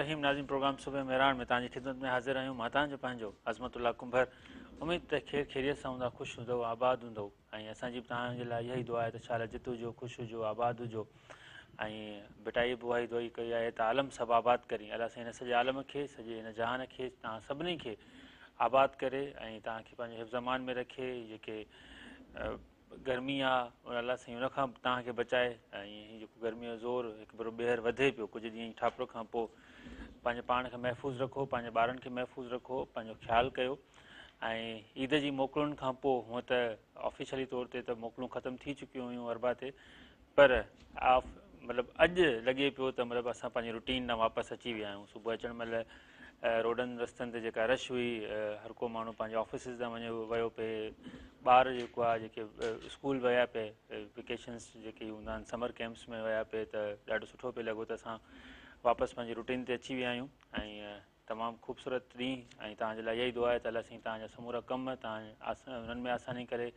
الرحيم ناظرين پروگرام صبح مهراڻ ۾ توهان جي خدمت ۾ حاضر آهيون مان توهان جو پنهنجو عظمت الله ڪنڀر اميد ته خير خيريت سان هوندا خوش هوندؤ آباد هوندؤ ۽ اسان جي به توهان جي لاء اها ئي دعا آهي ته شال جت هجو خوش هجو آباد هجو ۽ ڀٽائي به اها ئي دعا ڪئي آهي ته عالم سڀ آباد ڪرين الله سائين هن سڄي عالم کي سڄي هن جهان کي توهان سڀني کي آباد ڪري ۽ توهان کي پنهنجي حفظ امان ۾ رکي جيڪي گرمي آ ان الله سائين ان کان توهان کي بچائي ۽ هي جيڪو گرمي جو زور هڪ ڀيرو ٻيهر وڌي پيو ڪجهه ڏينهن ٺاپر کان پوء پنهنجي پاڻ کي محفوظ رکو پنهنجي ٻارن کي محفوظ رکو پنهنجو خيال ڪيو ۽ عيد جي موڪلن کان پوء هونء ته آفيشلي طور تي ته موڪلون ختم ٿي چڪيون هيون اربع تي پر آف مطلب اڄ لڳي پيو ته مطلب اسان پنهنجي روٽين ڏانهن واپس اچي ويا آهيون صبح اچڻ مهل روڊن رستن تي جيڪا رش هئي هر ڪو ماڻهو پنهنجي آفيسز ڏانهن وڃي ويو پئي ٻار جيڪو آهي جيڪي اسڪول ويا پئي ويڪيشنس جيڪي هوندا آهن سمر ڪيمپس ۾ ويا پئي ته ڏاڍو سٺو پئي لڳو ته اسان واپس پنهنجي روٽين تي اچي ويا آهيون ۽ تمام خوبصورت ڏينهن ۽ توهان جي لاء اها ئي دعا آهي ته الله سائين توهان جا سمورا ڪم توهان انهن ۾ آساني ڪري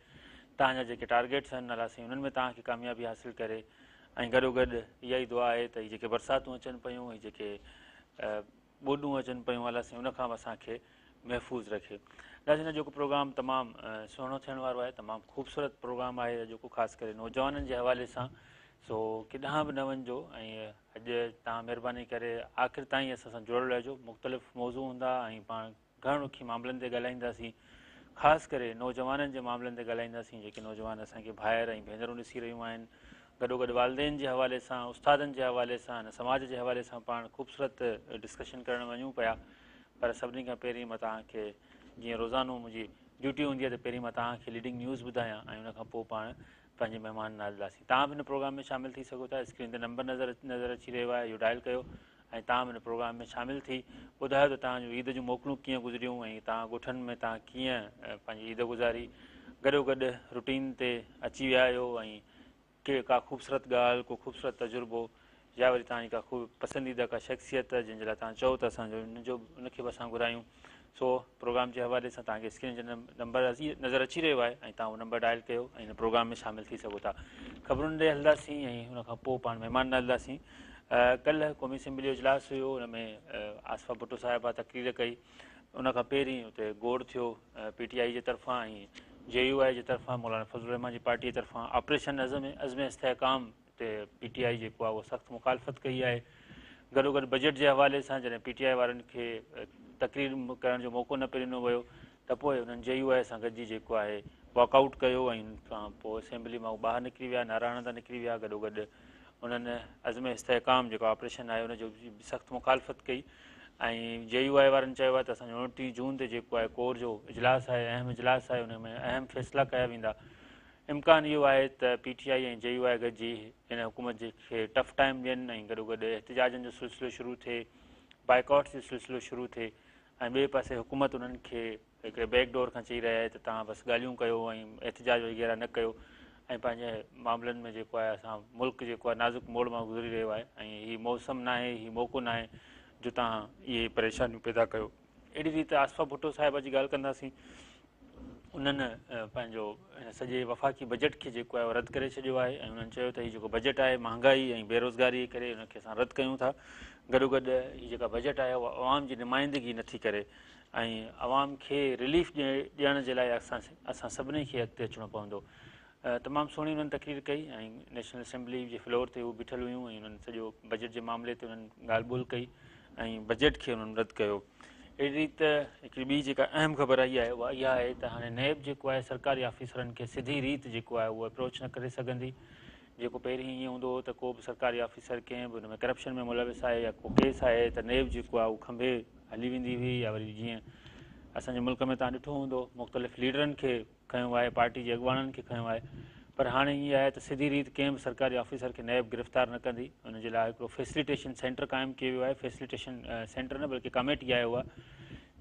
توهان جا جيڪي ٽارگيٽس آهن الله سائين انهن ۾ توهان کي ڪاميابي حاصل ڪري ۽ گڏو گڏ اها ئي دعا آهي ته هي جيڪي برساتون اچن پيون هي جيڪي ٻوڏون اچن پيون الله سائين ان کان به اسان کي محفوظ رکي. ناظرين اڄوڪو پروگرام تمام سهڻو ٿيڻ وارو آهي تمام خوبصورت پروگرام آهي اڄوڪو خاص ڪري نوجوانن جي حوالي سان سو ڪيڏانهن به نه وڃجو ۽ اڄ توهان مهرباني ڪري آخر تائين اسان سان جڙيل رهجو مختلف موضوع هوندا ۽ پاڻ گهڻ رخي معاملن تي ڳالهائينداسين خاص ڪري نوجوانن جي معاملن تي ڳالهائينداسين جيڪي نوجوان اسان کي ڀائر ۽ ڀينرون ڏسي رهيون آهن گڏوگڏ والدين جي حوالي سان استادن جي حوالي سان سماج جي حوالي سان پاڻ خوبصورت ڊسڪشن ڪرڻ وڃون پيا پر سڀني کان پهرين مان توهان کي جيئن روزانو منهنجي ڊيوٽي هوندي آهي ته پهرين مان توهان کي ليڊنگ نيوز ٻڌايان ۽ ان کان پوء پاڻ پنهنجي مهمان نال ڏينداسين. توهان به هن پروگرام ۾ شامل ٿي سگهو ٿا. اسڪرين تي نمبر نظر نظر اچي رهيو آهي اهو ڊائل ڪيو ۽ توهان به هن پروگرام ۾ شامل ٿي ٻڌايو ته توهان جون عيد جون موڪلون ڪيئن گذريون ۽ توهان ڳوٺن ۾ توهان ڪيئن پنهنجي عيد گذاري گڏو گڏ روٽين تي اچي ويا آهيو ۽ ڪي ڪا خوبصورت ڳالهه ڪو خوبصورت تجربو يا وري توهان جي ڪا خوب پسنديده ڪا شخصيت جنهن جي لاء توهان چئو ته اسان جو ان جو ان کي به اسان گهرايون سو پروگرام جي حوالي سان توهان کي اسڪرين تي نمبر نظر اچي رهيو آهي ۽ توهان اهو نمبر ڊائل ڪيو ۽ هن پروگرام ۾ شامل ٿي سگهو ٿا خبرن ڏي هلنداسين ۽ ان کان پوء پاڻ مهمان ڏانهن هلنداسين ڪلهه قومي اسيمبلي جو اجلاس هيو ان ۾ آصفه ڀٽو صاحبه تقرير ڪئي ان کان پهرين اتي گوڙ ٿيو پي ٽي آء جي طرفان ۽ جي يو آء جي طرفان مولانا فضل الرحمان جي پارٽي جي طرفان آپريشن عزم عزم استحڪام تي پي ٽي آء جيڪو آهي اهو سخت مخالفت ڪئي آهي گڏوگڏ بجيٽ جي حوالي سان جڏهن پي ٽي آء وارن کي تقرير ڪرڻ جو موقعو نه پئي ڏنو ويو ته پوء انهن جي يو آء سان گڏجي جيڪو آهي واڪ آئوٽ ڪيو ۽ ان کان پوء اسيمبلي مان هو ٻاهر نڪري ويا نعرا هڻندا نڪري ويا گڏوگڏ انهن عزم استحڪام جيڪو آپريشن آهي ان جو به سخت مخالفت ڪئي ۽ جي يو آء وارن چيو آهي ته اسان جو 29 جون تي جيڪو آهي ڪور جو اجلاس آهي اهم اجلاس آهي ان ۾ اهم فيصلا ڪيا ويندا امڪان اهو آهي ته P T I ۽ J U I گڏجي هن حڪومت جي کي ٽف ٽائيم ڏين ۽ گڏوگڏ احتجاجن جو سلسلو شروع ٿئي، بائيڪاٽس جو سلسلو شروع ٿئي ۽ ٻئي پاسي حڪومت انهن کي هڪڙي بيڪ ڊور کان چئي رهي آهي ته توهان بس ڳالهيون ڪيو ۽ احتجاج وغيره نه ڪيو ۽ پنهنجي معاملن ۾ جيڪو آهي اسان ملڪ جيڪو آهي نازڪ موڙ مان گذري رهيو آهي ۽ هي موسم ناهي هي موقعو ناهي جو توهان اهي پريشانيون پيدا ڪيو. اهڙي ريت آصفه ڀٽو صاحبه جي ڳالهه ڪنداسين انهن پنهنجو هن سڄي وفاقي بجيٽ کي جيڪو آهي رد ڪري ڇڏيو آهي ۽ انهن چيو ته هي جيڪو بجيٽ آهي مهانگائي ۽ بيروزگاري جي ڪري ان کي اسان رد ڪيون ٿا گڏو گڏ هي جيڪا بجيٽ آهي اها عوام جي نمائندگي نٿي ڪري ۽ عوام کي رليف ڏيڻ جي لاء اسان اسان سڀني کي اڳتي اچڻو پوندو تمام سهڻي انهن تقرير ڪئي ۽ نيشنل اسيمبلي جي فلور تي هو بيٺل هيون ۽ انهن سڄو بجيٽ جي معاملي تي انهن ڳالهه ٻولهه ڪئي ۽ بجيٽ کي انهن رد ڪيو. اهڙي ريت هڪڙي ٻي جيڪا اهم خبر آئي آهي اها اها آهي ته هاڻي نيب جيڪو آهي سرڪاري آفيسرن کي سڌي ريت جيڪو آهي اهو اپروچ نه ڪري سگهندي جيڪو پهرين ائين هوندو هو ته ڪو به سرڪاري آفيسر ڪنهن به ان ۾ ڪرپشن ۾ ملوث آهي يا ڪو ڪيس آهي ته نيب جيڪو آهي اهو کنڀي هلي ويندي هئي يا وري جيئن اسان جي ملڪ ۾ توهان ڏٺو هوندو مختلف ليڊرن کي کنيو آهي، پارٽي جي اڳواڻن کي کنيو آهي پر هاڻي ائين آهي ته سڌي ريت ڪنهن به سرڪاري آفيسر کي نيب گرفتار نه ڪندي، ان جي لاء هڪڙو فيسليٽيشن سينٽر قائم ڪيو ويو آهي، فيسليٽيشن سينٽر نه بلڪه ڪاميٽي آهي اها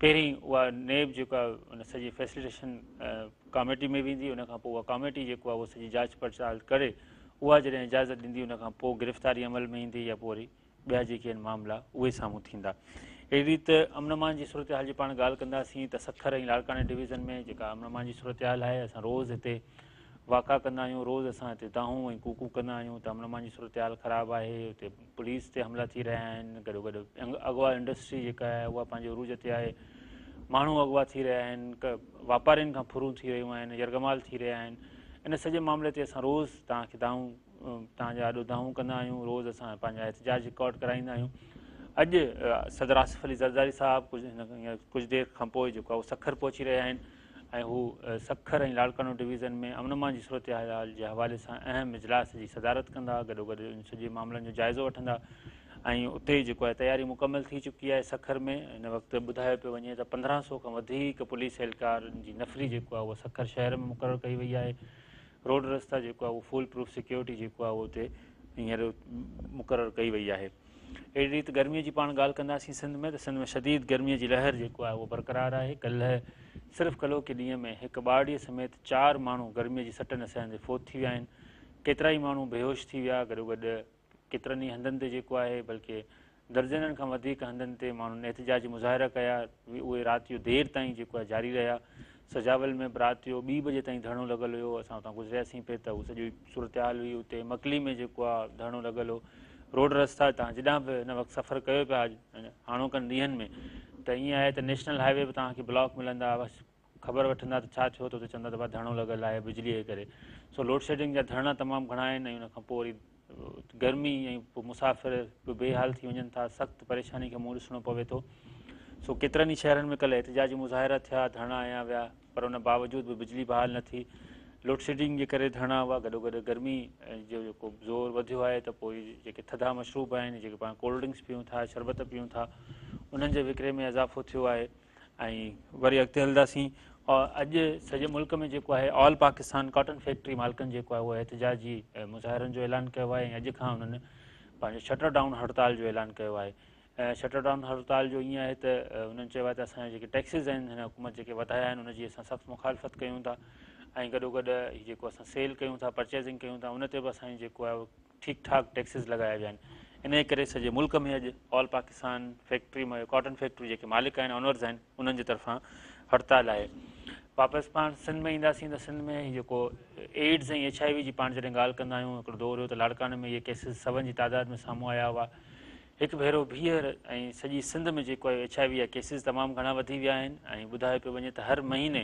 پهرين اها نيب جيڪو آهي ان سڄي فيسليٽيشن ڪاميٽي ۾ ويندي ان کان پوء اها ڪاميٽي جيڪو آهي اهو سڄي جاچ پڙتال ڪري اها جڏهن اجازت ڏيندي ان کان پوء گرفتاري عمل ۾ ايندي يا پوء وري ٻيا جيڪي آهن معاملا اهي سامهون ٿيندا. اهڙي ريت امن امان جي صورتحال جي پاڻ ڳالهه ڪنداسين ته سکر ۽ لاڙڪاڻي ڊويزن ۾ جيڪا امن امان جي صورتحال آهي اسان روز هتي واڪا ڪندا آهيون، روز اسان هتي دانهون ۽ ڪوڪون ڪندا آهيون ته امن امان جي صورتحال خراب آهي، اتي پوليس تي حملا ٿي رهيا آهن، گڏوگڏ اغوا انڊسٽري جيڪا آهي اها پنهنجي عروج تي آهي، ماڻهو اغوا ٿي رهيا آهن، واپارين کان ڦرون ٿي رهيون آهن، يرغمال ٿي رهيا آهن، ان سڄي معاملي تي اسان روز توهان کي دانهون توهان جي آڏو دانهون ڪندا آهيون، روز اسان پنهنجا احتجاج رڪارڊ ڪرائيندا آهيون. اڄ صدر آصف علي زرداري صاحب ڪجهه ڪجهه دير کان پوء جيڪو آهي اهو سکر پهچي رهيا آهن ۽ هو سکر ۽ لاڙڪاڻو ڊويزن ۾ امن امان جي صورتحال جي حوالي سان اهم اجلاس جي صدارت ڪندا، گڏوگڏ ان سڄي معاملن جو جائزو وٺندا ۽ اتي جيڪو آهي تياري مڪمل ٿي چڪي آهي. سکر ۾ هن وقت ٻڌايو پيو وڃي ته 1500 کان وڌيڪ پوليس اهلڪارن جي نفري جيڪو آهي اهو سکر شهر ۾ مقرر ڪئي وئي آهي. روڊ رستا جيڪو آهي اهو فول پروف سيڪيورٽي جيڪو آهي اهو اتي هينئر مقرر ڪئي وئي آهي. اهڙي ريت گرمي جي پاڻ ڳالهه ڪنداسين سنڌ ۾ ته سنڌ ۾ شديد گرمي جي لهر جيڪو آهي اهو برقرار آهي. ڪلهه صرف ڪلهوڪي ڏينهن ۾ هڪ ٻارڙي سميت 4 ماڻهو گرمي جي سٽ نه سهندي فوت ٿي ويا آهن. ڪيترائي ماڻهو بيهوش ٿي ويا. گڏوگڏ ڪيترن ئي هنڌن تي جيڪو آهي بلڪه درجنن کان وڌيڪ هنڌن تي ماڻهن احتجاجي مظاهرا ڪيا، اهي رات جو دير تائين جيڪو آهي جاري رهيا. سجاول ۾ به رات جو 2 بجي تائين ڌرڻو لڳل هيو، اسان اتان گذرياسين پئي ته هو سڄي صورتحال هئي. اتي مڪلي ۾ جيڪو آهي ڌرڻو لڳل هو. روڊ رستا توهان جيڏانهن به هن وقت سفر ڪيو پيا هاڻوڪن ڏينهن ۾ ته ائين آهي ته نيشنل هاء وي به توهان کي بلاڪ ملندا، خبر وٺندا ته ڇا ٿيو ته اتي چوندا ته ڀاء ڌرڻو لڳل آهي بجليء جي ڪري. سو لوڊشيڊنگ جا ڌرڻا تمام گهڻا آهن ۽ ان کان پوء وري گرمي ۽ پوء مسافر به بي حال ٿي وڃن ٿا، سخت پريشاني کي منهن ڏسڻو پوي ٿو. سو ڪيترن ئي شهرن ۾ ڪلهه احتجاجي مظاهرا ٿيا، ڌرڻا هنيا ويا پر ان باوجود به بجلي بحال نه ٿي. لوڊشيڊنگ جي ڪري ڌرڻا هئا، گڏوگڏ گرمي جو جيڪو زور وڌيو آهي ته پوء جيڪي ٿڌا مشروب آهن، جيڪي پاڻ ڪولڊ ڊرنڪس پيئون ٿا، شربت پيئون ٿا، انهن جي وڪري ۾ اضافو ٿيو آهي. ۽ وري اڳتي هلنداسين. اڄ سڄي ملڪ ۾ جيڪو آهي آل پاڪستان ڪاٽن فيڪٽري مالڪن جيڪو آهي اهو احتجاجي مظاهرن جو اعلان ڪيو آهي ۽ اڄ کان انهن پنهنجو شٽر ڊائون هڙتال جو اعلان ڪيو آهي. شٽر ڊائون هڙتال جو ائين آهي ته انهن چيو آهي ته اسان جا جيڪي ٽيڪسز آهن هن حڪومت جيڪي وڌايا آهن ان جي اسان سخت مخالفت ڪيون ٿا ۽ گڏوگڏ هي جيڪو اسان سيل ڪيون ٿا پرچيزنگ ڪيون ٿا ان تي به اسان جيڪو آهي ٺيڪ ٺاڪ ٽيڪسز لڳايا ويا آهن انهيء ڪري سڄي ملڪ ۾ اڄ آل پاڪستان فيڪٽري ڪاٽن فيڪٽري جيڪي مالڪ آهن اونرز آهن انهن جي طرفان هڙتال آهي. واپس پاڻ سنڌ ۾ اينداسين ته سنڌ ۾ هي جيڪو ايڊز ۽ ايڇ I V جي پاڻ جڏهن ڳالهه ڪندا آهيون هڪڙو دور هيو ته لاڙڪاڻي ۾ اهي ڪيسز سون جي تعداد ۾ سامهون آيا هئا هڪ ڀيرو ٻيهر ۽ سڄي سنڌ ۾ جيڪو آهي ايڇ I V جا ڪيسز تمام گهڻا وڌي ويا آهن ۽ ٻڌايو پيو وڃي ته هر مهيني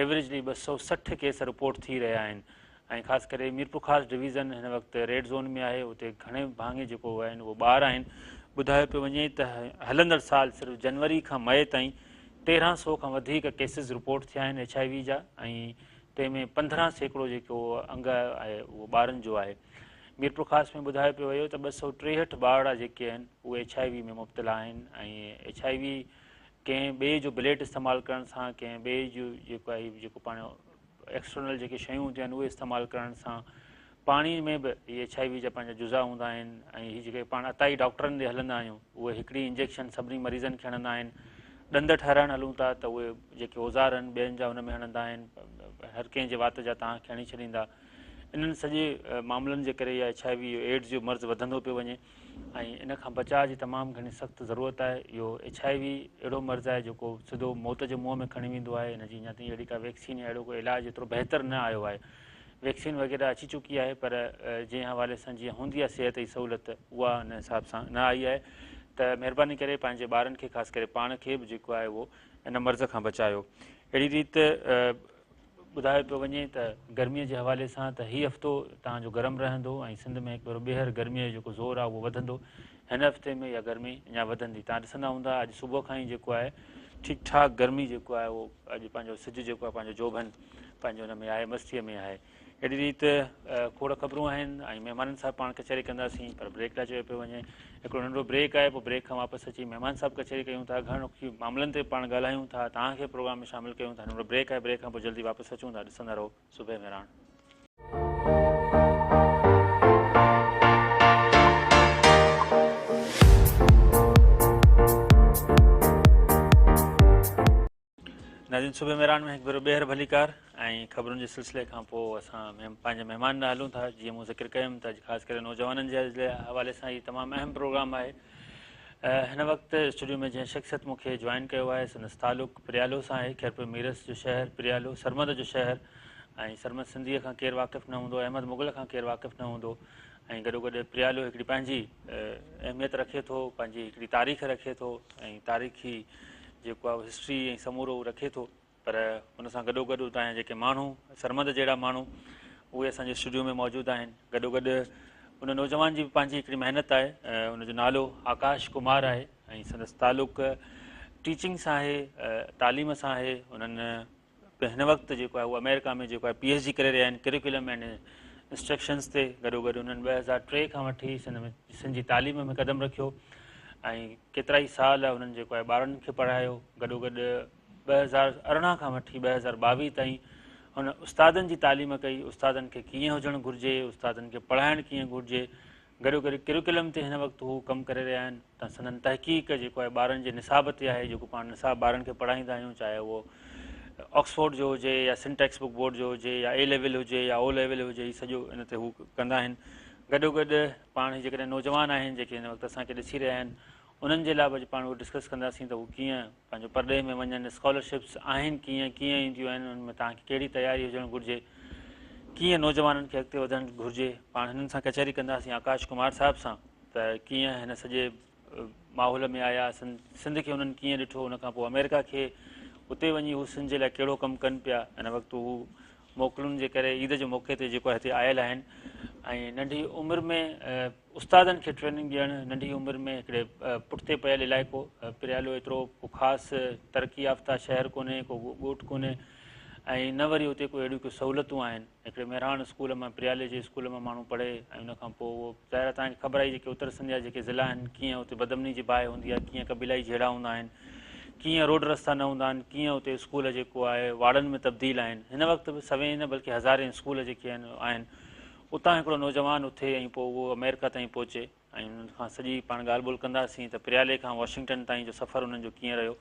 ايوريجلي 260 ڪيس رپورٽ ٿي رهيا آهن ۽ خاص ڪري ميرپورخاص ڊويزن هن وقت ريڊ زون ۾ آهي اتي گهڻي ڀاڱي جيڪو آهن اهو ٻار آهن ٻڌايو پيو وڃي ته هلندڙ سال صرف جنوري کان مئي تائين 1300 کان وڌيڪ ڪيسز رپورٽ ٿيا آهن ايڇ I V جا ۽ تنهن ۾ 15% جيڪو انگ آهي اهو ٻارن جو آهي ميرپورخاص ۾ ٻڌايو پيو ويو ته 263 ٻارڙا جيڪي آهن اهي ايڇ I V ۾ مبتلا آهن ۽ ايڇ I V ڪنهن ٻئي جو بليڊ استعمال ڪرڻ سان ڪنهن ٻئي جو جيڪو آهي جيڪو پاڻ ايڪسٽرنل جيڪي شيون هونديون آهن اهي استعمال ڪرڻ سان پاڻي ۾ به هي ايڇ I V جا پنهنجا جزا هوندا آهن ۽ هي جيڪي پاڻ عطائي ڊاڪٽرن ڏي هلندا آهيون اهي هڪڙي انجيڪشن سڀني مريضن کي هڻندا آهن ڏند ٺهرائڻ هلون ٿا ته اهي جيڪي اوزار آهن ٻين جا ان ۾ هڻندا آهن هر ڪنهن جي وات جا توهان کي هڻي ڇڏيندا انهن سڄي معاملن جي ڪري اها ايڇ I V AIDS جو مرض وڌندو پيو وڃي ۽ ان کان بچاء جي تمام گهڻي سخت ضرورت آهي. اهو ايڇ I V اهڙو مرض آهي جيڪو سڌو موت جي منهن ۾ کڻي ويندو آهي. ان جي اڃا تائين اهڙي ڪا ويڪسين يا اهڙو ڪو علاج ايترو بهتر نه آيو آهي. ويڪسين وغيره اچي چڪي آهي پر جنهن حوالي سان جيئن هوندي آهي صحت جي سهولت اها ان حساب سان نه آئي آهي ته مهرباني ڪري پنهنجي ٻارن کي خاص ڪري پاڻ کي به جيڪو آهي اهو ان مرض کان بچايو. اهڙي ريت ٻڌايو پيو وڃي ته گرمي جي حوالي سان ته هي هفتو توهان جو گرم رهندو ۽ سنڌ ۾ هڪ ڀيرو ٻيهر گرمي جو جيڪو زور آهي اهو وڌندو. هن هفتي ۾ اها گرمي اڃا وڌندي. توهان ڏسندا هوندا اڄ صبح کان ئي جيڪو آهي ٺيڪ ٺاڪ گرمي جيڪو آهي اهو اڄ پنهنجو سج جيڪو آهي پنهنجو جوڀن پنهنجو ان ۾ آهي مستيء ۾ آهي. اهڙي ريت کوڙ خبرون آهن ۽ مهمانن سان پاڻ ڪچهري ڪنداسين پر بريڪ لاء چيو پيو وڃي هڪڙو ننڍڙو بريڪ آهي پوء بريڪ کان واپس اچي مهمان صاحب ڪچهري ڪيون ٿا گهڻ رخي معاملن تي پاڻ ڳالهايون ٿا توهان کي پروگرام ۾ شامل ڪيون ٿا ننڍڙو بريڪ آهي بريڪ کان پوء جلدي واپس اچون ٿا ڏسندا رهو صبح مهراڻ. ناظرين صبح مهراڻ ۾ هڪ ڀيرو ٻيهر ڀليڪار ۽ خبرن جي سلسلي کان پوء اسان پنهنجي مهمان ڏانهن هلون ٿا جيئن مون ذڪر ڪيم ته اڄ خاص ڪري نوجوانن جي حوالي سان هي تمام اهم پروگرام آهي هن وقت اسٽوڊيو ۾ جنهن شخصيت مون کي جوائن ڪيو آهي سندس تعلق پريالو سان آهي خيرپور ميرس جو شهر پريالو سرمد جو شهر ۽ سرمد سنڌيء کان ڪير واقف نه هوندو، احمد مغل کان ڪير واقف نه هوندو ۽ گڏوگڏ پريالو هڪڙي پنهنجي اهميت رکي ٿو، پنهنجي هڪڙي تاريخ رکي ٿو ۽ تاريخي جيڪو آهي هسٽري ۽ سمورو رکي ٿو پر ان سان گڏوگڏ اتان جا جيڪي ماڻهو سرمد جهڙا ماڻهو اهي اسان جي اسٽوڊيو ۾ موجود آهن. گڏوگڏ ان نوجوان جي به پنهنجي هڪڙي محنت آهي، ان جو نالو آڪاش ڪمار آهي ۽ سندس تعلق ٽيچنگ سان آهي، تعليم سان آهي. انهن هن وقت جيڪو آهي اهو آمريڪا ۾ جيڪو آهي پي ايڇ ڊي ڪري رهيا آهن ڪريڪولم اينڊ انسٽرڪشنز تي. گڏوگڏ انهن 2003 کان وٺي سنڌ ۾ سنڌ جي تعليم ۾ قدم رکيو ۽ ڪيترائي سال انهن جيڪو آهي ٻارن کي پڙهايو. گڏوگڏ 2018 کان وٺي 2022 تائين هن استادن جي تعليم ڪئي، استادن کي ڪيئن هجڻ گهرجي، استادن کي پڙهائڻ ڪيئن گهرجي، گڏوگڏ ڪريڪولم تي هن وقت هو ڪم ڪري رهيا آهن ته سندن تحقيق جيڪو آهي ٻارن جي نصاب تي آهي، جيڪو پاڻ نصاب ٻارن کي پڙهائيندا آهيون چاهي اهو آڪسفورڊ جو هجي يا سنڌ ٽيڪسٽ بڪ بورڊ جو هجي يا اي ليول هجي يا او ليول هجي، هي سڄو ان تي هو ڪندا آهن. گڏوگڏ پاڻ هي جيڪڏهن نوجوان آهن جيڪي هن وقت اسان کي ڏسي رهيا آهن انهن جي لاء به اڄ پاڻ اهو ڊسڪس ڪنداسين ته هو ڪيئن پنهنجو پرڏيهه ۾ وڃن، اسڪالرشپس آهن ڪيئن، ڪيئن اينديون آهن، انهن ۾ توهان کي ڪهڙي تياري هجڻ گهرجي، ڪيئن نوجوانن کي اڳتي وڌڻ گهرجي. پاڻ هنن سان ڪچهري ڪنداسين آڪاش ڪمار صاحب سان ته ڪيئن هن سڄي ماحول ۾ آيا، سنڌ کي انهن ڪيئن ڏٺو، ان کان پوء آمريڪا کي اتي وڃي هو سنڌ جي لاء ڪهڙو ڪم ڪن پيا. هن وقت هو موڪلن جي ڪري عيد جي موقعي تي جيڪو هتي آيل آهن ۽ ننڍي عمر ۾ استادن کي ٽريننگ ڏيڻ، ننڍي عمر ۾ هڪڙي پٺتي پيل علائقو پريالو ايترو ڪو خاص ترقي يافته شهر ڪونهي، ڪو ڳوٺ ڪونهي ۽ نه وري اتي ڪو اهڙيون ڪي سهولتون آهن. هڪڙي مهراڻ اسڪول مان پريالي جي اسڪول مان ماڻهو پڙهي ۽ ان کان پوء اهو ظاهر آهي توهان کي خبر آهي جيڪي اتر سنڌ جا جيڪي ضلعا آهن ڪيئن اتي بدامني جي باهه هوندي آهي، ڪيئن قبيلائي جهيڙا هوندا آهن، ڪيئن روڊ رستا نه هوندا آهن، ڪيئن اتي اسڪول جيڪو آهي واڙن ۾ تبديل آهن. هن وقت به سوين نه بلڪه هزارين اسڪول جيڪي آهن آهن. اتان هڪڙو نوجوان اٿي ۽ پوء اهو آمريڪا تائين پهچي ۽ انهن کان سڄي پاڻ ڳالهه ٻولهه ڪنداسين ته پريالي کان واشنگٽن تائين جو سفر انهن جو ڪيئن رهيو،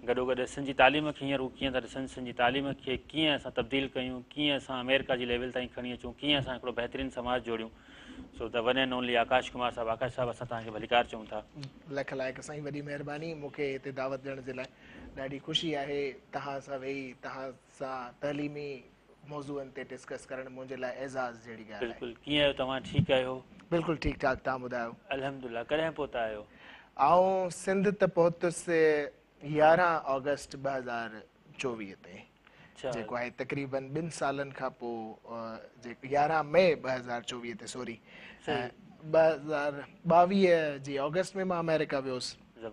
گڏوگڏ سنڌ جي تعليم کي هينئر هو ڪيئن ٿا ڏسن، سنڌ جي تعليم کي ڪيئن اسان تبديل ڪيون، ڪيئن اسان آمريڪا جي ليول تائين کڻي اچون، ڪيئن اسان هڪڙو بهترين سماج جوڙيون. So the one and only Akash Kumar صاحب. آڪاش صاحب اسان توهان کي ڀليڪار چئون ٿا. لک لائق سائين، وڏي مهرباني مون کي هتي دعوت ڏيڻ جي لاء. ڏاڍي خوشي آهي توهان سان ويهي توهان سان تعليمي موضوعن تي ڊسڪس ڪرڻ منهنجي لاء اعزاز جهڙي ڳالهه آهي. بلڪل، ڪيئن آهيو توهان، ٺيڪ آهيو؟ بلڪل ٺيڪ ٺاڪ، توهان ٻڌايو؟ الحمدلله، ڪڏهن پهتا آهيو؟ آئون سنڌ ته پهتس 11 آگسٽ 2024 تي، جيڪو آهي تقريبن 2 سالن کان پوء، 11 مئي 2024 تي، سوري 2022 جي آگسٽ ۾ مان آمريڪا ويس ۽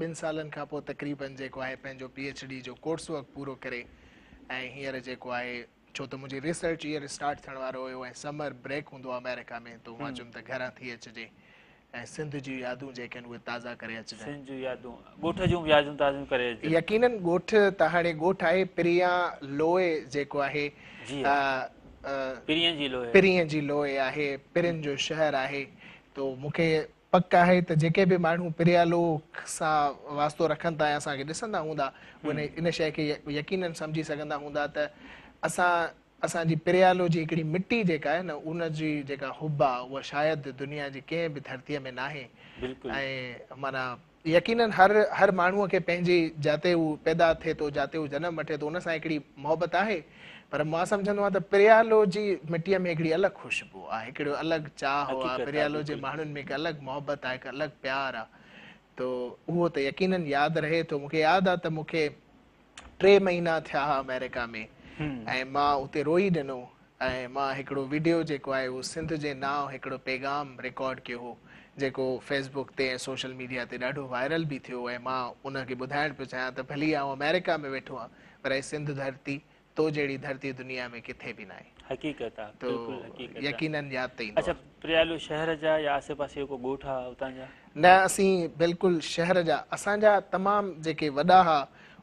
2 سالن کان پوء تقريبن جيڪو آهي پنهنجو پي ايڇ ڊي جو ڪورس ورڪ پورو ڪري ۽ هينئر جيڪو آهي ڇو ته منهنجي ريسرچ ايئر اسٽارٽ ٿيڻ وارو هيو ۽ سمر بريڪ هوندو آهي آمريڪا ۾ ته مان چيم ته گهران ٿي اچجي ۽ سنڌ جون يادون جيڪي آهن اهي تازا ڪري اچجن. سنڌ جون يادون، ڳوٺ جون به يادون تازيون ڪري اچجن. يقينن ڳوٺ ته هاڻي ڳوٺ آهي، پريان لوئي جيڪو آهي جي ها پرين جي لوئي، پرين جي لوئي آهي، پرين جو شهر آهي تو مون کي پڪ آهي ته جيڪي به ماڻهو پريالو سان واسطو رکن ٿا ۽ اسان کي ڏسندا هوندا اهي ان شيء کي يقينن سمجهي سگهندا هوندا ته اسان اسان جي پريالو جي هڪڙي مٽي جيڪا آهي نه ان جي جيڪا حب آهي اها شايد دنيا جي ڪنهن به ڌرتيء ۾ ناهي ۽ معنيٰ يقينن هر هر ماڻهوء کي پنهنجي جاتي هو پيدا ٿئي ٿو جاتي هو جنم وٺي ٿو ان سان هڪڙي محبت آهي پر مان سمجهندو آهيان ته پريالو جي مٽيء ۾ هڪڙي الڳ خوشبو آهي، هڪڙو الڳ چاهه آهي، پريالو جي ماڻهن ۾ هڪ الڳ محبت آهي، هڪ الڳ پيار آهي ته اهو ته يقينن ياد رهي ٿو. مون کي ياد آهي ته مون کي ٽي مهينا ٿيا ها آمريڪا ۾ ۽ مان اتي روئي ڏنو ۽ مان هڪڙو وڊيو جيڪو آهي اهو سنڌ جي نانء هڪڙو پيغام رڪارڊ ڪيو هو جيڪو فيس بڪ تي ۽ سوشل ميڊيا تي ڏاڍو وائرل به ٿيو ۽ مان ان کي ٻڌائڻ پيو چاهيان ته ڀلي آئون آمريڪا ۾ ويٺو آهيان پر اي سنڌ ڌرتي تو جهڙي ڌرتي دنيا ۾ ڪٿي به ناهي. حقيقت آ بلڪل حقيقت آ. يقينن ياد ته ايندو اڇا آ. پريالو شهر جا يا آسي پاسي جو ڪو ڳوٺ آ اتان جا؟ نه اسين بلڪل شهر جا. اسان جا تمام جيڪي وڏا ها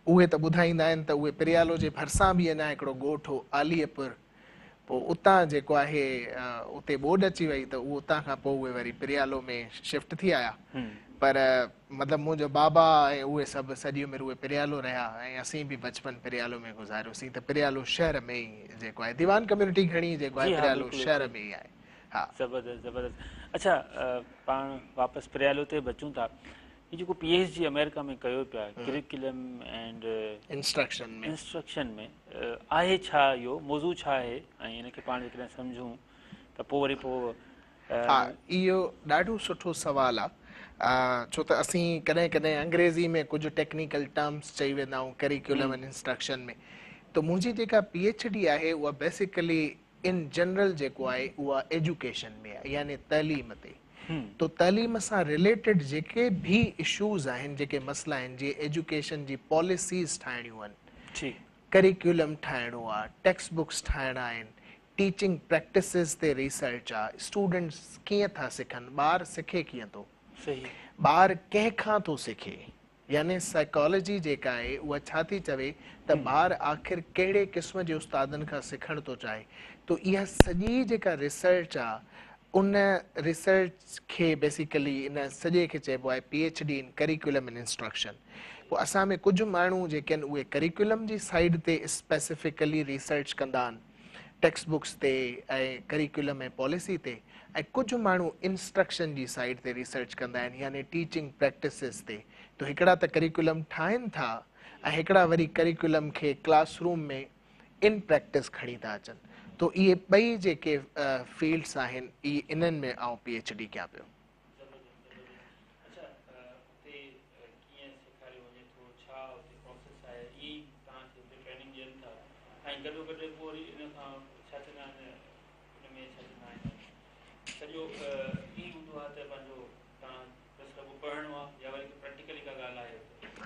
اهي ته ٻڌائيندا آهن ته اهي پريالو جي ڀرسان به اڃا هڪڙو ڳوٺ هو عاليپور پوء اتان جيڪو آهي اتي ٻوڏ اچي وئي ته اهو اتان کان پوء اهي وري پريالو ۾ شفٽ ٿي آيا پر مطلب منهنجو بابا ۽ اهي سڀ سڄي عمر اهي پريالو رهيا ۽ اسين به بچپن پريالو ۾ گذاريوسين ته پريالو شهر ۾ ئي جيڪو آهي ديوان ڪميونٽي گهڻي جيڪو آهي پريالو شهر ۾ ئي آهي ها. زبردست زبردست اڇا پاڻ واپس پريالو تي به اچون ٿا. هي جيڪو پي ايڇ ڊي آمريڪا ۾ ڪيو پيا ڪريڪولم اينڊ انسٽرڪشن ۾، انسٽرڪشن ۾ آهي ڇا، اهو موضوع ڇا آهي ۽ ان کي پاڻ جيڪڏهن سمجهون ته پوء وري پوء. ها اهو ڏاڍو سٺو سوال آ ڇو ته اسين ڪڏهن ڪڏهن انگريزي ۾ ڪجهه ٽيڪنيڪل ٽرمز چئي ويندا آهيون ڪريڪولم اينڊ انسٽرڪشن ۾ ته منهنجي جيڪا پي ايڇ ڊي آهي اها بيسيڪلي ان جنرل جيڪو آهي اها ايجوڪيشن ۾ آهي يعني تعليم تي تو تعليم سان رليٽيڊ جيڪي به اشوز آهن جيڪي مسئلا آهن جيئن ايجوڪيشن جي پاليسيز ٺاهڻيون آهن ڪريڪولم ٺاهڻو آهي ٽيڪسٽ بڪس ٺاهڻا آهن ٽيچنگ پريڪٽسز تي ريسرچ آ اسٽوڊنٽس ڪيئن ٿا سکن ٻار سکي ڪيئن ٿو ٻار ڪنهن کان ٿو سکي يعني سائيڪالاجي جيڪا آهي اها ڇا ٿي چوي ته ٻار آخر ڪهڙي قسم جي استادن کان سکڻ ٿو چاهي تو اها سڄي جيڪا ريسرچ آ ان ريسرچ کي بيسيڪلي ان سڄي کي چئبو آهي P H D in curriculum and instruction. پوء اسان ۾ ڪجهه ماڻهو جيڪي آهن اهي ڪريڪولم جي سائيڊ تي اسپيسيفڪلي ريسرچ ڪندا آهن ٽيڪسٽ بڪس تي ۽ ڪريڪولم ۽ پاليسي تي ۽ ڪجهه ماڻهو انسٽرڪشن جي سائيڊ تي ريسرچ ڪندا آهن يعني ٽيچنگ پريڪٽسز تي ته هڪڙا ته ڪريڪولم ٺاهن ٿا ۽ هڪڙا وري ڪريڪولم کي ڪلاس روم ۾ ان پريڪٽس کڻي ٿا اچن تو اهي ٻئي جيڪي فيلڊس آهن اهي انهن ۾ آئون پي ايڇ ڊي ڪيان پيو. زبردست زبردست اڇا اتي ڪيئن سيکاريو وڃي ٿو ڇا اتي پروسيس آهي ائين ئي توهان کي اتي ٽريننگ ڏين ٿا ۽ گڏو گڏ پوء وري ان کان ڇا چوندا آهن ان ۾ ڇا چوندا آهن سڄو ائين هوندو آهي ته پنهنجو توهان بس رڳو پڙهڻو آهي يا وري پريڪٽيڪلي ڪا ڳالهه آهي اتي.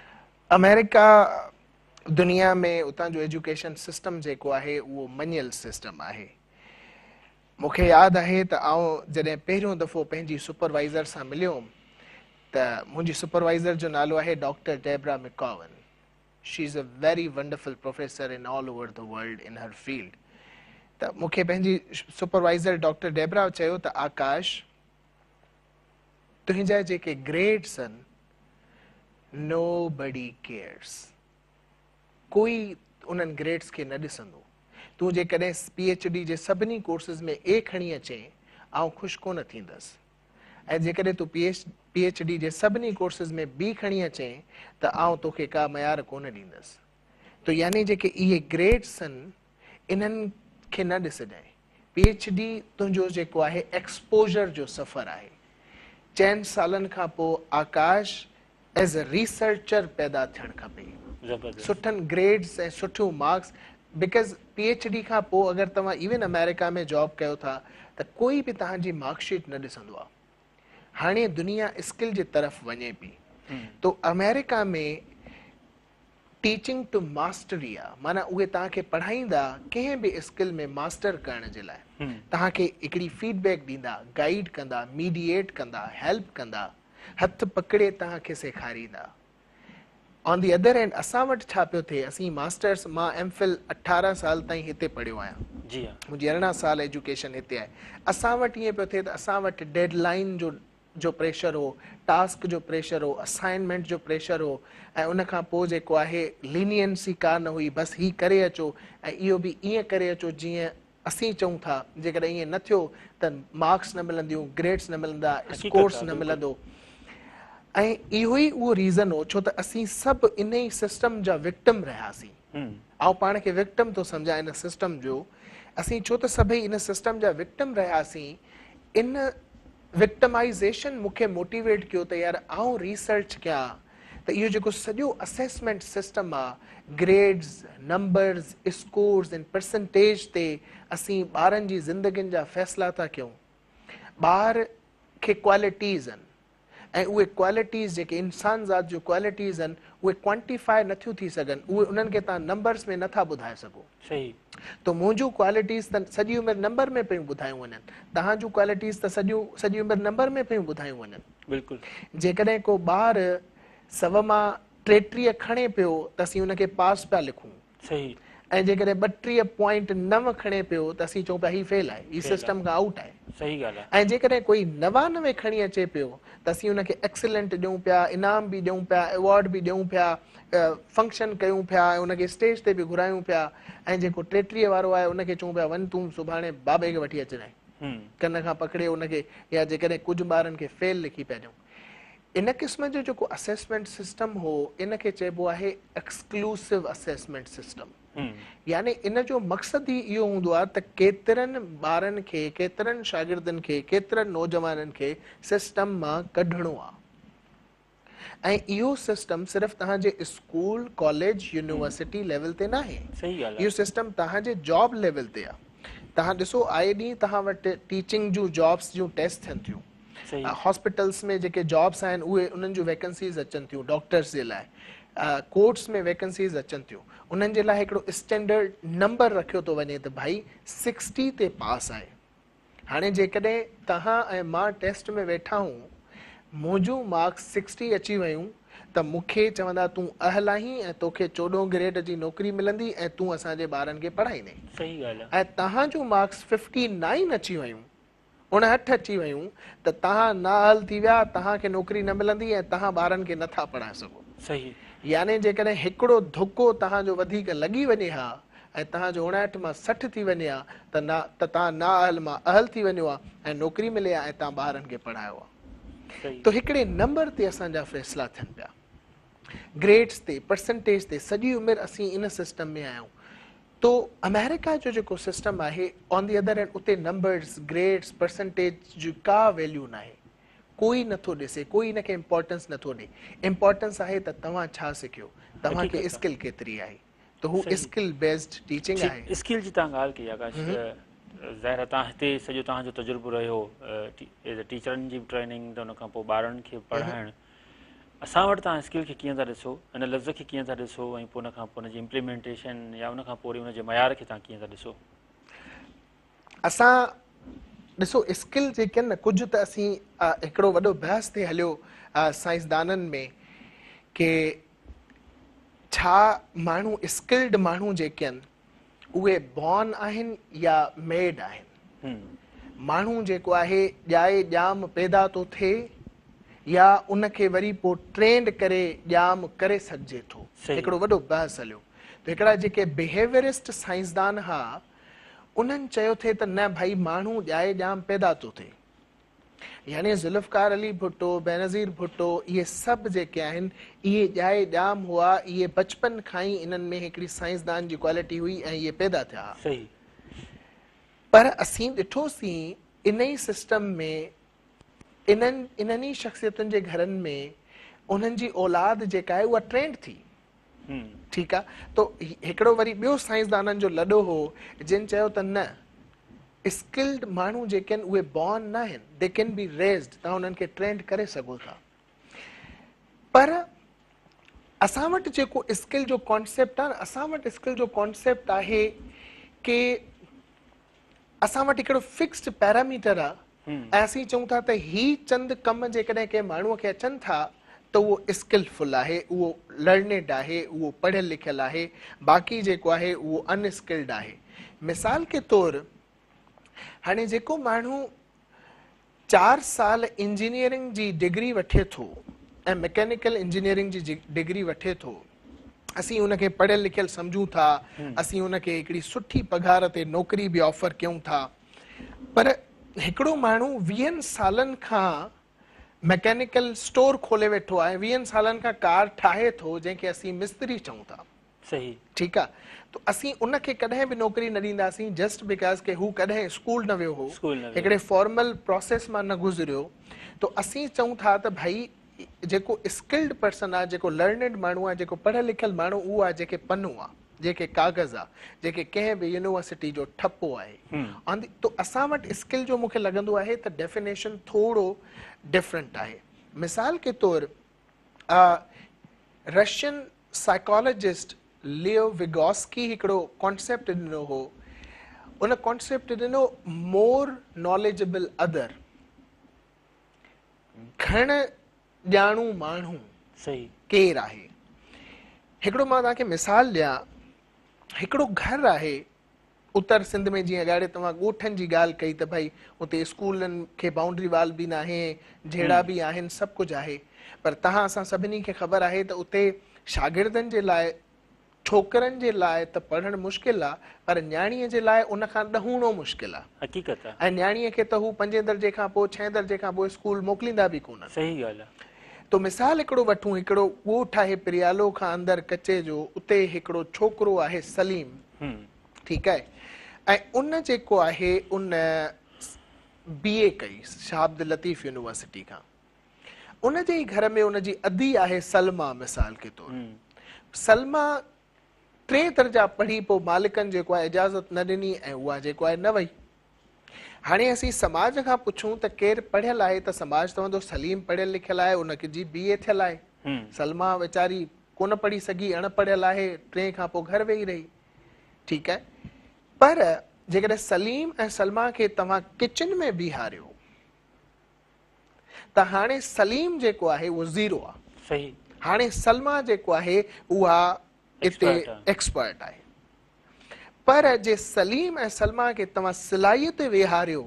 آمريڪا دنيا ۾ اتان جو ايجوڪيشن سسٽم جيڪو آهي اهو مڃيل سسٽم آهي. مون کي ياد آهي ته آئون جڏهن پهريون دفعو پنهنجي سپروائيزر سان مليو هوم ته منهنجي سپروائيزر جو نالو آهي doctor Debra McCowan she is a very wonderful professor in all over the world in her field ته مون کي پنهنجي سپروائيزر ڊاڪٽر ڊيبرا چيو ته آڪاش تنهنجا جيڪي گريڊس آهن نو بڊي ڪيئرس ڪوئي انهن گريڊس کي نه ڏسندو. تون جيڪڏهن پي ايڇ ڊي جي سڀني ڪورسز ۾ اي کڻي اچين، آئون خوش ڪونه ٿيندس. ۽ جيڪڏهن تون پي ايڇ ڊي جي سڀني ڪورسز ۾ بي کڻي اچين ته آئون توکي ڪا ميار ڪونه ڏيندس. تو يعني جيڪي اهي گريڊس آهن، انهن کي نه ڏسجانء. پي ايڇ ڊي تنهنجو جيڪو آهي ايڪسپوزر جو سفر آهي. چئن سالن کان پوء آڪاش ايز اي ريسرچر پيدا ٿيڻ کپي. سٺن گريڊس ۽ سٺيون marks because P H D کان پوء اگر توهان ايون آمريڪا ۾ جاب ڪيو ٿا ته ڪوئي به توهان جي مارڪ شيٽ نه ڏسندو آهي. هاڻي دنيا اسڪل جي طرف وڃي پي تو آمريڪا ۾ ٽيچنگ ٽو ماسٽري آ معنيٰ اهي توهان کي پڙهائيندا ڪنهن به اسڪل ۾ ماسٽر ڪرڻ جي لاء توهان کي هڪڙي فيڊ بيڪ ڏيندا گائيڊ ڪندا ميڊيئيٽ ڪندا هيلپ ڪندا هٿ پڪڙي توهان کي سيکاريندا. آن the other hand اسان وٽ ڇا پيو ٿئي اسين ماسٽرس مان ايم فل 18 سال تائين هتي پڙهيو آهيان جي ها منهنجي 18 سال ايجوڪيشن هتي آهي اسان وٽ ائين پيو ٿئي ته اسان وٽ ڊيڊ لائين جو جو پريشر هو ٽاسڪ جو پريشر هو اسائنمينٽ جو پريشر هو ۽ ان کان پوء جيڪو آهي لينينسي ڪا نه هئي بس هي ڪري اچو ۽ اهو به ائين ڪري اچو جيئن اسين چئون ٿا جيڪڏهن ائين نه ٿيو ته مارڪس نه ملنديون، گريڊس نه ملندا، اسڪورس نه ملندو ۽ اهو ئي اهو ريزن هو ڇو ته اسين سڀ انهي سسٽم جا وڪٽم رهياسين. آئون پاڻ کي وڪٽم ٿو سمجهان ان سسٽم جو. اسين ڇو ته سڀئي ان سسٽم جا وڪٽم رهياسين ان وڪٽمائيزيشن مون کي موٽيويٽ ڪيو ته يار آئون ريسرچ ڪيان ته اهو جيڪو سڄو اسيسمينٽ سسٽم آ گريڊز، نمبرز، اسڪورز ۽ پرسنٽيج تي اسين ٻارن جي زندگين جا فيصلا ٿا ڪيون. ٻار کي ڪوالٽيز آهن ۽ اهي ڪوالٽيز جيڪي انسان ذات جون ڪوالٽيز آهن اهي ڪوانٽيفائي نٿيون ٿي سگهن اهي انهن کي توهان نمبرز ۾ نٿا ٻڌائي سگهو. صحيح. ته منهنجون ڪوالٽيز ته سڄي عمر نمبر ۾ پيون ٻڌايون وڃن توهان جون ڪوالٽيز ته سڄيون سڄي عمر نمبر ۾ پيون ٻڌايون وڃن. بلڪل. جيڪڏهن ڪو ٻار سو مان 33 کڻي پيو ته اسين ان کي پاس پيا لکون. صحيح. ۽ جيڪڏهن 32 پوائنٽ 9 کڻي پيو ته اسين چئون پيا هي فيل آهي، هي سسٽم کان آئوٽ آهي. صحيح ڳالهه آهي. ۽ جيڪڏهن ڪوئي 99 کڻي اچي پيو ته اسين ان کي ايڪسلنٽ ڏيون پيا، انعام به ڏيون پيا، ايوارڊ به ڏيون پيا، فنڪشن ڪيون پيا ۽ ان کي اسٽيج تي به گهرايون پيا ۽ جيڪو 33 وارو آهي ان کي چئون پيا وڃ تون سڀاڻي بابي کي وٺي اچجانء. ڪن کان پڪڙي ان کي يا جيڪڏهن ڪجهه ٻارن کي فيل لکي پيا ڏيون. ان قسم جو جيڪو اسيسمينٽ سسٽم هو ان کي چئبو آهي ايڪسڪلوسو اسيسمينٽ سسٽم يعني ان جو مقصد ئي اهو هوندو آهي ته ڪيترن ٻارن کي ڪيترن شاگردن کي ڪيترن نوجوانن کي سسٽم مان ڪڍڻو آهي ۽ اهو سسٽم صرف توهان جي اسڪول ڪاليج يونيورسٽي ليول تي ناهي اهو سسٽم توهان جي جاب ليول تي آهي توهان ڏسو آئي ڏينهن توهان وٽ ٽيچنگ جون جابس جون ٽيسٽ ٿين ٿيون هاسپيٽلس ۾ جيڪي جابس آهن اهي انهن جون ويڪنسيز اچن ٿيون ڊاڪٽرس جي لاء ڪورٽس ۾ ويڪنسيز اچن ٿيون انهن جي لاء هڪڙو اسٽينڊرڊ نمبر رکيو ٿو وڃي ته ڀائي 60 تي پاس آهي هاڻي جيڪڏهن توهان ۽ مان ٽيسٽ ۾ ويٺا آهيون منهنجون مارڪس 60 اچي ويون ته مون کي چوندا تون اهل آهين ۽ توکي 14 گريڊ جي نوڪري ملندي ۽ تون اسان جي ٻارن کي پڙهائيندين ۽ توهان جون مارڪس 59 اچي ويون 59 اچي ويون ته توهان نااهل ٿي ويا، توهان کي نوڪري نه ملندي ۽ توهان ٻارن کي نه ٿا پڙهائي سگهو. صحيح. يعني جيڪڏهن هڪڙو ڌڪو توهان جو وڌيڪ لڳي وڃي ها ۽ توهان جو 59 مان 60 ٿي وڃي ها ته نا ته توهان نااهل مان اهل ٿي وڃو ها ۽ نوڪري ملي ها ۽ توهان ٻارن کي پڙهايو ها. صحيح. ته هڪڙي نمبر تي اسان جا فيصلا ٿين پيا. گريڊس تي، پرسنٽيج تي، سڄي عمر اسين ان سسٽم ۾ آهيون. تو آمريڪا جو جيڪو سسٽم آهي آن the other hand اتي نمبرز، گريڊس، پرسنٽيج جي ڪا ويليو ناهي. ڪوئي نٿو ڏسي، ڪوئي ان کي امپارٽنس نٿو ڏي. امپارٽنس آهي ته توهان ڇا سکيو، توهان کي اسڪل ڪيتري آهي. ته هو اسڪل بيسڊ ٽيچنگ آهي. اسڪل جي توهان ڳالهه ڪئي آڪاش، ظاهر آهي توهان هتي سڄو توهان جو تجربو رهيو ايز اي ٽيچرن جي به ٽريننگ ته ان کان پوء ٻارن کي پڙهائڻ. اسان وٽ توهان اسڪل کي ڪيئن ٿا ڏسو، ان لفظ کي ڪيئن ٿا ڏسو ۽ پوء ان کان پوء ان جي امپليمينٽيشن يا ان کان پوء وري ان جي معيار کي توهان ڪيئن ٿا ڏسو؟ اسان ڏسو اسڪل جيڪي آهن نه ڪجهه ته اسين هڪڙو وڏو بحث ٿي هليو سائنسدانن ۾ ڪي ڇا ماڻهو اسڪلڊ ماڻهو جيڪي آهن اهي بورن آهن يا ميڊ آهن. ماڻهو جيڪو آهي ڄائي ڄام پيدا ٿو ٿئي يا ان کي وري پوء ٽرينڊ ڪري ڄام ڪري سگهجي ٿو. هڪڙو وڏو بحث هليو ته هڪڙا جيڪي بيهيويئرسٽ سائنسدان ها انهن چيو ٿي ته نه ڀائي ماڻهو ڄائي ڄام پيدا ٿو ٿئي. يعني ذوالفقار علي ڀٽو، بينظير ڀٽو اهي سڀ جيڪي آهن اهي ڄائي ڄام هئا، اهي بچپن کان ئي انهن ۾ هڪڙي سائنسدان جي ڪوالٽي هئي ۽ اهي پيدا ٿيا ها. صحيح. پر اسين ڏٺوسين انهي سسٽم ۾ انهن انهن ئي شخصيتن جي گهرن ۾ انهن جي اولاد جيڪا آهي اها ٽرينڊ ٿي. ٺيڪ آ تو هڪڙو وري ٻيو سائنسدانن جو لڏو هو جن چيو ته نه اسڪلڊ ماڻهو جيڪي آهن اهي بورن نه آهن the can be raised توهان انهن کي ٽرينڊ ڪري سگهو ٿا پر اسان وٽ جيڪو اسڪل جو ڪانسيپٽ آهي اسان وٽ اسڪل جو ڪانسيپٽ آهي ڪي اسان وٽ هڪڙو فڪسڊ پيراميٽر آهي ۽ اسين چئون ٿا ته هي چند ڪم جيڪڏهن ڪنهن ماڻهوء کي اچن ٿا ته اهو اسڪلفل آهي، اهو لرنيڊ آهي، اهو پڙهيل لکيل آهي، باقي جيڪو آهي اهو ان اسڪلڊ آهي. مثال ڪي طور هاڻي جيڪو ماڻهو 4 سال انجنيئرنگ جي ڊگري وٺي ٿو ۽ مڪينيڪل انجنيئرنگ جي ڊگري وٺي ٿو، اسين ان کي پڙهيل لکيل سمجهون ٿا، اسين ان کي هڪڙي سٺي پگهار تي نوڪري به آفر ڪيون ٿا، پر هڪڙو ماڻهو 20 سالن کان ميڪينيڪل اسٽور کولي ويٺو آهي، 20 سالن کان ڪار ٺاهي ٿو، جنهن کي اسين مستري چئون ٿا. صحيح. ٺيڪ آ ته اسين ان کي ڪڏهن به نوڪري نه ڏينداسين جسٽ because ڪي هو ڪڏهن اسڪول نه ويو هو، هڪڙي فارمل پروسيس مان نه گذريو ته اسين چئون ٿا ته ڀائي جيڪو اسڪلڊ پرسن آ، جيڪو لرنيڊ ماڻهو آ، جيڪو پڙهيل لکيل ماڻهو اهو آ جنهن کي پنو آ، جنهن کي ڪاغذ آ، جنهن کي ڪنهن به يونيورسٽي جو ٺپو آهي. آن the تو اسان وٽ اسڪل جو مون کي لڳندو آهي ته ڊيفينيشن ٿورو ڊفرنٽ آهي. مثال ڪي طور رشين سائيڪالاجسٽ ليو وگوسڪي هڪڙو ڪانسيپٽ ڏنو هو، ان ڪانسيپٽ ڏنو مور ناليجبل ادر. گهڻ ڄاڻو ماڻهو صحيح ڪير آهي؟ هڪڙو مان توهان کي مثال ڏيان، هڪڙو گهر آهي اتر سنڌ ۾ جيئن اڳاڙي توهان ڳوٺن جي ڳالهه ڪئي ته ڀائي اتي اسڪولن کي بائونڊري وال به ناهي، جهيڙا به آهن، سڀ ڪجهه آهي پر توهان اسان سڀني کي خبر آهي ته اتي شاگردن جي لاء ڇوڪرن جي لاء ته پڙهڻ مشڪل آ پر نياڻيء جي لاء ان کان ڏهوڻو مشڪل آ. حقيقت آ. ۽ نياڻيء کي ته هو پنجين درجي کان پوء ڇهين درجي کان پوء اسڪول موڪليندا به ڪونهن. صحيح ڳالهه آ. تو مثال هڪڙو وٺون هڪڙو ڳوٺ آهي پريالو کان اندر ڪچي جو اتي هڪڙو ڇوڪرو آهي سليم ٺيڪ آهي ۽ ان جيڪو آهي ان بي اي ڪئي شاهه عبداللطيف يونيورسٽي کان ان جي ئي گهر ۾ ان جي ادي آهي سلميٰ مثال ڪي طور سلميٰ ٽي درجا پڙهي پوء مالڪن جيڪو آهي اجازت نه ڏني ۽ اها جيڪو آهي نه وئي هاڻي اسين سماج کان پڇون ته ڪير پڙهيل آهي ته سماج چوندو سليم پڙهيل لکيل آهي ان جي بي اي ٿيل آهي سلميٰ ويچاري ڪونه پڙهي سگهي اڻ پڙهيل آهي ٽئين کان پوء گهر ويهي رهي ٺيڪ آهي پر جيڪڏهن سليم ۽ سلميٰ کي توهان ڪچن ۾ بيهاريو ته هاڻي سليم جيڪو آهي اهو زيرو آهي صحيح هاڻي سلميٰ جيڪو آهي اها اتي ايڪسپرٽ آهي پر جي سليم ۽ سلميٰ کي توهان سلائيء تي ويهاريو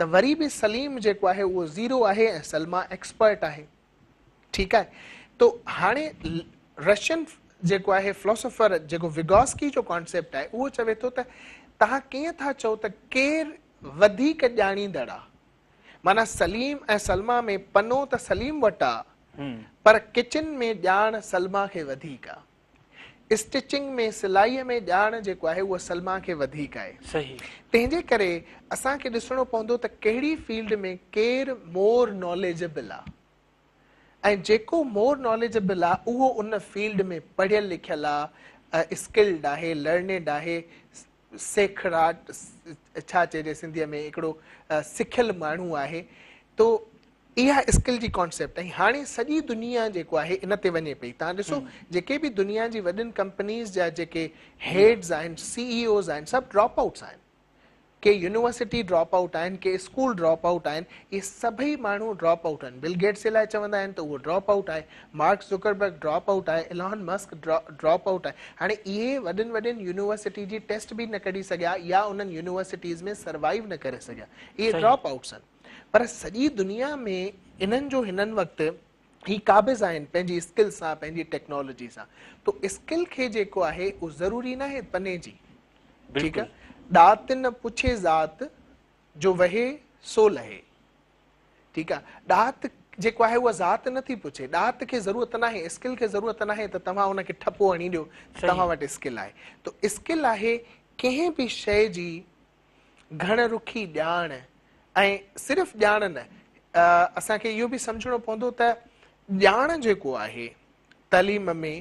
ته وري به سليم جيڪو آهي اهو زيرو آهي ۽ سلميٰ ايڪسپرٽ آهي. ٺيڪ آهي. تو هاڻي رشين جيڪو آهي فلاسافر جيڪو وگاسڪي جو ڪانسيپٽ آهي اهو چوي ٿو ته توهان ڪيئن ٿا چئو ته ڪير وڌيڪ ڄاڻيندڙ آ. معنيٰ سليم ۽ سلميٰ ۾ پنو ته سليم وٽ آ پر ڪچن ۾ ڄاڻ سلميٰ کي وڌيڪ آ. اسٽچنگ ۾ سلائيء ۾ ڄاڻ جيڪو آهي اهو سلميٰ کي وڌيڪ آهي. صحيح. تنهن جي ڪري اسان کي ڏسڻو پوندو ته ڪهڙي فيلڊ ۾ ڪير مور ناليجبل آ ۽ جيڪو مور ناليجبل آ اهو ان فيلڊ ۾ پڙهيل لکيل آ، اسڪلڊ آهي، لرنيڊ آهي، سيکڙاٽ ڇا چئجي سنڌيء ۾ هڪڙو سکيل ماڻهو آهي تو اها اسڪل جي ڪانسيپٽ ۽ هاڻي سڄي دنيا جيڪو آهي ان تي وڃي پئي توهان ڏسو جيڪي به دنيا جي وڏين ڪمپنيز جا جيڪي هيڊز آهن سي اي اوز آهن سڀ ڊراپ آئوٽس آهن ڪي يونيورسٽي ڊراپ آئوٽ آهن ڪي اسڪول ڊراپ آئوٽ آهن اهي سڀئي ماڻهو ڊراپ آئوٽ آهن بل گيٽس جي لاء چوندا آهن ته اهو ڊراپ آئوٽ آهي مارڪ زڪربرگ ڊراپ آئوٽ آهي ايلون مسڪ ڊراپ آئوٽ آهي هاڻي اهي وڏين وڏين يونيورسٽي جي ٽيسٽ به نه ڪڍي سگهيا يا انهن يونيورسٽيز ۾ سروائيو نه ڪري سگهيا اهي ڊراپ آئوٽس آهن پر سڄي دنيا ۾ انهن جو هنن وقت هي قابض آهن پنهنجي اسڪل سان پنهنجي ٽيڪنالاجي سان تو اسڪل کي جيڪو آهي اهو ضروري ناهي پني جي ٺيڪ آهي ڏات نه پڇي ذات جو وهي سو لهي ٺيڪ آهي ڏات جيڪو آهي اها ذات نه ٿي پڇي ڏات کي ضرورت ناهي اسڪل کي ضرورت ناهي ته توهان ان کي ٺپو هڻي ڏيو توهان وٽ اسڪل آهي تو اسڪل آهي ڪنهن به شيء جي گهڻ رخي ڄاڻ ۽ صرف ڄاڻ نه اسان کي اهو به سمجهڻو پوندو ته ڄاڻ جيڪو آهي تعليم ۾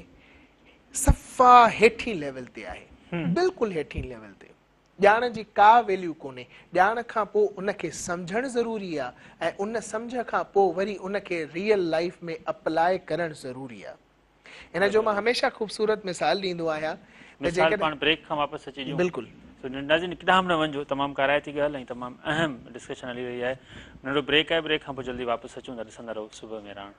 صفا هيٺين ليول تي آهي بلڪل هيٺين ليول تي ڄاڻ جي ڪا ويليو ڪونهي ڄاڻ کان پوء ان کي سمجهڻ ضروري آهي ۽ ان سمجهه کان پوء وري ان کي ريئل لائف ۾ اپلاء ڪرڻ ضروري آهي ان جو مان هميشه خوبصورت مثال ڏيندو آهيان ته جيڪڏهن پاڻ بريڪ کان واپس اچي ڏيون بلڪل سو ناظرين ڪڏهن به نه وڃجو تمام ڪارائتي ڳالهه ۽ تمام اهم ڊسڪشن هلي رهي آهي ننڍڙو بريڪ آهي بريڪ کان پوء جلدي واپس اچون ٿا ڏسندا رهو صبح مهراڻ.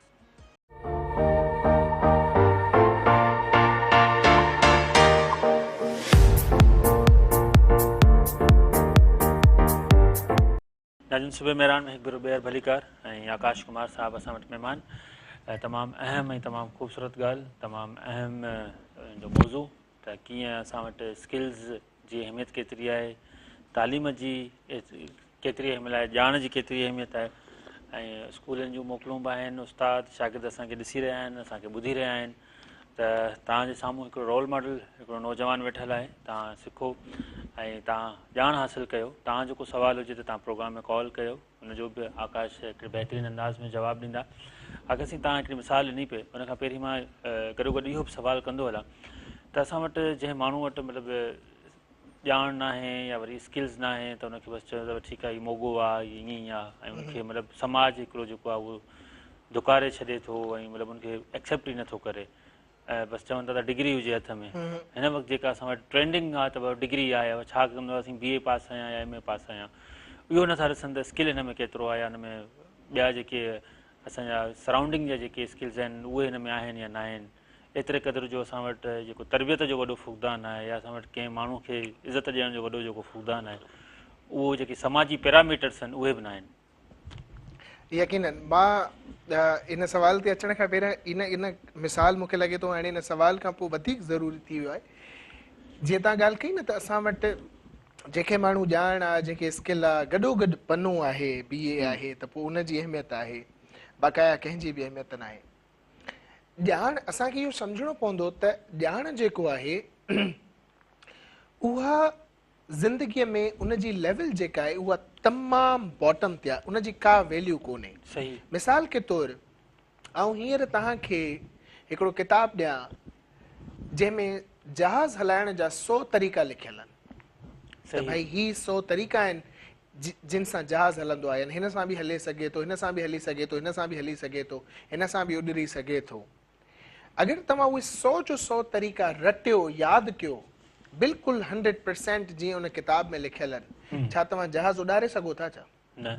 ناظرين صبح مهراڻ ۾ هڪ ڀيرو ٻيهر ڀليڪار ۽ آڪاش ڪمار صاحب اسان وٽ مهمان تمام اهم ۽ تمام خوبصورت ڳالهه تمام اهم جو موضوع ته ڪيئن اسان وٽ اسڪلز جي اهميت ڪيتري آهي تعليم جي ڪيتري اهميت آهي ڄاڻ جي ڪيتري اهميت آهي ۽ اسڪولن جون موڪلون به آهن استاد شاگرد اسان کي ڏسي رهيا آهن اسان کي ٻڌي رهيا آهن ته توهان جي سامهون هڪڙو رول ماڊل هڪڙو نوجوان ويٺل آهي توهان سکو ۽ توهان ڄاڻ حاصل ڪيو توهان جو ڪو سوال هجي ته توهان پروگرام ۾ ڪال ڪيو ان جو به آڪاش هڪڙي بهترين انداز ۾ جواب ڏيندا آڪاش سائين توهان هڪڙي مثال ڏني پئي ان کان پهرين مان گڏو گڏ اهو به سوال ڪندو هلان ته اسان وٽ جنهن ماڻهو وٽ مطلب ڄاڻ ناهي يا وري اسڪلز ناهي ته ان کي بس چيو ته ٺيڪ آهي هي موڳو آهي هي ائين ئي آهي ۽ ان کي مطلب سماج هڪڙو جيڪو آهي اهو ڌڪاري ڇڏي ٿو ۽ مطلب ان کي ايڪسيپٽ ئي نٿو ڪري ۽ بس چون ٿا ته ڊگري هجي هٿ ۾ هن وقت جيڪا اسان وٽ ٽرينڊنگ آهي ته ڊگري آهي ڇا ڪندو اسين بي اي پاس آهيان يا ايم اي پاس آهيان اهو نٿا ڏسن ته اسڪل هن ۾ ڪيترو آهي يا هن ۾ ٻيا جيڪي اسان جا سرائونڊنگ جا جيڪي اسڪلز آهن اهي هن ۾ آهن يا نه آهن ايتري قدر جو اسان وٽ جيڪو تربيت جو وڏو فقدان آهي يا اسان وٽ ڪنهن ماڻهو کي عزت ڏيڻ جو وڏو جيڪو فقدان آهي اهو جيڪي سماجي پيراميٽرس آهن اهي به نه آهن يقينن مان ان سوال تي اچڻ کان پهريان ان ان مثال مون کي لڳي ٿو هاڻي ان سوال کان پوء وڌيڪ ضروري ٿي ويو آهي جيئن توهان ڳالهه ڪئي نه ته اسان وٽ جنهن کي ماڻهو ڄاڻ آهي جنهن کي اسڪل آهي گڏو گڏ پنو آهي بي اي آهي ته پوء ان جي اهميت آهي باقاعده ڪنهن جي به اهميت ناهي. ڄاڻ اسان کي اهو سمجهڻو پوندو ته ڄاڻ جيڪو آهي اها زندگيء ۾ ان جي ليول جيڪا آهي اها تمام باٽم تي آهي ان جي ڪا ويليو ڪونهي. صحيح. مثال ڪي طور آئون هينئر توهان کي هڪڙو ڪتاب ڏيان جنهن ۾ جهاز هلائڻ جا 100 طريقا لکيل آهن ته ڀائي هي 100 طريقا آهن جن سان جهاز هلندو آهي يعني هن سان به هلي سگهي ٿو هن سان به هلي سگهي ٿو هن سان به هلي سگهي ٿو هن سان به اڏري سگهي ٿو. اگر توهان اهي 100 جو 100 طريقا رٽيو ياد ڪيو بلڪل 100% جيئن ان ڪتاب ۾ لکيل آهن ڇا توهان جهاز اڏاري سگهو ٿا ڇا؟ نه.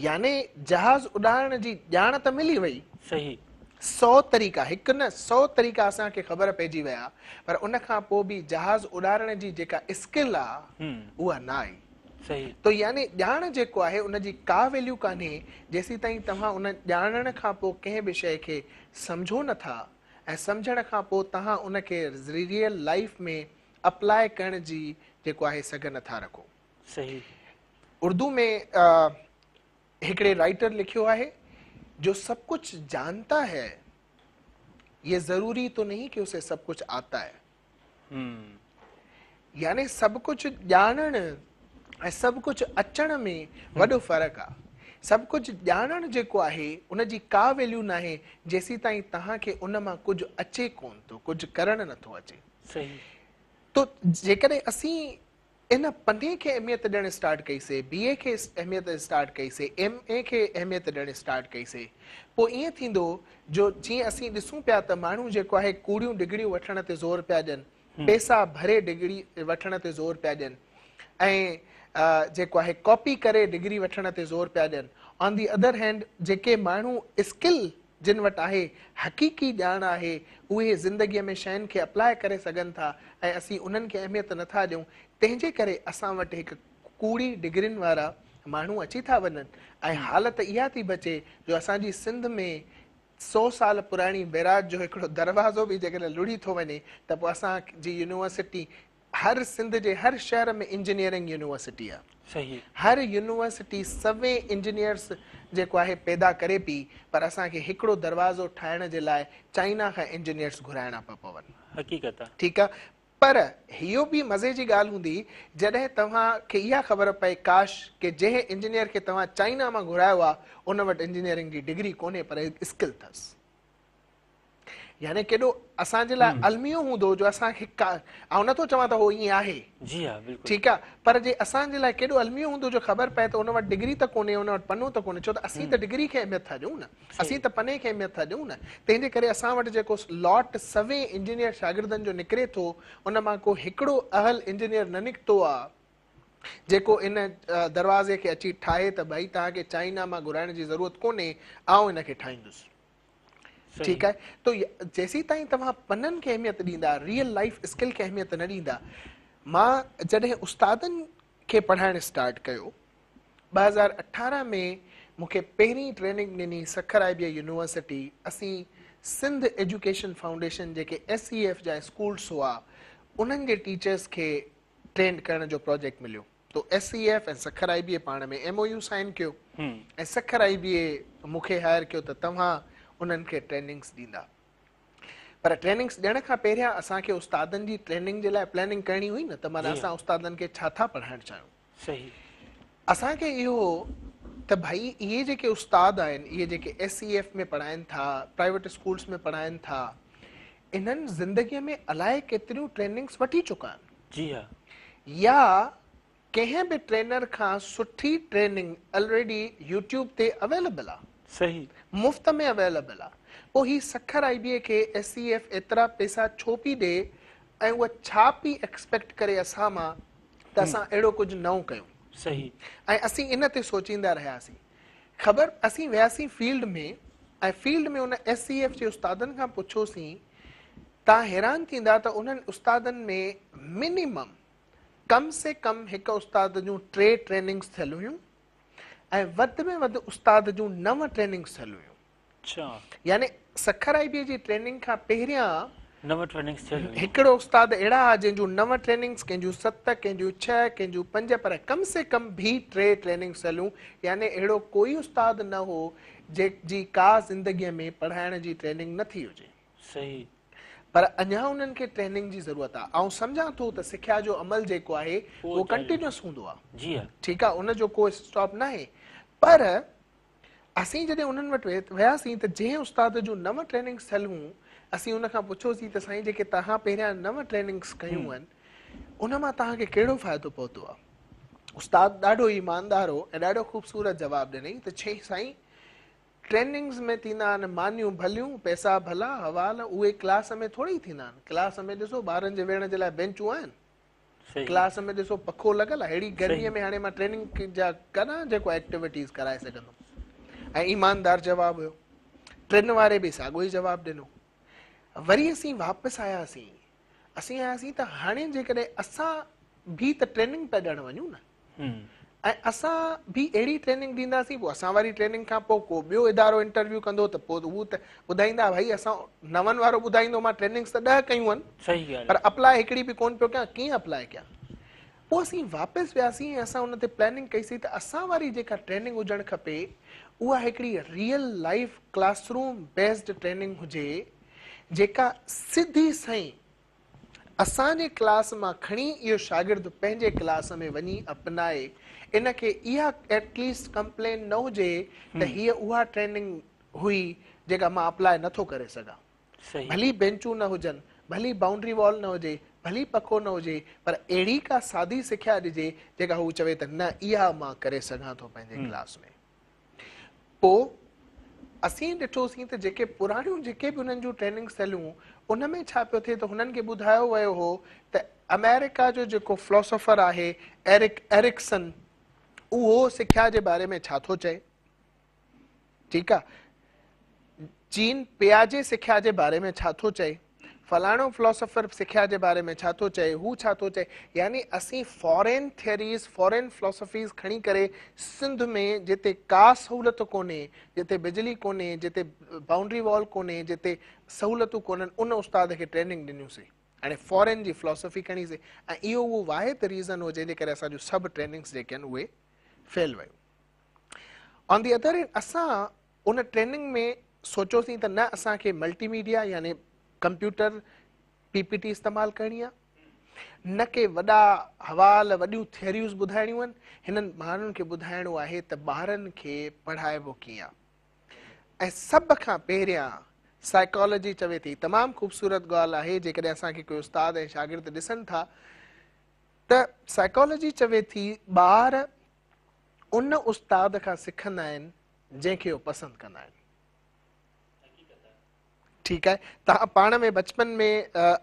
يعني جهاز اڏارڻ جي ڄاڻ ته ملي وئي. صحيح. 100 طريقا هڪ نه 100 طريقا اسان کي خبر پئجي ويا پر ان کان پوء به جهاز اڏارڻ جي جيڪا اسڪل آ اها نه آئي. صحيح. ته يعني ڄاڻ جيڪو آهي ان جي ڪا ويليو ڪانهي جيسين تائين توهان ان ڄاڻڻ کان پوء ڪنهن به شيء کي سمجهو نه ٿا ۽ سمجهڻ کان پوء توهان ان کي ريئل لائيف ۾ اپلاء ڪرڻ جي جيڪو آهي سگهه نه ٿا رکو. صحيح. اردو ۾ هڪڙي رائيٽر لکيو آهي جو سب ڪجهه جانتا هي يه ضروري تو نهين ڪي اسي سب ڪجهه آتا هي. يعني سڀ ڪجهه ڄاڻڻ ۽ سڀ ڪجهه اچڻ ۾ وڏو فرق آ. سڀ ڪجهه ڄاڻڻ جيڪو آهي ان جي ڪا ويليو ناهي جيسين تائين توهان کي ان مان ڪجهه اچي ڪون ٿو، ڪجهه ڪرڻ نٿو اچي. صحيح. تو جيڪڏهن اسين ان پني کي اهميت ڏيڻ اسٽارٽ ڪئي سي، بي اي کي اهميت اسٽارٽ ڪئي سي، ايم اي کي اهميت ڏيڻ اسٽارٽ ڪئي سي، پوء ائين ٿيندو جو جيئن اسين ڏسون پيا ته ماڻهو جيڪو آهي ڪوڙيون ڊگريون وٺڻ تي زور پيا ڏين، پئسا ڀري ڊگري وٺڻ تي زور پيا ڏين ۽ جيڪو آهي ڪاپي ڪري ڊگري وٺڻ تي زور پيا ڏين. آن the other hand جيڪي ماڻهو اسڪل جن وٽ آهي، حقيقي ڄاڻ آهي، اهي زندگيء ۾ شين کي اپلاء ڪري سگهن ٿا ۽ اسين انهن کي اهميت نه ٿا ڏيون، تنهن جي ڪري اسان وٽ هڪ ڪوڙي ڊگرين وارا ماڻهو اچي ٿا وڃن ۽ حالت اها ٿي بچي جو اسان جي سنڌ ۾ سو سال پراڻي بئراج جو هڪڙو دروازو به جيڪڏهن لڙهي ٿو وڃي ته پوء اسان جي يونيورسٽي هر سنڌ جي هر شهر ۾ انجنيئرنگ يونيورسٽي آ. صحيح. هر يونيورسٽي سوين انجنيئرس جيڪو آهي پيدا ڪري پي پر اسان کي هڪڙو دروازو ٺاهڻ جي لاء چائنا کان انجنيئرس گهرائڻا پيا پون. حقيقت آ. ٺيڪ آ پر اهو به مزي جي ڳالهه هوندي جڏهن توهان کي اها خبر پئي ڪاش ڪي جنهن انجنيئر کي توهان چائنا مان گهرايو آ ان وٽ انجنيئرنگ جي ڊگري ڪونهي پر اسڪل اٿس. يعني ڪيڏو اسان جي لاء الميو هوندو جو اسان کي آئون نٿو چوان ته هو ائين آهي. جي ها بلڪل. ٺيڪ آ پر جي اسان جي لاء ڪيڏو الميو هوندو جو خبر پئي ته ان وٽ ڊگري ته ڪونهي ان وٽ پنو ته ڪونهي ڇو ته اسين ته ڊگري کي اهميت ٿا ڏيون نه اسين ته پني کي اهميت ٿا ڏيون نه تنهن جي ڪري اسان وٽ جيڪو لاٽ سوين انجنيئر شاگردن جو نڪري ٿو ان مان ڪو هڪڙو اهل انجنيئر نه نڪتو آ جيڪو ان دروازي کي اچي ٺاهي ته ڀائي توهان کي چائنا مان گهرائڻ جي ضرورت ڪونهي آئون ان کي ٺاهيندس. ٺيڪ آهي تو جيسين تائين توهان پنن کي اهميت ڏيندا ريئل لائف اسڪل کي اهميت نه ڏيندا مان جڏهن استادن کي پڙهائڻ اسٽارٽ ڪيو 2018 ۾ مون کي پهرين ٽريننگ ڏني سکر آء بي آء يونيورسٽي اسين سنڌ ايجوڪيشن فائونڊيشن جيڪي ايس اي ايف جا اسڪولس هئا انهن جي ٽيچرس کي ٽرينڊ ڪرڻ جو پروجيڪٽ مليو تو S E F ۽ Sukkur I B A پاڻ ۾ ايم او يو سائن ڪيو ۽ سکر آء بي اي مون کي هائر ڪيو ته توهان انهن کي ٽريننگس ڏيندا پر ٽريننگس ڏيڻ کان پهريان اسان کي استادن جي ٽريننگ جي لاء پلاننگ ڪرڻي هئي نه ته معنيٰ اسان استادن کي ڇا ٿا پڙهائڻ چاهيون. صحيح. اسان کي اهو ته ڀائي اهي جيڪي استاد آهن اهي جيڪي ايس اي ايف ۾ پڙهائن ٿا پرائيويٽ اسڪولس ۾ پڙهائن ٿا انهن زندگي ۾ الائي ڪيتريون ٽريننگس وٺي چڪا آهن. جي ها. يا ڪنهن به ٽرينر کان سٺي ٽريننگ الريڊي يوٽيوب تي اويليبل آ. صحيح. مفت ۾ اويليبل آ. پوء هي سکر آئي بي اي کي ايس اي ايف ايترا پيسا ڇو پي ڏي ۽ اها ڇا پي ايڪسپيڪٽ ڪري اسان مان ته اسان اهڙو ڪجهه نئون ڪيون. صحيح. ۽ اسين ان تي سوچيندا رهياسين. خبر اسين وياسين فيلڊ ۾ ۽ فيلڊ ۾ ان ايس اي ايف جي استادن کان پڇيوسين تان حيران ٿيندا ته انهن استادن ۾ منيمم ڪم سي ڪم هڪ استاد جون 3 ٽريننگس ٿيل هيون ۽ وڌ ۾ وڌ استاد جون 9 ٽريننگس ٿيل هيون. اڇا. يعني سکر آئي بي اي جي ٽريننگ کان پهريان 9 ٽريننگس ٿيل هيون. هڪڙو استاد اهڙا ها جنهن جون 9 ٽريننگس، ڪنهن جون 7، ڪنهن جون 6، ڪنهن جون 5 پر ڪم سي ڪم به 3 ٽريننگس ٿيل هيون يعني اهڙو ڪوئي استاد نه هو جي ڪا زندگيء ۾ پڙهائڻ جي ٽريننگ نه ٿي هجي. صحيح. پر اڃا انهن کي ٽريننگ جي ضرورت آهي. آئون سمجهان ٿو ته سکيا جو عمل جيڪو آهي اهو ڪنٽينيوس هوندو آهي. جي ها. ٺيڪ آهي ان جو ڪو اسٽاپ ناهي پر اسين جڏهن انهن وٽ وياسين ته جنهن استاد جون نو ٽريننگس ٿيل هيون اسين ان کان پڇيوسين ته سائين جيڪي توهان پهريان نو ٽريننگس ڪيون آهن ان مان توهان کي ڪهڙو فائدو پهتو آهي؟ استاد ڏاڍو ايماندار هو ۽ ڏاڍو خوبصورت جواب ڏنائين ته چيائين سائين ٽريننگز ۾ ٿيندا آهن مانيون ڀليون، پئسا ڀلا، حوال اهي ڪلاس ۾ ٿوري ئي ٿيندا آهن. ڪلاس ۾ ڏسو ٻارن جي ويهڻ جي لاء بينچون آهن. ڪلاس ۾ ڏسو پکو لڳل آهي. ههڙي گرميء ۾ هاڻي مان ٽريننگ جا ڪڏهن جيڪو ايڪٽيوٽيز ڪرائي سگهندم. ۽ ايماندار جواب هيو. ٽن واري به ساڳيو ئي جواب ڏنو. وري اسين واپس آياسين. اسين آياسين ته هاڻي جيڪڏهن اسان به ته ٽريننگ پيا ڏيڻ وڃون نه. ۽ اسان به اهڙي ٽريننگ ڏينداسين پوء اسان واري ٽريننگ کان پوء ڪو ٻيو ادارو انٽرويو ڪندو ته پوء هو ته ٻڌائيندا ڀائي اسان نون وارو ٻڌائيندو مان ٽريننگس ته ڏهه ڪيون آهن صحيح ڳالهه پر اپلاء هڪڙي به ڪون پيو ڪيان ڪيئن اپلاء ڪيان پوء اسين واپس وياسين ۽ اسان ان تي پلاننگ ڪئي سين ته اسان واري جيڪا ٽريننگ هجڻ کپي اها هڪڙي real life class room based training هجي جيڪا سڌي سئين اسان جي ڪلاس مان کڻي اهو شاگرد پنهنجي ڪلاس ۾ وڃي اپنائي ان کي اها ايٽ ليسٽ ڪمپلين نه هجي ته هيء اها ٽريننگ هئي جيڪا مان اپلاء نه ٿو ڪري سگهان. ڀلي بينچون نه هجن، ڀلي بائونڊري وال نه هجي، ڀلي پکو نه هجي پر اهڙي ڪا سادي سکيا ڏجي جيڪا هو چوي ته نه اها مان ڪري سگهان ٿو پنهنجي ڪلاس ۾. پوء اسين ڏٺوسين ته جيڪي پراڻيون جيڪي به انهن جون ٽريننگس ٿيل هيون ان ۾ ڇا پيو ٿئي ته هنن کي ٻڌايو ويو هو ته آمريڪا جو جيڪو فلاسافر آهي ايرڪ ايرڪسن اهو سکيا جي باري ۾ ڇا ٿو چئي ٺيڪ آ جين پياجي سکيا جي باري ۾ ڇا ٿو چئي فلاڻو فلاسافر سکيا جي باري ۾ ڇا ٿو چئي، هو ڇا ٿو چئي، يعني اسين فارين ٿيريز، فارين فلاسافيز کڻي ڪري سنڌ ۾ جتي ڪا سهولت ڪونهي، جتي بجلي ڪونهي، جتي بائونڊري وال ڪونهي، جتي سهولتون ڪونهن، ان استاد کي ٽريننگ ڏنيون سين. هاڻي فارين جي فلاسافي کڻي سين ۽ اهو اهو واحد ريزن هو جنهن جي ڪري اسان جون سڀ ٽريننگس جيڪي آهن اهي فيل ويون. آن the other hand اسان ان ٽريننگ ۾ سوچيوسين ته نه اسان کي ملٽي ميڊيا يعني ڪمپيوٽر پي پي ٽي استعمال ڪرڻي آ نه ڪي وڏا حوال وڏيون ٿيوريز ٻڌائڻيون آهن هنن ماڻهن کي ٻڌائڻو آهي ته ٻارن کي پڙهائبو ڪيئن آ ۽ سڀ کان پهريان سائيڪالاجي چوي ٿي تمام خوبصورت ڳالهه آهي جيڪڏهن اسان کي ڪوئي استاد ۽ شاگرد ڏسن ٿا ته سائيڪالاجي چوي ٿي ٻار ان استاد کان سکندا آهن جنهن کي هو پسند ڪندا آهن. ٺيڪ آهي توهان پاڻ ۾ بچپن ۾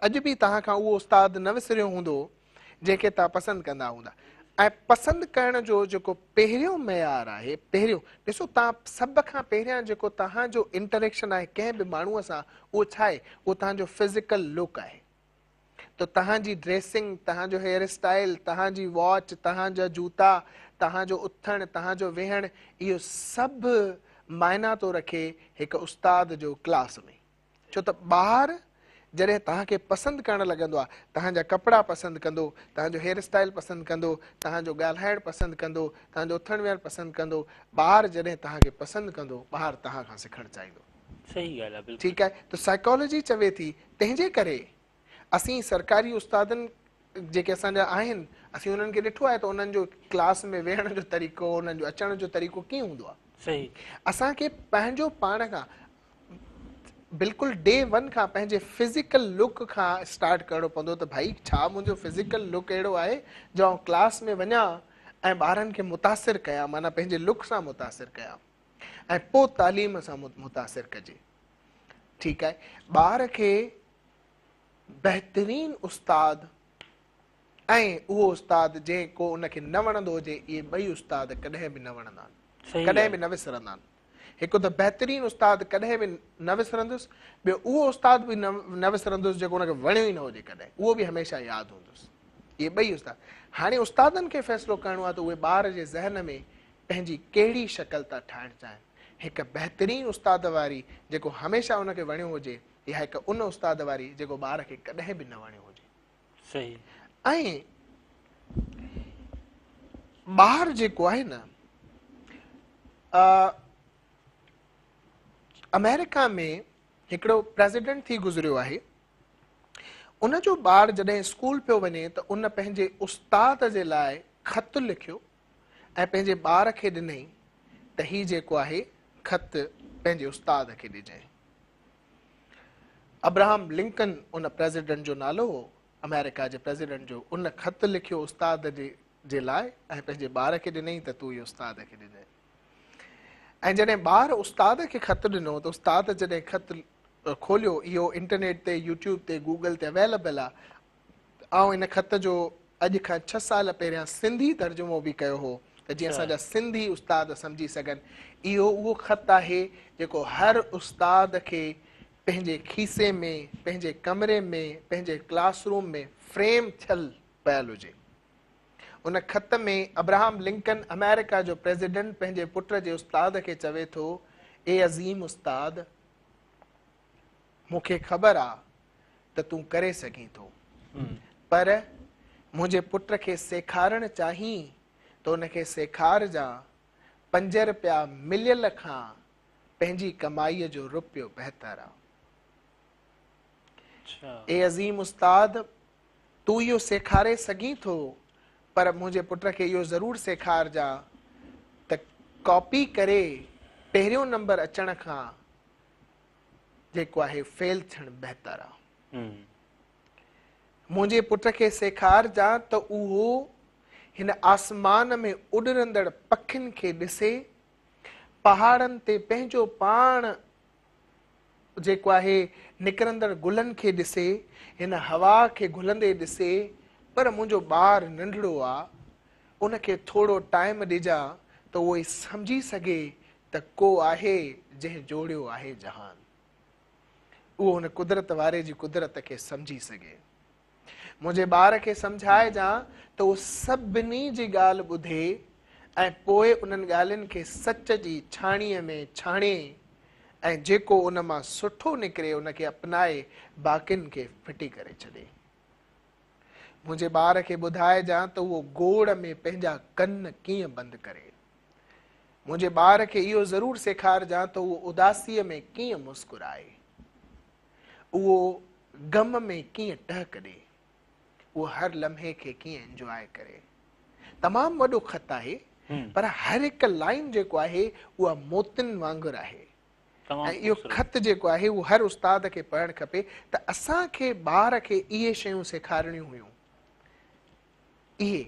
اڄ به توهان کان اهو استاد نه وسريو هوندو جنهن کي توهان پسند ڪندا هوندا ۽ پسند ڪرڻ جو جيڪو پهريون معيار آهي پهريون ڏسو توهان سڀ کان پهريان جيڪو توهان جو انٽريڪشن آهي ڪنهن به ماڻهوء سان اهو ڇا آهي اهو توهان جو فزيڪل لڪ آهي ته توهان جي ڊريسنگ، توهان جو هيئر اسٽائل، توهان جي واچ، توهان جا جوتا، توهان جو اٿڻ، توهان جو ويهڻ، اهو سڀ معنيٰ ٿو رکي هڪ استاد جو ڪلاس ۾. ڇو ته ٻار جڏهن توهان کي پسند ڪرڻ لڳندو آهي، توهان جا ڪپڙا پسند ڪندو، توهان جو هيئر اسٽائل پسند ڪندو، توهان جو ڳالهائڻ پسند ڪندو، توهان جو اٿڻ ويهڻ پسند ڪندو، ٻار جڏهن توهان کي پسند ڪندو، ٻار توهان کان سکڻ چاهيندو. صحيح ڳالهه آهي بلڪل. ٺيڪ آهي ته سائيڪالاجي چوي ٿي تنهن جي ڪري اسين سرڪاري استادن جيڪي اسان جا آهن اسين انهن کي ڏٺو آهي ته انهن جو ڪلاس ۾ ويهڻ جو طريقو انهن جو اچڻ جو طريقو ڪيئن هوندو آهي. صحيح. اسان کي پنهنجو پاڻ کان بلڪل ڊي ون کان پنهنجي فزيڪل لڪ کان اسٽارٽ ڪرڻو پوندو ته ڀائي ڇا منهنجو فزيڪل لڪ اهڙو آهي جو آئون ڪلاس ۾ وڃان ۽ ٻارن کي متاثر ڪيان معنيٰ پنهنجي لڪ سان متاثر ڪيان. ۽ پوء تعليم سان متاثر ڪجي. ٺيڪ آهي ٻار کي بهترين استاد ۽ اهو استاد جنهن ڪو ان کي نه وڻندو هجي اهي ٻئي استاد ڪڏهن به نه وڻندا آهن ڪڏهن به نه وسرندا آهن هڪ ته بهترين استاد ڪڏهن به نه وسرندس ٻيو اهو استاد به نه وسرندس جيڪو ان کي وڻيو ئي نه هجي ڪڏهن اهو به هميشه ياد هوندس اهي ٻئي استاد هاڻي استادن کي فيصلو ڪرڻو آهي ته اهي ٻار جي ذهن ۾ پنهنجي ڪهڙي شڪل ٿا ٺاهڻ چاهين، هڪ بهترين استاد واري جيڪو هميشه ان کي وڻيو هجي يا هڪ ان استاد واري جيڪو ٻار کي ڪڏهن به نه وڻيو هجي. صحيح. ۽ ٻار جيڪو آهي نه آمريڪا ۾ هڪڙو پريزيڊنٽ ٿي گذريو آهي، ان جو ٻار جڏهن اسڪول پيو وڃي ته ان پنهنجي استاد جي لاء خط لکيو ۽ پنهنجي ٻار کي ڏنئي ته هي جيڪو آهي خط پنهنجي استاد کي ڏجانء. ابراهم لنڪن ان پريزيڊنٽ جو نالو هو، آمريڪا جي پريزيڊنٽ جو، ان خط لکيو استاد جي جي لاء ۽ پنهنجي ٻار کي ڏنئي ته تون اهو استاد کي ڏجانء. ۽ جڏهن ٻار استاد کي خط ڏنو ته استاد جڏهن خط کوليو، اهو انٽرنيٽ تي، يوٽيوب تي، گوگل تي اويليبل آ. آئون ان خط جو اڄ کان 6 سال پهريان سنڌي ترجمو به ڪيو هو ته جيئن اسان جا سنڌي استاد سمجهي سگهن. اهو اهو خط آهي جيڪو هر استاد کي پنهنجي کيسي ۾، پنهنجي ڪمري ۾، پنهنجي ڪلاس روم ۾ فريم ٿيل پيل هجي. ان خط ۾ ابراهم لنڪن آمريڪا جو پريزيڊنٽ پنهنجي پٽ جي استاد کي چوي ٿو، اي عظيم استاد! مون کي خبر آ ته تون ڪري سگهين ٿو، پر منهنجي پٽ کي سيکارڻ چاهين ته ان کي سيکارجان، 5 رپيا مليل کان پنهنجي ڪمائيء جو رپيو بهتر آ. اي عظيم استاد! تون اهو سيکاري سگهين ٿو، پر منهنجي پٽ کي اهو ضرور سيکارجان ته ڪاپي ڪري پهريون نمبر اچڻ کان جيڪو آهي فيل ٿيڻ بهتر آ. منهنجي پٽ کي سيکارجان ته اهو هن آسمان ۾ اڏرندڙ پکين کي ڏسي، پهاڙن تي پنهنجو پاڻ جيڪو آهي نڪرندڙ گلن کي ڏسي، هن هوا کي گهلندي ڏسي، پر منهنجو ٻار ننڍڙو آ، ان کي ٿورو ٽائيم ڏجان ته اهو سمجهي سگهي ته ڪو آهي جنهن جوڙيو آهي جهان. اهو هن قدرت واري جي قدرت کي سمجهي سگهي. منهنجي ٻار کي سمجهائجان ته اهو سڀني جي ڳالهه ٻڌي ۽ پوء انهن ڳالهين کي سچ جي ڇاڻيء ۾ ڇاڻي ۽ جيڪو ان مان سٺو نڪري ان کي اپنائي باقين کي ڦٽي ڪري ڇڏي. منهنجي ٻار کي ٻڌائجان ته اهو گوڙ ۾ پنهنجا ڪن ڪيئن بند ڪري. منهنجي ٻار کي اهو ضرور سيکارجان ته اهو اداسيء ۾ ڪيئن مسڪرائي. اهو غم ۾ ڪيئن ٽهڪ ڏي، اهو هر لمحي کي ڪيئن انجواء ڪري. تمام وڏو خط آهي پر هر هڪ لائين جيڪو آهي اها موتين وانگر آهي ۽ اهو خط جيڪو آهي اهو هر استاد کي پڙهڻ کپي ته اسان کي ٻار کي اهي شيون سيکارڻيون هيون. اهي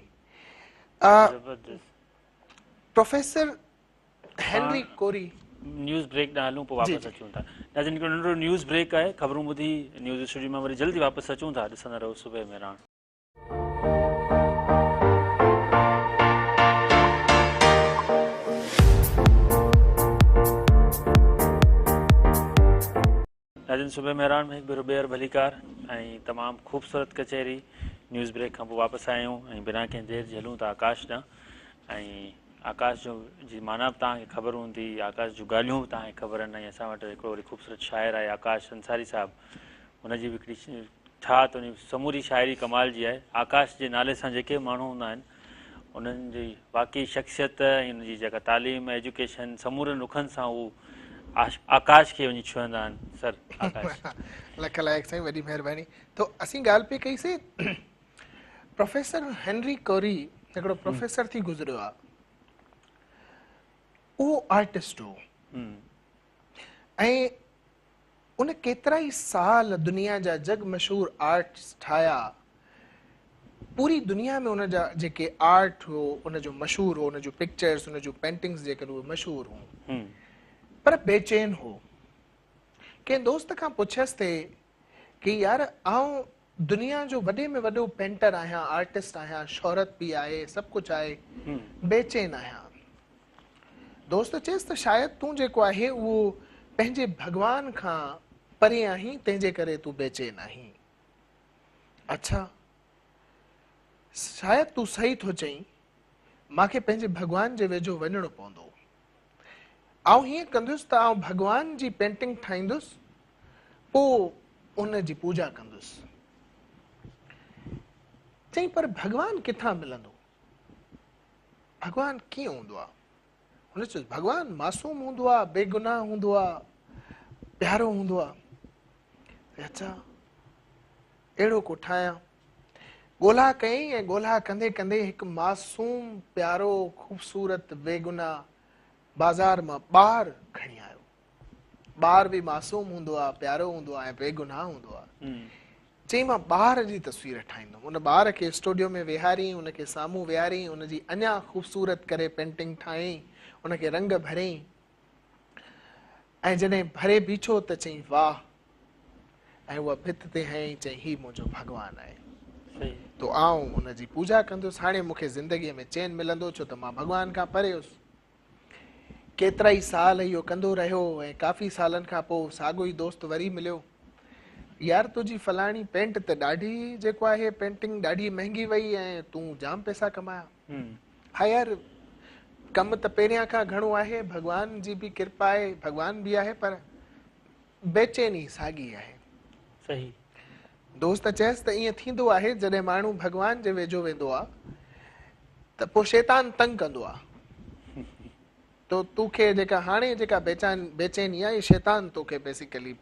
پروفيسر هينري ڪوري. نيوز بريڪ ڏانهن هلون پوء واپس اچون ٿا. ناظرين هڪڙو ننڍڙو نيوز بريڪ آهي، خبرون ٻڌي نيوز اسٽوڊيو مان وري جلدي واپس اچون ٿا، ڏسندا رهو صبح مهراڻ. ناظرين صبح مهراڻ ۾ هڪ ڀيرو ٻيهر ڀليڪار ۽ تمام خوبصورت ڪچهري نيوز بريڪ کان پوء واپس آيا آهيون ۽ بنا ڪنهن دير جي هلون ٿا آڪاش ڏانهن ۽ آڪاش جو جي معنيٰ به توهان کي خبر هوندي، آڪاش جون ڳالهيون به توهان کي خبر آهن ۽ اسان وٽ هڪڙو وري خوبصورت شاعر آهي آڪاش انصاري صاحب هن جي به هڪڙي ڇا ته ان جي سموري شاعري ڪمال جي آهي. آڪاش جي نالي سان جيڪي به ماڻهو هوندا آهن انهن جي واقعي شخصيت ۽ ان جي جيڪا تعليم ايجوڪيشن سمورن رخن سان هو آڪاش کي وڃي ڇهندا آهن. سر آڪاش. لک لائق سائين وڏي مهرباني. تو اسين ڳالهه پئي ڪئي سي پروفيسر هينري ڪوري هڪڙو پروفيسر ٿي گذريو آ، اهو آرٽسٽ هو ۽ ان ڪيترا ئي سال دنيا جا جڳ مشهور آرٽس ٺاهيا. پوري دنيا ۾ ان جا جيڪي آرٽ هو ان جو مشهور هو، ان جون پڪچرز ان جون پينٽنگز جيڪي اهي مشهور هيون، پر بيچين هو. ڪنهن دوست کان پڇيس ٿي ڪي يار آئون دنيا جو وڏي ۾ وڏو پينٽر آهيان، آرٽسٽ آهيان، شهرت به آهي، سڀ ڪجهه آهي، بيچين آهيان. دوست چيس ته شايد تون جيڪو آهي اهو پنهنجي ڀڳوان کان پري آهين، تنهن جي ڪري تون بيچين آهين. اڇا، شايد تون صحيح ٿو چئين، مان کي پنهنجي ڀڳوان جي ويجهو وڃڻو پوندو. آئون هيئن ڪندس ته آئون ڀڳوان جي پينٽنگ ٺاهيندس، پوء ان جي پوڄا ڪندس. چئين پر ڀڳوان ڪٿان ملندو؟ ڀڳوان ڪيئن هوندو آ؟ هن چيس ڀڳوان معصوم هوندو آ، بيگناهه هوندو آ، پيارو هوندو آ. اڇا اهڙو ڪو ٺاهيان. ڳولا ڪيائين ۽ ڳولا ڪندي ڪندي هڪ معصوم، پيارو، خوبصورت، بيگناهه بازار مان ٻار کڻي آيو. ٻار به معصوم هوندو آ، پيارو هوندو آ ۽ بيگناهه هوندو آ. چيائين مان ٻار جي تصوير ٺاهيندم. ان ٻار کي اسٽوڊيو ۾ ويهاريائين، ان کي سامهون ويهاريائين، ان جي اڃا خوبصورت ڪري پينٽنگ ٺاهيائين، ان کي رنگ ڀريائين. ۽ جڏهن ڀري بيٺو ته چيائين واهه ۽ اها ڀت تي هنيائين چيائين هي منهنجو ڀڳوان آهي تو آئون ان جي پوڄا ڪندس هاڻي مون کي زندگيء ۾ چين ملندو ڇو ته مان ڀڳوان کان پري هيس ڪيترائي سال اهو ڪندو رهيو ۽ ڪافي سالن کان پوء ساڳو ئي دوست وري مليو يار تنهنجي فلاڻي پينٽ ته ڏاڍي جيڪو آهي پينٽنگ ڏاڍي مهنگي وئي ۽ تون جام پئسا ڪمايا ها يار ڪم ته پهريان کان گهڻو آهي، ڀڳوان جي به ڪرپا آهي، ڀڳوان به آهي پر بيچيني ساڳي آهي. صحيح. دوست چيس ته ائين ٿيندو آهي جڏهن ماڻهو ڀڳوان جي ويجهو ويندو آ ته پوء شيطان تنگ ڪندو آ. تو توکي جيڪا هاڻي جيڪا بيچان بيچيني آ اهي شيطان توکي بيسيڪلي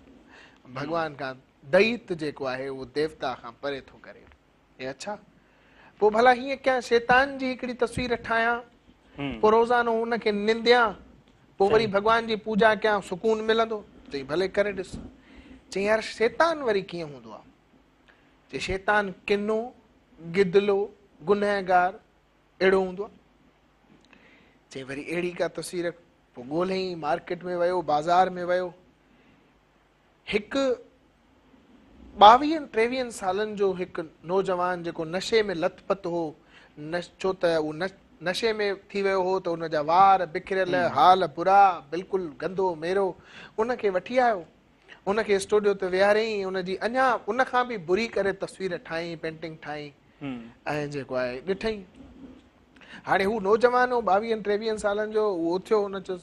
ڀڳوان کان دئيت جيڪو آهي اهو ديوتا کان پري ٿو ڪري. اي اڇا! پوء ڀلا هيئن ڪيان شيطان جي هڪڙي تصوير ٺاهيان، پوء روزانو ان کي ننديان، پوء وري ڀڳوان جي پوڄا ڪيان، سڪون ملندو؟ چئي ڀلي ڪري ڏس. چئي يار شيطان وري ڪيئن هوندو آ؟ چئي شيطان ڪنو، گدلو، گنهگار اهڙو هوندو آ. چئي وري اهڙي ڪا تصوير پوء ڳولهيائين، مارڪيٽ ۾ ويو، بازار ۾ ويو، هڪ ٻاويهن ٽيويهن سالن جو هڪ نوجوان جيڪو نشي ۾ لت پت هو، ڇو ته اهو نشي ۾ ٿي ويو هو ته ان جا وار بکريل، حال برا، بلڪل گندو ميرو، ان کي وٺي آيو. ان کي اسٽوڊيو تي ويهاريائين، ان جي اڃا ان کان به بري ڪري تصوير ٺاهيائين، پينٽنگ ٺاهيائين ۽ جيڪو آهي ڏٺائين. هاڻي هو نوجوان هو، ٻاويهن ٽيويهن سالن جو، اهو اٿيو، ان چيس،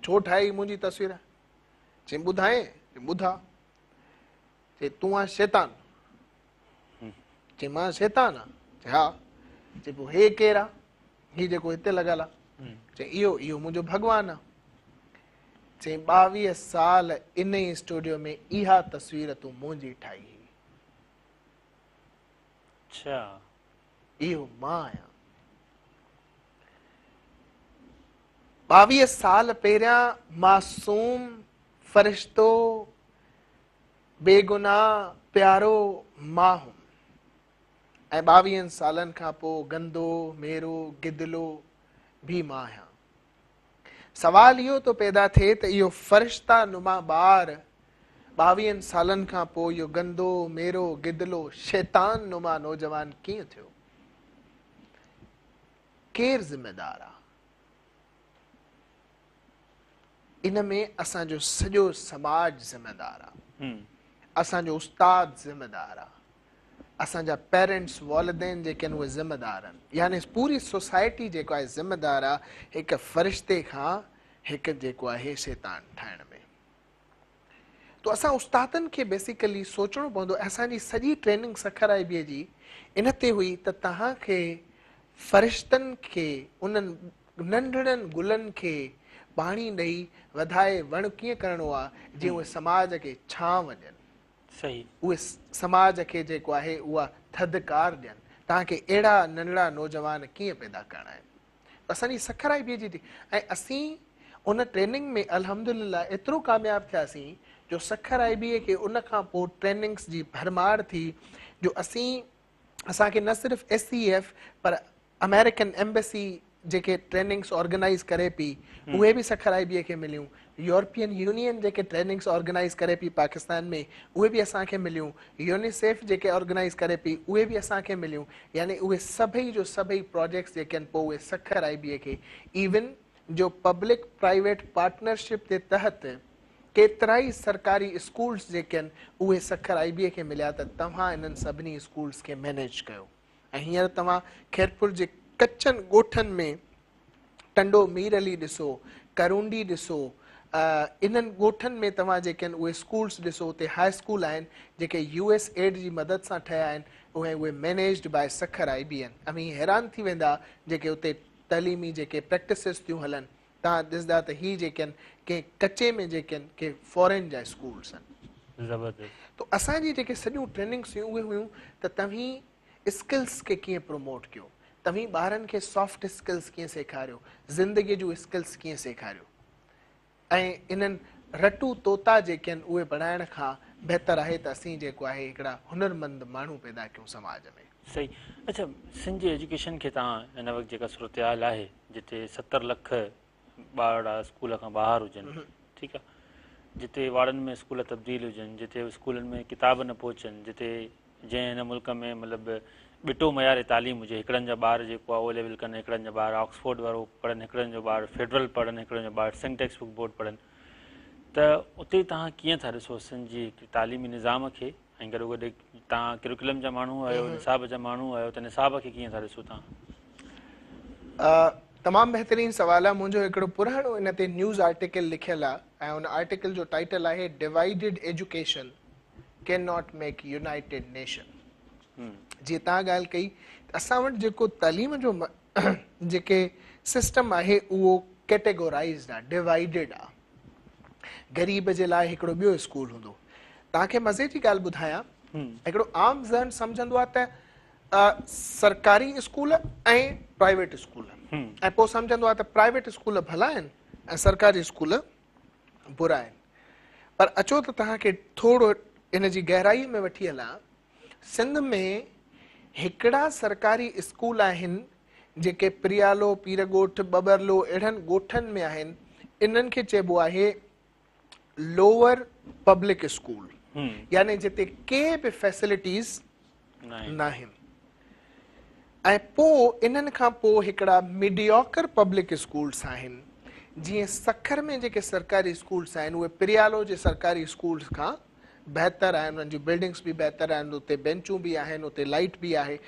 ڇو ٺاهي منهنجي تصوير؟ چيائين ٻڌائين؟ چيائين ٻڌاء. چيائين تون آن شيطان. چيائين مان شيطان آن؟ چيائين ها. چيائين پوء هي ڪير آ؟ هي جيڪو هتي لڳل آ. چيائين اهو اهو منهنجو ڀڳوان آ. چيائين ٻاويهه سال ان ئي اسٽوڊيو ۾ اها تصوير تون منهنجي ٺاهي هئي. اڇا. اهو مان آهيان. 22 سال پهريان معصوم فرشتو بيگناهه پيارو مان هوم ۽ ٻاويهن سالن کان پوء گندو ميرو گدلو به مان آهيان. سوال اهو ٿو پيدا ٿئي ته اهو فرشته نما ٻار ٻاويهن سالن کان پوء اهو گندو ميرو گدلو شيطان نما نوجوان ڪيئن ٿيو؟ ڪير ذميدار آ؟ ان ۾ اسان جو سڄو سماج ذميدار آ، اسان جو استاد ذميدار آ، اسان جا پيرنٽس والدين جيڪي آهن اهي ذميدار آهن، يعني پوري سوسائٽي جيڪو آهي ذميدار آ هڪ فرشتي کان هڪ جيڪو آهي شيطان ٺاهڻ ۾. تو اسان استادن کي بيسيڪلي سوچڻو پوندو اسان جي سڄي ٽريننگ سکر آئي بي جي ان تي هئي ته توهان کي فرشتن کي انهن ننڍڙن گلن کي پاڻي ڏئي وڌائي وڻ ڪيئن ڪرڻو آ جيئن اهي سماج کي ڇانو ڏين صحيح اهي سماج کي جيڪو آهي اها ٿڌڪار ڏين توهان کي اهڙا ننڍڙا نوجوان ڪيئن پيدا ڪرڻا آهن اسان جي سکر آئي بي جي ۽ اسين ان ٽريننگ ۾ الحمدلله ايترو ڪامياب ٿياسين جو سکر آئي بي اي کي ان کان پوء ٽريننگس جي ڀرمار ٿي جو اسين اسان کي نه صرف ايس اي ايف پر آمريڪن ايمبسي جيڪي ٽريننگس آرگنائيز ڪري پي اهي به سکر آئي بي اي کي مليون يورپين يونين جيڪي ٽريننگس آرگنائيز ڪري پي پاڪستان ۾ اهي به اسان کي مليون يونيسيف جيڪي آرگنائيز ڪري پي اهي به اسان کي مليون يعني اهي سڀئي جو سڀئي پراجيڪٽس جيڪي آهن پوء اهي سکر آئي بي اي کي ايون جو پبلڪ پرائيويٽ پارٽنرشپ جي تحت ڪيترائي سرڪاري اسڪولس جيڪي آهن اهي سکر آئي بي اي کي مليا ته توهان انهن سڀني اسڪولس کي مينيج ڪيو ۽ هينئر توهان خيرپور جي ڪچن ڳوٺن ۾ ٽنڊو مير علي ڏسو، ڪرونڊي ڏسو، انهن ڳوٺن ۾ توهان جيڪي آهن اهي اسڪولس ڏسو اتي هاء اسڪول آهن جيڪي يو ايس ايڊ جي مدد سان ٺهيا آهن اهي اهي managed by Sukkur I B آهن. اوهين حيران ٿي ويندا جيڪي اتي تعليمي جيڪي پريڪٽسز ٿيون هلن توهان ڏسندا ته هي جيڪي آهن ڪنهن ڪچي ۾ جيڪي آهن ڪي فارين جا اسڪولس آهن. زبردست. ته اسان جي جيڪي سڄيون ٽريننگس هيون اهي هيون ته توهين اسڪلس کي ڪيئن پروموٽ ڪيو، توهين ٻارن کي سافٽ اسڪلس ڪيئن سيکاريو، زندگي جون اسڪلس ڪيئن سيکاريو ۽ انهن رٽو طوطا جيڪي آهن اهي بڻائڻ کان بهتر آهي ته اسين جيڪو آهي هڪڙا هنرمند ماڻهو پيدا ڪيون سماج ۾. صحيح اڇا سنڌ جي ايجوڪيشن کي توهان هن وقت جيڪا صورتحال آهي جتي 70 لک ٻارڙا اسڪول کان ٻاهر هجن ٺيڪ آ جتي واڙن ۾ اسڪول تبديل هجن جتي اسڪولن ۾ ڪتاب نه پهچن جتي جنهن هن ملڪ ۾ مطلب ٻٽو معيار تعليم هجي هڪڙن جا ٻار جيڪو آ او ليول ڪن هڪڙن جا ٻار آڪسفورڊ وارو پڙهن هڪڙن جو ٻار فيڊرل پڙهن هڪڙن جو ٻار سنڌ ٽيڪسٽ بڪ بورڊ پڙهن ته اتي توهان ڪيئن ٿا ڏسو سنڌ جي تعليمي نظام کي ۽ گڏو گڏ توهان ڪريڪولم جا ماڻهو آهيو نصاب جا ماڻهو آهيو ته نصاب کي ڪيئن ٿا ڏسو توهان؟ تمام بهترين سوال آهي منهنجو هڪڙو پراڻو ان تي نيوز آرٽيڪل لکيل آهي ۽ ان آرٽيڪل جو ٽائيٽل آهي divided education can not make united nation جيئن توهان ڳالهه ڪئي ته اسان وٽ جيڪو تعليم جو جيڪي سسٽم آهي اهو ڪيٽيگورائزڊ آهي ڊوائيڊيڊ آهي غريب جي لاء هڪڙو ٻيو اسڪول هوندو. توهان کي مزي جي ڳالهه ٻڌايان، هڪڙو عام ذهن سمجهندو آهي ته سرڪاري اسڪول ۽ پرائيويٽ اسڪول ۽ پوء سمجهندو آهي ته پرائيويٽ اسڪول ڀلا آهن ۽ سرڪاري اسڪول برا آهن. پر اچو ته توهان کي ٿورو ان جي گهرائي ۾ وٺي هلان. سنڌ ۾ هڪڙا سرڪاري اسڪول آهن جيڪي پريالو، پيرڳوٺ، ٻٻرلو اهڙن ڳوٺن ۾ آهن، انهن کي چئبو آهي لوئر پبلڪ اسڪول يعني جتي ڪي به فيسلٽيز ناهن ۽ پوء انهن کان پوء هڪڙا ميڊيوڪر پبلڪ اسڪولس آهن جيئن سکر ۾ جيڪي سرڪاري اسڪولس آهن اهي پريالو جي سرڪاري اسڪولس کان بهتر آهن انهن جون بلڊنگس به بهتر آهن اتي بينچون به آهن اتي لائيٽ به آهي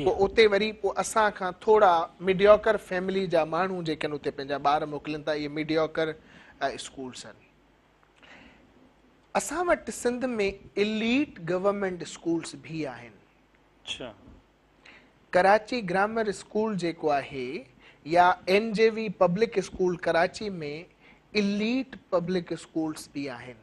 پوء اتي وري پوء اسان کان ٿورا ميڊيوڪر فيملي جا ماڻهو جيڪي آهن اتي پنهنجا ٻار موڪلين ٿا اهي ميڊيوڪر اسڪولس آهن اسان وٽ سنڌ ۾ اليٽ گورنمينٽ اسڪولس به آهن ڪراچي گرامر اسڪول جيڪو آهي يا N J V public school Karachi ۾ elite public schools به آهن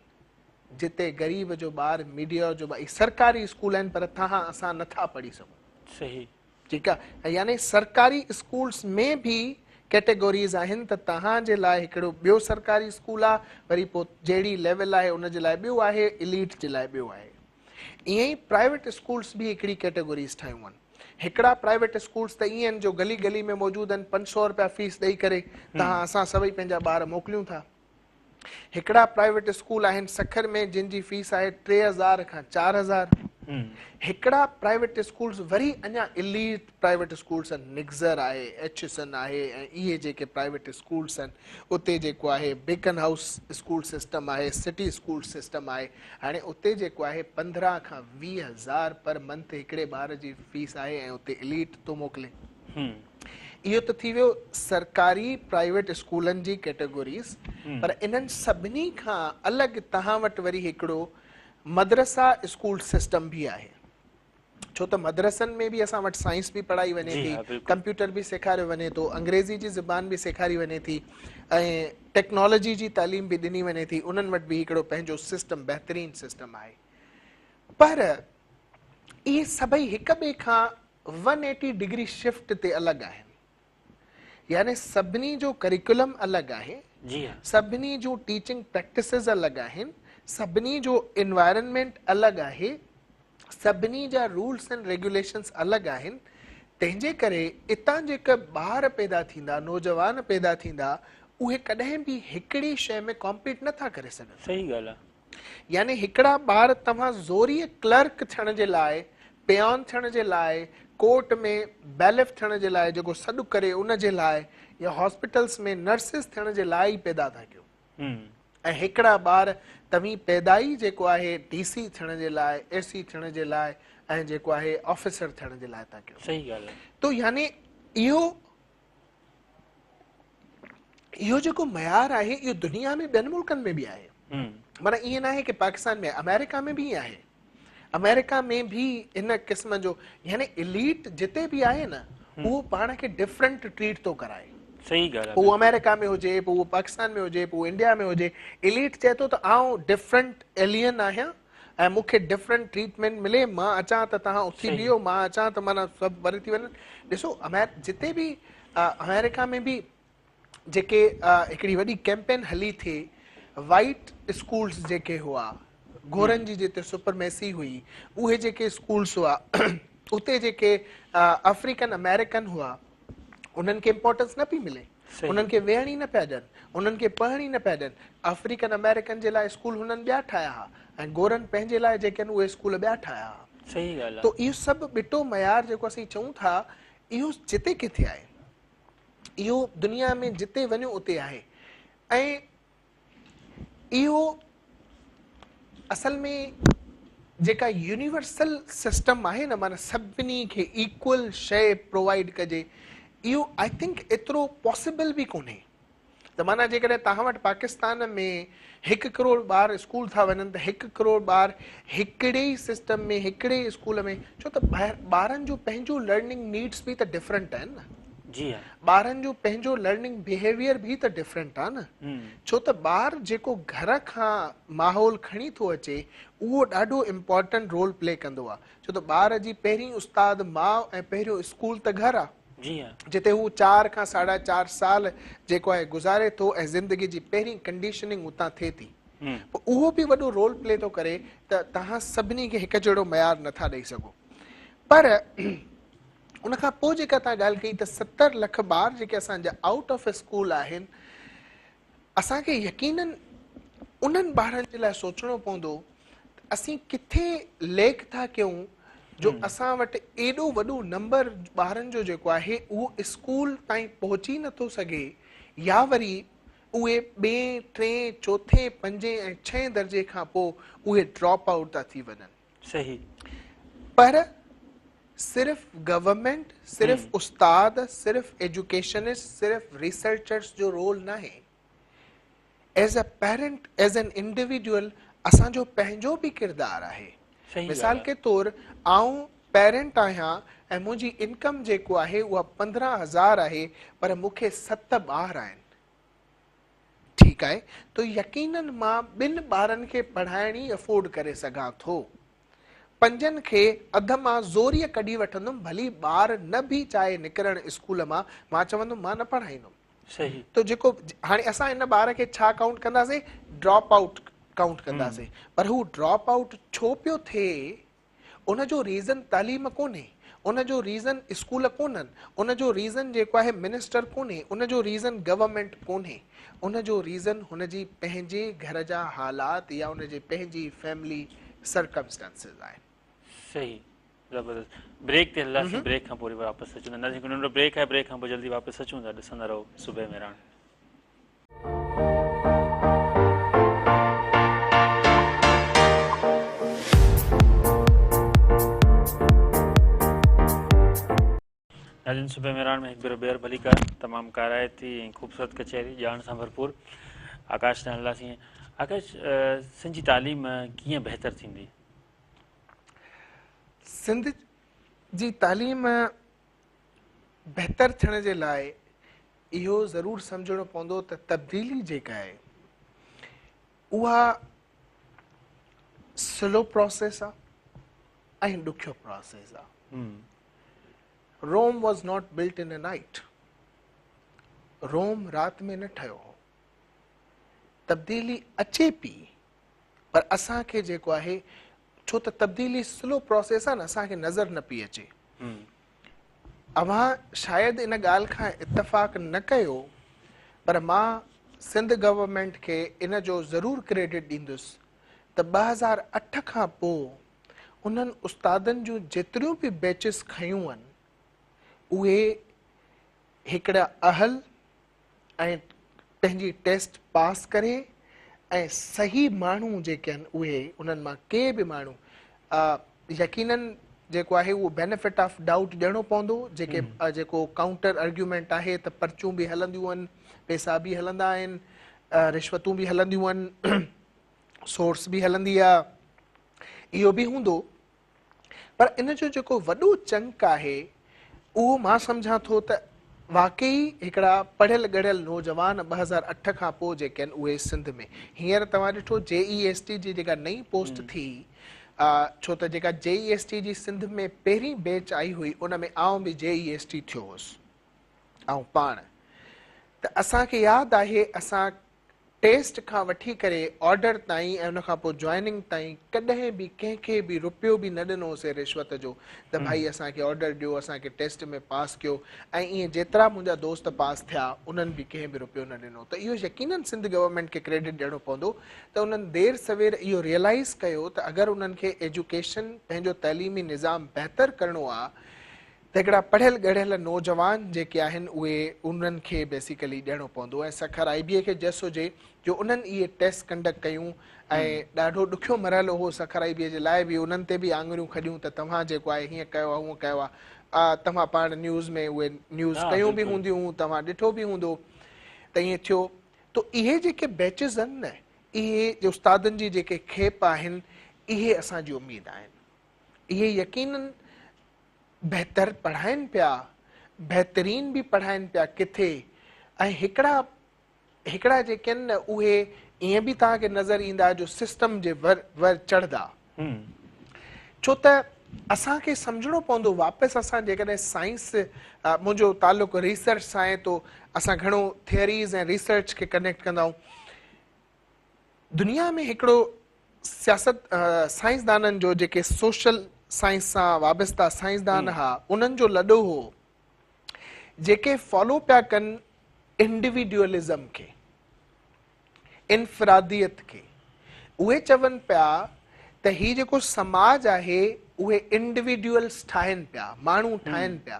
جتي غريب جو ٻار ميڊيا جو ٻار سرڪاري اسڪول آهن پر توهان اسان نٿا پڙهي سگهون. صحيح. ٺيڪ آهي يعني سرڪاري اسڪولس ۾ به ڪيٽيگوريز آهن ته توهان جي لاء هڪڙو ٻيو سرڪاري اسڪول آهي وري پوء جهڙي ليول آهي ان جي لاء ٻيو آهي اليٽ جي لاء ٻيو آهي ائين ئي پرائيويٽ اسڪولس به هڪڙي ڪيٽيگوريز ٺاهيون آهن هڪڙا پرائيويٽ اسڪولس ته ائين آهن جو گلي گلي ۾ موجود آهن 500 رپيا فيس ڏئي ڪري توهان اسان سڀئي پنهنجا ٻار موڪليون ٿا هڪڙا پرائيويٽ اسڪول آهن سکر ۾ جن جي فيس آهي 3000 کان 4000 هڪڙا پرائيويٽ اسڪولس وري اڃا اليٽ پرائيويٽ اسڪولس آهن نگزر آهي ايڇ سن آهي ۽ اهي جيڪي پرائيويٽ اسڪولس آهن اتي جيڪو آهي بيڪن هائوس اسڪول سسٽم آهي سٽي اسڪول سسٽم آهي هاڻي اتي جيڪو آهي 15 کان 20 هزار پر منٿ هڪڙي ٻار جي فيس آهي ۽ اتي اليٽ ٿو موڪلي اهو ته ٿي ويو سرڪاري پرائيويٽ اسڪولن جي ڪيٽيگوريز پر انهن سڀني کان الڳ توهان وٽ وري هڪڙو مدرسه اسڪول سسٽم به آهي ڇو ته مدرسن ۾ به اسان وٽ سائنس به پڙهائي وڃي ٿي ڪمپيوٽر به سيکاريو وڃي ٿو انگريزي جي زبان به سيکاري وڃي ٿي ۽ ٽيڪنالاجي جي تعليم به ڏني وڃي ٿي انهن وٽ به هڪڙو پنهنجو سسٽم بهترين سسٽم آهي پر اهي سڀئي هڪ ٻئي کان 180 ڊگري شفٽ تي الڳ آهن يعني سڀني جو ڪريڪولم الڳ آهي سڀني جون ٽيچنگ پريڪٽسز الڳ آهن سڀني جو انوائرنمينٽ الڳ آهي سڀني جا رولس اينڊ ريگيوليشنز الڳ آهن تنهن جي ڪري اتان جيڪا ٻار پيدا ٿيندا نوجوان پيدا ٿيندا اهي ڪڏهن به هڪڙي شيء ۾ ڪامپيٽ نٿا ڪري سگهن. صحيح ڳالهه آهي. يعني هڪڙا ٻار توهان زوريء ڪلرڪ ٿيڻ جي لاء، پيان ٿيڻ جي لاء، ڪورٽ ۾ بيلف ٿيڻ جي لاء جيڪو سڏ ڪري ان جي لاء يا هاسپيٽلس ۾ نرسز ٿيڻ جي لاء ئي پيدا ٿا ڪيو ۽ هڪڙا ٻار توهين پيدا ئي جيڪو آهي ڊي سي ٿيڻ جي لاء، اي سي ٿيڻ جي لاء ۽ جيڪو آهي آفيسر ٿيڻ جي لاء ٿا ڪيو. صحيح ڳالهه آهي. تو يعني اهو اهو جيڪو معيار آهي اهو دنيا ۾ ٻين ملڪن ۾ به آهي معنيٰ ائين ناهي ڪه پاڪستان ۾ آمريڪا ۾ به ائين آهي آمريڪا ۾ به ان قسم جو يعني اليٽ جتي به آهي نه اهو پاڻ کي ڊفرنٽ ٽريٽ ٿو ڪرائي. صحيح ڳالهه آهي. پوء اهو آمريڪا ۾ هجي، پوء اهو پاڪستان ۾ هجي، پوء اهو انڊيا ۾ هجي، ايليٽ چئي ٿو ته آئون ڊفرنٽ ايلين آهيان ۽ مون کي ڊفرنٽ ٽريٽمينٽ ملي، مان اچان ته توهان اٿي بيهو، مان اچان ته معنيٰ سڀ پري ٿي وڃن. ڏسو جتي به آمريڪا ۾ به جيڪي هڪڙي وڏي ڪيمپين هلي ٿي، وائيٽ اسڪولز جيڪي هئا، گورن جي جتي سپرميسي هئي، اهي جيڪي اسڪولز هئا، اتي جيڪي آفريڪن آمريڪن هئا، انهن کي امپورٽنس نه پئي ملي، انهن کي ويهڻ ئي نه پيا ڏين، انهن کي پڙهڻ ئي نه پيا ڏين. آفريڪن آمريڪن جي لاء اسڪول هنن ٻيا ٺاهيا ها ۽ گورن پنهنجي لاء جيڪي آهن اهي اسڪول ٻيا ٺاهيا ها. صحيح ڳالهه آهي. تو اهو سڀ ٻٽو معيار جيڪو اسين چئون ٿا اهو جتي ڪٿي آهي، اهو دنيا ۾ جتي وڃو اتي آهي ۽ اهو اصل ۾ جيڪا يونيورسل سسٽم آهي نه معنيٰ سڀني کي ايڪول شيء پرووائيڊ ڪجي اهو I think ايترو پاسيبل به ڪونهي ته معنيٰ جيڪڏهن توهان وٽ پاڪستان ۾ هڪ ڪروڙ ٻار اسڪول ٿا وڃن ته هڪ ڪروڙ ٻار هڪڙي ئي سسٽم ۾ هڪڙي ئي اسڪول ۾ ڇو ته ٻارن جو پنهنجو لرننگ نيڊس به ته ڊفرنٽ آهن نه جي ها. ٻارن جو پنهنجو لرننگ بيهيويئر به ته ڊفرنٽ آ نه ڇو ته ٻار جيڪو گهر کان ماحول کڻي ٿو اچي اهو ڏاڍو امپارٽنٽ رول پلي ڪندو آ ڇو ته ٻار جي پهرين استاد ماء ۽ پهريون اسڪول ته گهر آ جي ها. جتي هو 4 کان ساڍا چار سال جيڪو آهي گذاري ٿو ۽ زندگي جي پهرين ڪنڊيشننگ اتان ٿئي ٿي پوء اهو به وڏو رول پلي ٿو ڪري ته توهان سڀني کي هڪ جهڙو معيار نٿا ڏئي سگهو پر ان کان پوء جيڪا توهان ڳالهه ڪئي ته 70 لک ٻار جيڪي اسان جا آئوٽ آف اسڪول آهن، اسان کي يقينن انهن ٻارن جي لاء سوچڻو پوندو ته اسين ڪٿي ليڪ ٿا ڪيون جو اسان وٽ ايڏو وڏو نمبر ٻارن جو جيڪو آهي اهو اسڪول تائين پهچي نٿو سگهي يا وري اهي ٻئين، ٽئين، چوٿين، پنجين ۽ ڇهين درجي کان پوء اهي ڊراپ آئوٽ ٿا ٿي وڃن. صحيح. پر صرف گورنمينٽ، صرف استاد، صرف ايجوڪيشنسٽ، صرف ريسرچرس جو رول ناهي. As a parent, as an individual اسان جو پنهنجو به ڪردار آهي. مثال ڪي طور آئون پيرنٽ آهيان ۽ منهنجي انڪم جيڪو آهي اها 15,000 آهي پر مون کي ست ٻار آهن. ٺيڪ آهي ته يقينن مان ٻن ٻارن کي پڙهائڻ ئي افورڊ ڪري سگهان ٿو. پنجن کي اڌ مان زوريء ڪڍي وٺندم ڀلي ٻار نه به چاهي نڪرڻ اسڪول مان، مان چوندم مان نه پڙهائيندم. صحيح. ته جيڪو هاڻي اسان ان ٻار کي ڇا ڪائونٽ ڪنداسين؟ ڊراپ آئوٽ ڪائونٽ ڪنداسين. پر هو ڊراپ آئوٽ ڇو پيو ٿئي؟ ان جو ريزن تعليم ڪونهي، ان جو ريزن اسڪول ڪونهن، ان جو ريزن جيڪو آهي منسٽر ڪونهي، ان جو ريزن گورنمينٽ ڪونهي، ان جو ريزن هن جي پنهنجي گهر جا حالات يا ان جي پنهنجي فيملي سرڪمسٽانسز آهن. صحيح زبردست بريڪ تي هلنداسين بريڪ کان پوء وري واپس اچون ٿا ناظرين هڪ ننڍڙو بريڪ آهي بريڪ کان پوء جلدي واپس اچون ٿا ڏسندا رهو صبح مهراڻ. ناظرين صبح مهراڻ ۾ هڪ ڀيرو ٻيهر ڀليڪار تمام ڪارائتي ۽ خوبصورت ڪچهري ڄاڻ سان ڀرپور آڪاش سان هلنداسين آڪاش سنڌ جي تعليم ڪيئن بهتر ٿيندي؟ سنڌ جي تعليم بهتر ٿيڻ جي لاء اهو ضرور سمجهڻو پوندو ته تبديلي جيڪا آهي اها سلو پروسيس آهي ۽ ڏکيو پروسيس آهي. Rome was not built in a night. Rome رات ۾ نه ٺهيو هو. تبديلي اچي پي پر اسان کي جيڪو آهي ڇو ته تبديلي سلو پروسيس آهي نه اسان کي نظر نه پي اچي. اوهان شايد ان ڳالهه کان اتفاق نه ڪيو پر مان سنڌ گورنمينٽ کي ان جو ضرور ڪريڊٽ ڏيندس ته 2008 کان پوء انهن استادن جون جيتريون به بيچز کنيون آهن اهي هڪڙا اهل ۽ پنهنجي ٽيسٽ پاس ڪري ۽ صحيح ماڻهو جيڪي آهن اهي انهن مان ڪي به ماڻهو يقينن جيڪو آهي اهو بينيفٽ آف ڊائوٽ ڏيڻو پوندو جيڪي جيڪو ڪائونٽر ارگيومينٽ آهي ته پرچون به هلنديون آهن پيسا به هلندا آهن رشوتون به هلنديون آهن سورس به هلندي آهي اهو به هوندو پر ان جو جيڪو وڏو چنڪ آهي اهو مان سمجهان ٿو ته واقعي هڪڙا پڙهيل ڳڙهيل نوجوان 2008 کان پوء جيڪي آهن اهي سنڌ ۾ هينئر توهان ڏٺو جي اي ايس ٽي جي جيڪا نئين پوسٽ ٿي، ڇو ته جيڪا جي اي ايس ٽي جي سنڌ ۾ پهرين بيچ آئي هئي ان ۾ آئون به جي اي ايس ٽي ٿيو هوس آئون پاڻ، ته اسان کي ياد آهي اسان ٽيسٽ کان وٺي ڪري آرڊر تائين ۽ ان کان پوء جوائننگ تائين ڪڏهن به ڪنهن کي به رپيو به نه ڏنو هوسين رشوت جو ته ڀائي اسان کي آرڊر ڏيو اسان کي ٽيسٽ ۾ پاس ڪيو ۽ ائين جيترا منهنجا دوست پاس ٿيا انهن به ڪنهن به رپيو نه ڏنو ته اهو يقينن سنڌ گورنمينٽ کي ڪريڊٽ ڏيڻو پوندو ته انهن دير سوير اهو ريئلائيز ڪيو ته اگر انهن کي ايجوڪيشن پنهنجو تعليمي نظام بهتر ڪرڻو آ ته هڪڙا پڙهيل ڳڙهيل نوجوان جيڪي آهن اهي انهن کي بيسيڪلي ڏيڻو پوندو ۽ سکر آئي بي اي کي جس هجي جو انهن اهي ٽيسٽ ڪنڊڪٽ ڪيون ۽ ڏاڍو ڏکيو مرحلو هو سکر آئي بي اي جي لاء به انهن تي به آڱريون کڄيون ته توهان جيڪو آهي هيئن ڪيو آهي هونئن ڪيو آهي توهان پاڻ نيوز ۾ اهي نيوز ڪيون به هونديون توهان ڏٺو به هوندو ته ائين ٿيو ته اهي جيڪي بيچز آهن نه اهي استادن جي جيڪي کيپ آهن اهي اسان جي اميد آهن اهي يقينن بهتر پڙهائن پيا، بهترين به پڙهائن پيا ڪٿي ۽ هڪڙا هڪڙا جيڪي آهن نه اهي ائين به توهان کي نظر ايندا جو سسٽم جي ور ور چڙهندا. ڇو ته اسان کي سمجهڻو پوندو واپس اسان جيڪڏهن سائنس منهنجو تعلق ريسرچ سان آهي تو اسان گهڻو ٿيوريز ۽ ريسرچ کي ڪنيڪٽ ڪندا آهيون. دنيا ۾ هڪڙو سياست سائنسدانن جو جيڪي سوشل سائنس سان وابسته سائنسدان ها انهن جو لڏو هو جيڪي فالو پيا ڪن انڊيويڊوئلزم کي، انفراديت کي، اهي چون پيا ته هي جيڪو سماج آهي اهي انڊيويڊوئلز ٺاهن پيا، ماڻهو ٺاهن پيا،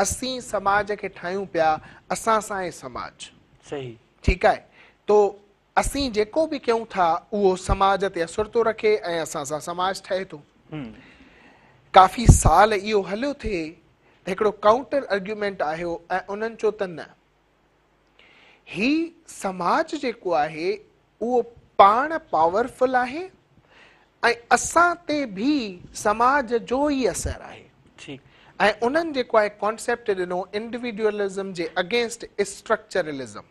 اسين سماج کي ٺاهيون پيا، اسان سان آهي سماج. صحيح. ٺيڪ آهي تو اسين جيڪو به ڪيون ٿا اهو سماج تي اثر ٿو رکي ۽ اسان سان سماج ٺهي ٿو. ڪافي سال اهو هليو ٿي ته هڪڙو ڪائونٽر ارگيومينٽ آيو ۽ انهن چيو ته نه هي سماج جيڪو آهي اهو پاڻ پاورفل آهي ۽ اسان تي به سماج جو ئي اثر آهي. ٺيڪ. ۽ انهن جيڪو آهي ڪانسيپٽ ڏنو انڊيويڊوئلزم جي اگينسٽ اسٽرڪچرلزم.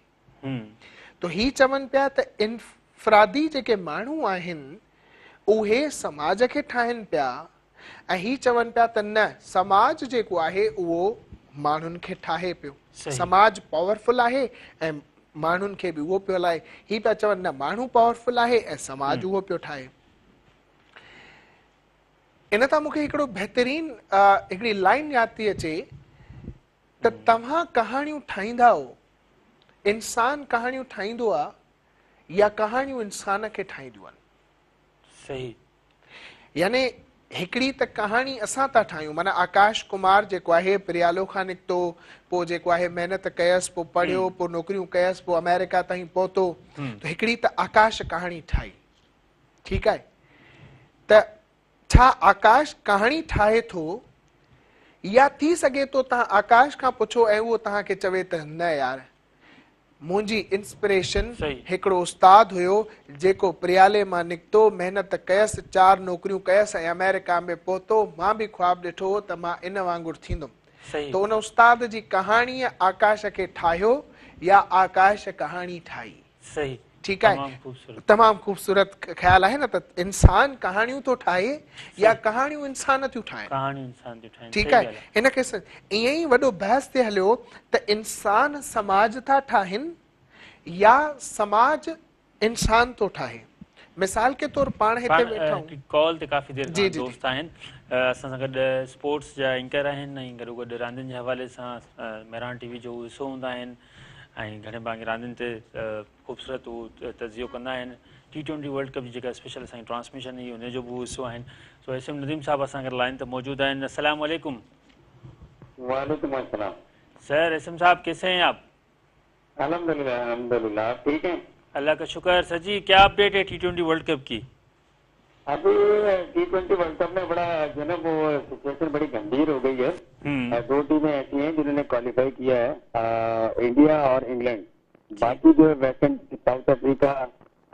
ته هي چون پيا ته انفرادي جيڪي ماڻهو آهن اهي سماج کي ٺاهن پيا ۽ هي چون پيا ته نه سماج جيڪو آهي اهو ماڻهن کي ٺاهي پيو، سماج پاورفل آهي ۽ ماڻهن کي به اهو پيو هلائي. هي پيا چون نه ماڻهو پاورفل آهي ۽ سماج اهو پيو ٺاهي. ان تان مون کي هڪڙو بهترين هڪڙي لائن ياد ٿي اچي ته توهان ڪهاڻيون ٺاهيندا آهو، انسان ڪهاڻيون ٺاهيندو آ يا ڪهاڻيون انسان کي ٺاهينديون آهن؟ صحيح. يعني هڪڙي ته ڪهاڻي اسان ٿا ٺاهيون، معنيٰ آڪاش ڪمار جيڪو آهي پريالو کان نڪتو، پوء جيڪو آهي محنت ڪيس، پوء پڙهيو، پوء نوڪريون ڪيس، پوء آمريڪا تائين پهتو، ته هڪڙي ته آڪاش ڪهاڻي ٺاهي، ٺيڪ آهي، ته ڇا آڪاش ڪهاڻي ٺاهي ٿو يا ٿي سگهي ٿو توهان آڪاش کان پڇو ۽ اهو توهان کي چوي ته نه يار منهنجي انسپريشن هڪڙو استاد هيو جيڪو پريالي مان نڪتو محنت ڪيس چار نوڪريون ڪيس ۽ آمريڪا ۾ پهتو مان به خواب ڏٺو هو ته مان ان وانگر ٿيندم ته ان استاد جي ڪهاڻيء آڪاش کي ٺاهيو يا آڪاش ڪهاڻي ٺاهي. صحيح. ٺيڪ آهي تمام خوبصورت خيال آهي نه ته انسان ڪهاڻيون ٿو ٺاهي يا ڪهاڻيون انسان ٿيون ٺاهن. ڪهاڻيون انسان ٿيون ٺاهن. ٺيڪ آهي ان کي ائين ئي وڏو بحث ٿي هليو ته انسان سماج ٿا ٺاهن يا سماج انسان ٿو ٺاهي. مثال ڪي طور پاڻ هتي ويٺا آهيون. ڪال تي ڪافي دير کان دوست آهن اسان سان گڏ اسپورٽس جا اينڪر آهن ۽ گڏو گڏ راندين جي حوالي سان مهراڻ ٽي وي جو حصو هوندا آهن ۽ گهڻي ڀاڱي راندين تي خوبصورت هو تجزيو ڪندا آهن. ٽي ٽوئنٽي ورلڊ ڪپ جي جيڪا اسپيشل اسان جي ٽرانسميشن هئي ان جو به هو حصو آهن. سو ايس ايم نديم صاحب اسان گڏ لائن تي موجود آهن. السلام عليڪم. وعليڪم السلام. سر ايس ايم صاحب ڪيسي هين آپ؟ الحمدلله الحمدلله آپ ٺيڪ هين؟ الله کا شڪر. سر جي ڪيا اپڊيٽ هي ٽي ٽوئنٽي ورلڊ ڪپ ڪي؟ ابھی ٽي ٽوئنٽي ورلڊ ڪپ ۾ بڙا جو ہے نا وہ سچويشن بڙي گمبھير ھو گئي ھي. دو ٽيمين ايسي ھين جنھون ني ڪواليفائي ڪيا ھي انڊيا اور انگلينڊ. باقي جو ھي ويسٽ انڊيز، سائوٿ افريقا،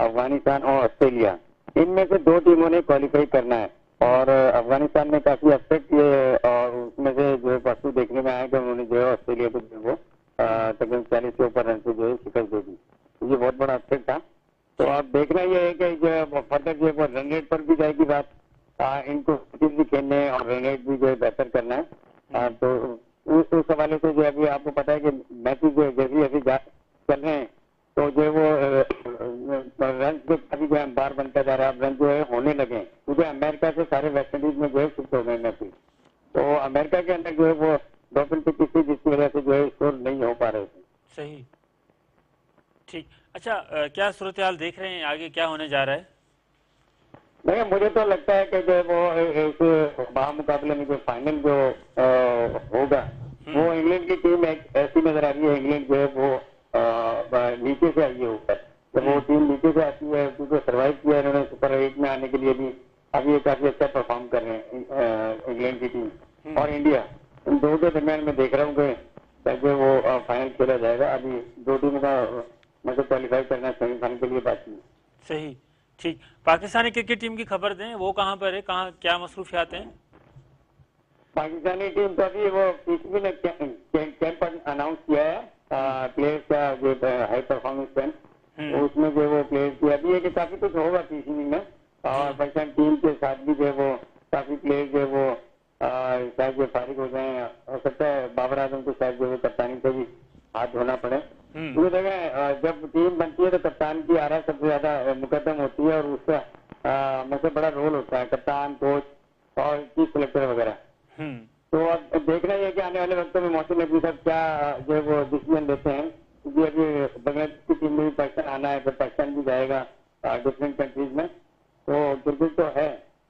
افغانستان اور آسٽريليا ان مين سي دو ٽيمون ني ڪواليفائي ڪرنا ھي اور افغانستان ني ڪافي اپسيٽ ڪيئي اور اس مين سي جو ھي پرسو ديکھني مين آيا ڪي انھون ني جو ھي آسٽريليا ڪو جو ھي وو तकरीबन 40 के ऊपर रन से जो है शिकस्त दे दी। ये बहुत बड़ा अपसेट था। तो अब देखना यह है कि जो फर्दर जो है रन रेट पर भी जाएगी बात, इनको भी खेलने और रन रेट भी जो है बेहतर करना है। तो उस हवाले से जो अभी आपको पता है कि मैचेस जो जैसे जैसे चल रहे हैं तो जो है वो रन जो काफी जो है बार बनता जा रहा है। अब रन जो है होने लगे हैं क्योंकि अमेरिका से सारे वेस्ट इंडीज में जो है शिफ्ट हो गए मैचेस। तो अमेरिका के अंदर जो है वो डॉपिंग पिच थी जिसकी वजह से जो है स्कोर नहीं हो पा रहे थे। सही, ठीक। अच्छा, क्या सूरत हाल देख रहे हैं, आगे क्या होने जा रहा है? नहीं, मुझे तो लगता है कि जो है वो इस महामुकाबले में जो फाइनल जो होगा वो इंग्लैंड की टीम एक ऐसी नजर आ रही है। इंग्लैंड जो है वो नीचे से आई है ऊपर। जब वो टीम नीचे से आती है क्योंकि सर्वाइव किया इन्होंने सुपर 8 में आने के लिए भी, अभी ये काफी अच्छा परफॉर्म कर रहे हैं इंग्लैंड की टीम और इंडिया। इन दो के दरमियान में देख रहा हूँ कि वो फाइनल खेला जाएगा। अभी दो टीमों का मतलब क्वालिफाई करना सेमीफाइनल के लिए बाकी है। सही, ठीक। पाकिस्तानी क्रिकेट टीम की खबर दें, वो कहाँ पर है, कहाँ क्या मसरूफियात हैं? पाकिस्तानी टीम तो अभी वो पीसीबी ने कैंप अनाउंस किया है प्लेयर्स का जो हाई परफॉर्मेंस कैंप, उसमें जो वो प्लेयर्स की अभी है कि काफी कुछ होगा पीसीबी में और पाकिस्तान टीम के साथ भी जो है वो काफी प्लेयर जो है वो शायद जो फारिग हो जाए। हो सकता है बाबर आजम को शायद जो है कप्तानी से भी हाथ धोना पड़े। क्योंकि देखें जब टीम बनती है तो कप्तान की आरा सबसे ज्यादा मुकदम होती है और उसका मतलब बड़ा रोल होता है, कप्तान, कोच और चीफ सेलेक्टर वगैरह। तो अब देखना ही है कि आने वाले वक्त में मोहसिन नकवी साहब क्या जो है वो डिसीजन लेते हैं, क्योंकि अभी बांग्लादेश की टीम में भी पाकिस्तान आना है, फिर पाकिस्तान भी जाएगा डिफरेंट कंट्रीज में। तो क्रिकेट तो है,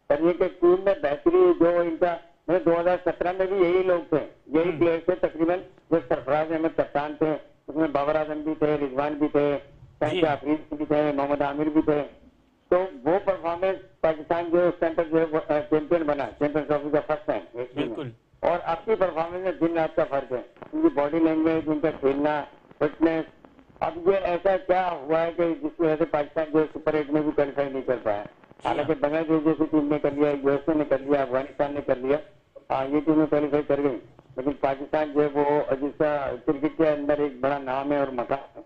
पर ये कि टीम में बेहतरी जो इनका मतलब 2017 में भी यही लोग थे, यही प्लेयर थे तकरीबन। जो सरफराज अहमद कप्तान थे, उसमें बाबर आजम भी थे, रिजवान भी थे, आफरीदी भी थे, मोहम्मद आमिर भी थे। तो वो परफॉर्मेंस पाकिस्तान जो उस टाइम पर जो है चैंपियन बना, चैंपियन ट्रॉफी का फर्स्ट टाइम। बिल्कुल। और आपकी परफॉर्मेंस में दिन रात का फर्क है, उनकी बॉडी लैंग्वेज, उनका खेलना, फिटनेस। अब ये ऐसा क्या हुआ है कि जिसकी वजह से पाकिस्तान जो सुपर 8 में भी क्वालिफाई नहीं कर पाया। हालांकि बांग्लादेश जैसी टीम ने कर लिया, यूएसए ने कर लिया, अफगानिस्तान ने कर लिया, ये टीमें क्वालिफाई कर गई। लेकिन पाकिस्तान जो है वो जिसका क्रिकेट के अंदर एक बड़ा नाम है और मकाम,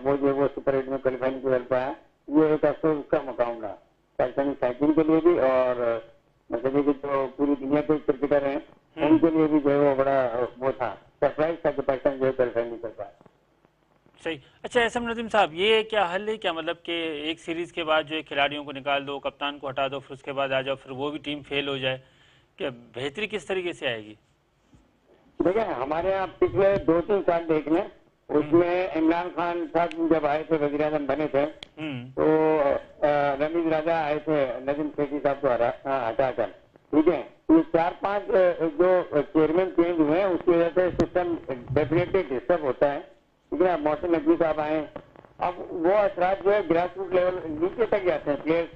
वो जो है वो सुपर 8 में क्वालिफाई नहीं कर पाया। ये एक अफसोस का मकाम रहा पाकिस्तानी साइकिल के लिए भी और मतलब कि जो पूरी दुनिया के क्रिकेटर हैं उनके लिए भी जो है वो बड़ा वो था, सरप्राइज था कि पाकिस्तान जो है क्वालिफाई नहीं कर पाया। सही। अच्छा एस.एम. नदीम साहब, ये क्या हल है क्या? मतलब कि एक सीरीज के बाद जो है खिलाड़ियों को निकाल दो, कप्तान को हटा दो, फिर उसके बाद आ जाओ, फिर वो भी टीम फेल हो जाए, क्या बेहतरी किस तरीके से आएगी? देखिए हमारे यहाँ पिछले 2-3 साल देख लें, उसमें इमरान खान साहब जब आए थे, वज़ीर आज़म बने थे, तो रमीज राजा आए थे नदीम सेठी साहब को हटाकर, ठीक है। ये 4-5 जो चेयरमैन चेंज हुए हैं उसकी वजह से सिस्टम डेफिनेटली डिस्टर्ब होता है, ठीक है। मोहसिन नकवी साहब आए, अब वो असरात जो है ग्रास रूट लेवल नीचे तक जाते हैं प्लेयर्स,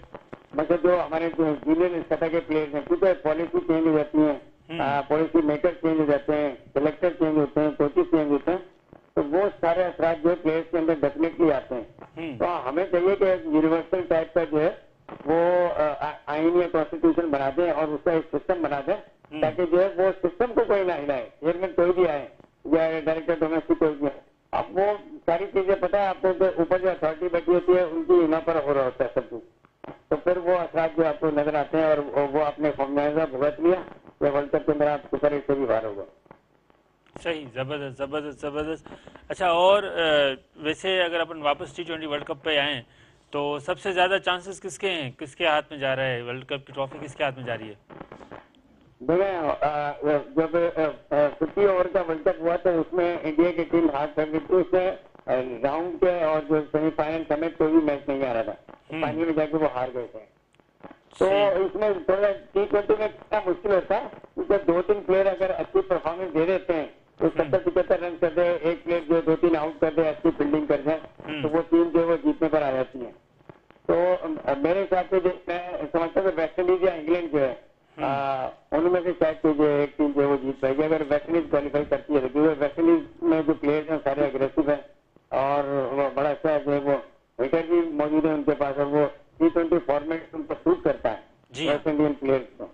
मतलब जो हमारे जो जूनियर सतह के प्लेयर्स हैं, क्योंकि पॉलिसी चेंज हो जाती है, पॉलिसी मेकर चेंज हो जाते हैं, सिलेक्टर चेंज होते हैं, कोचेस चेंज होते हैं, तो वो सारे असरात जो है प्लेयर्स के अंदर डेफिनेटली आते हैं। तो हमें चाहिए कि एक यूनिवर्सल टाइप का जो है वो आईन या कॉन्स्टिट्यूशन बना दें और उसका एक सिस्टम बना दें, ताकि जो है वो सिस्टम को कोई ना हिलाए, चेयरमैन कोई भी आए या डायरेक्टर डोमेस्टिक कोई भी आए। अब वो सारी चीजें पता है आपको कि ऊपर जो अथॉरिटी बैठी होती है उनकी ईमा पर हो रहा होता है सब कुछ, तो फिर वो असरात जो आपको नजर आते हैं और वो आपने खामियाजा भुगत लिया या वर्ल्ड कप के अंदर आप सुपर 8 से भी बाहर होगा। सही, जबरदस्त जबरदस्त जबरदस्त। अच्छा, और वैसे अगर अपन वापस T20 world cup पे आए तो सबसे ज्यादा चांसेस किसके हैं, किसके हाथ में जा रहा है वर्ल्ड कप की ट्रॉफी, किसके हाथ में जा रही है? जब 50 ओवर का वर्ल्ड कप हुआ तो उसमें इंडिया की टीम हाथ कर गई थी, उसमें राउंड के और जो सेमीफाइनल समेत कोई भी मैच नहीं आ रहा था, फाइनल में जाके वो हार गए थे। तो इसमें थोड़ा T20 में क्या मुश्किल होता है क्योंकि 2-3 प्लेयर अगर अच्छी परफॉर्मेंस दे देते हैं तो 70-75 रन कर दे, एक प्लेयर जो 2-3 आउट कर दे, अच्छी फील्डिंग कर दे, तो वो टीम जो है वो जीतने पर आ जाती है। तो मेरे हिसाब से जो मैं समझता हूँ वेस्ट इंडीज या इंग्लैंड जो है उनमें से शायद कोई जो एक टीम जो है वो जीत पाएगी अगर वेस्ट इंडीज क्वालिफाई करती है, क्योंकि वेस्ट इंडीज में जो प्लेयर्स हैं सारे अग्रेसिव हैं और वो बड़ा अच्छा जो है वो हिटर भी मौजूद है उनके पास और वो T20 format उन पर सूट करता है वेस्ट इंडियन प्लेयर्स को।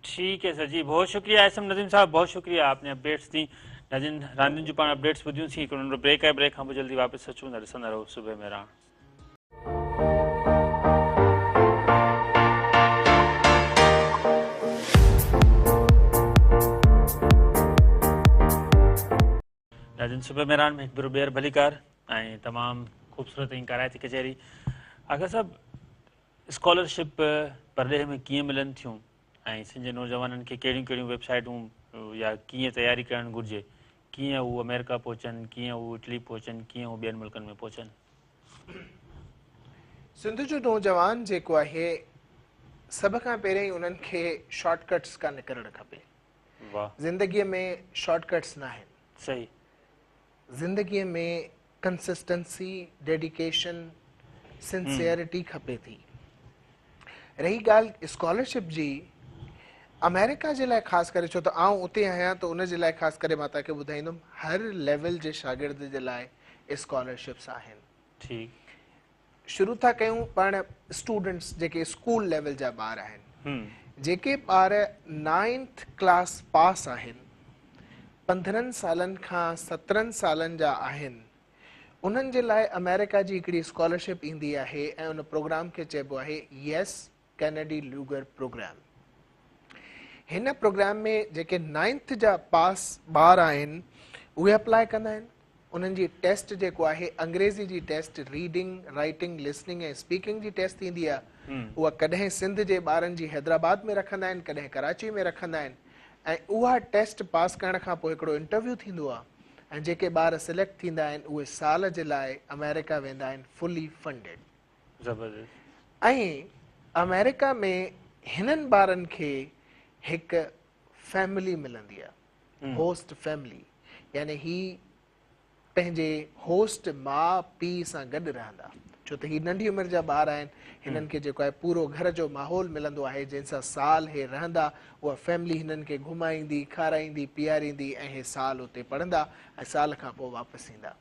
ठीक है सर जी, बहुत शुक्रिया एस एम नदीम साहब, बहुत शुक्रिया आपने अपडेट्स दी। नाज़रीन, रांदियुनि जूं पाण अपडेट्स ॿुधियूंसीं। हिकिड़ो नंढो ब्रेक आहे, ब्रेक खां पोइ जल्दी वापसि अचूं था। ॾिसंदा रहो सुबह मेहराण। नाज़रीन, सुबह मेहराण में हिकु भेरो ॿीहर भलीकार ऐं तमामु ख़ूबसूरत ऐं काराइती कचहरी। आगा साहब, स्कॉलरशिप परॾेह में कीअं मिलनि थियूं ऐं सिंध जे नौजवाननि खे कहिड़ियूं कहिड़ियूं वेबसाइटूं या कीअं तयारी करणु घुरिजे, कीअं हू अमेरिका पहुचनि, कीअं हू इटली पहुचनि, कीअं हू ॿियनि मुल्कनि में पहुचनि? सिंध जो नौजवान जेको आहे, सभ खां पहिरियां उन्हनि खे शॉर्टकट्स खां निकिरणु खपे। वाह। ज़िंदगीअ में शॉर्टकट्स न आहिनि। सही। ज़िंदगीअ में कंसिस्टेंसी, डेडिकेशन, सिंसियरिटी खपे थी। रही ॻाल्हि स्कॉलरशिप जी, अमेरिका जे लाइ ख़ासि करे, छो त आउं उते आहियां त उन जे लाइ ख़ासि करे मां तव्हांखे ॿुधाईंदुमि, हर लेवल जे शागिर्द जे लाइ स्कॉलरशिप्स आहिनि। ठीक। शुरू था कयूं पाण स्टूडेंट्स जेके स्कूल लेवल जा ॿार आहिनि, जेके ॿार 9th class पास आहिनि, 15 सालनि खां 17 सालनि जा आहिनि, उन्हनि जे लाइ अमेरिका जी हिकिड़ी स्कॉलरशिप ईंदी आहे ऐं उन प्रोग्राम खे चइबो आहे येस कैनेडी लूगर प्रोग्राम। हिन प्रोग्राम में जेके 9th जा पास ॿार आहिनि उहे अप्लाई कंदा आहिनि। उन्हनि जी टेस्ट जेको आहे, अंग्रेज़ी जी टेस्ट, रीडिंग, राइटिंग, लिसनिंग ऐं स्पीकिंग जी टेस्ट थींदी आहे। उहा कॾहिं सिंध जे ॿारनि जी हैदराबाद में रखंदा आहिनि, कॾहिं कराची में रखंदा आहिनि ऐं उहा टेस्ट पास करण खां पोइ हिकिड़ो इंटरव्यू थींदो आहे ऐं जेके ॿार सिलेक्ट थींदा आहिनि उहे साल जे लाइ अमेरिका वेंदा आहिनि फुली फंडेड। ज़बरदस्त। ऐं अमेरिका में हिननि ॿारनि खे हिकु फैमिली मिलंदी आहे, होस्ट फैमिली, यानी ही पंहिंजे होस्ट माउ पीउ सां गॾु रहंदा, छो त ही नंढी उमिरि जा ॿार आहिनि। हिननि खे जेको आहे पूरो घर जो माहौल मिलंदो आहे, जंहिंसां साल हे रहंदा, उहा फैमिली हिननि खे घुमाईंदी, खाराईंदी, पीआरींदी ऐं हे साल उते पढ़ंदा ऐं साल खां पोइ वापसि ईंदा।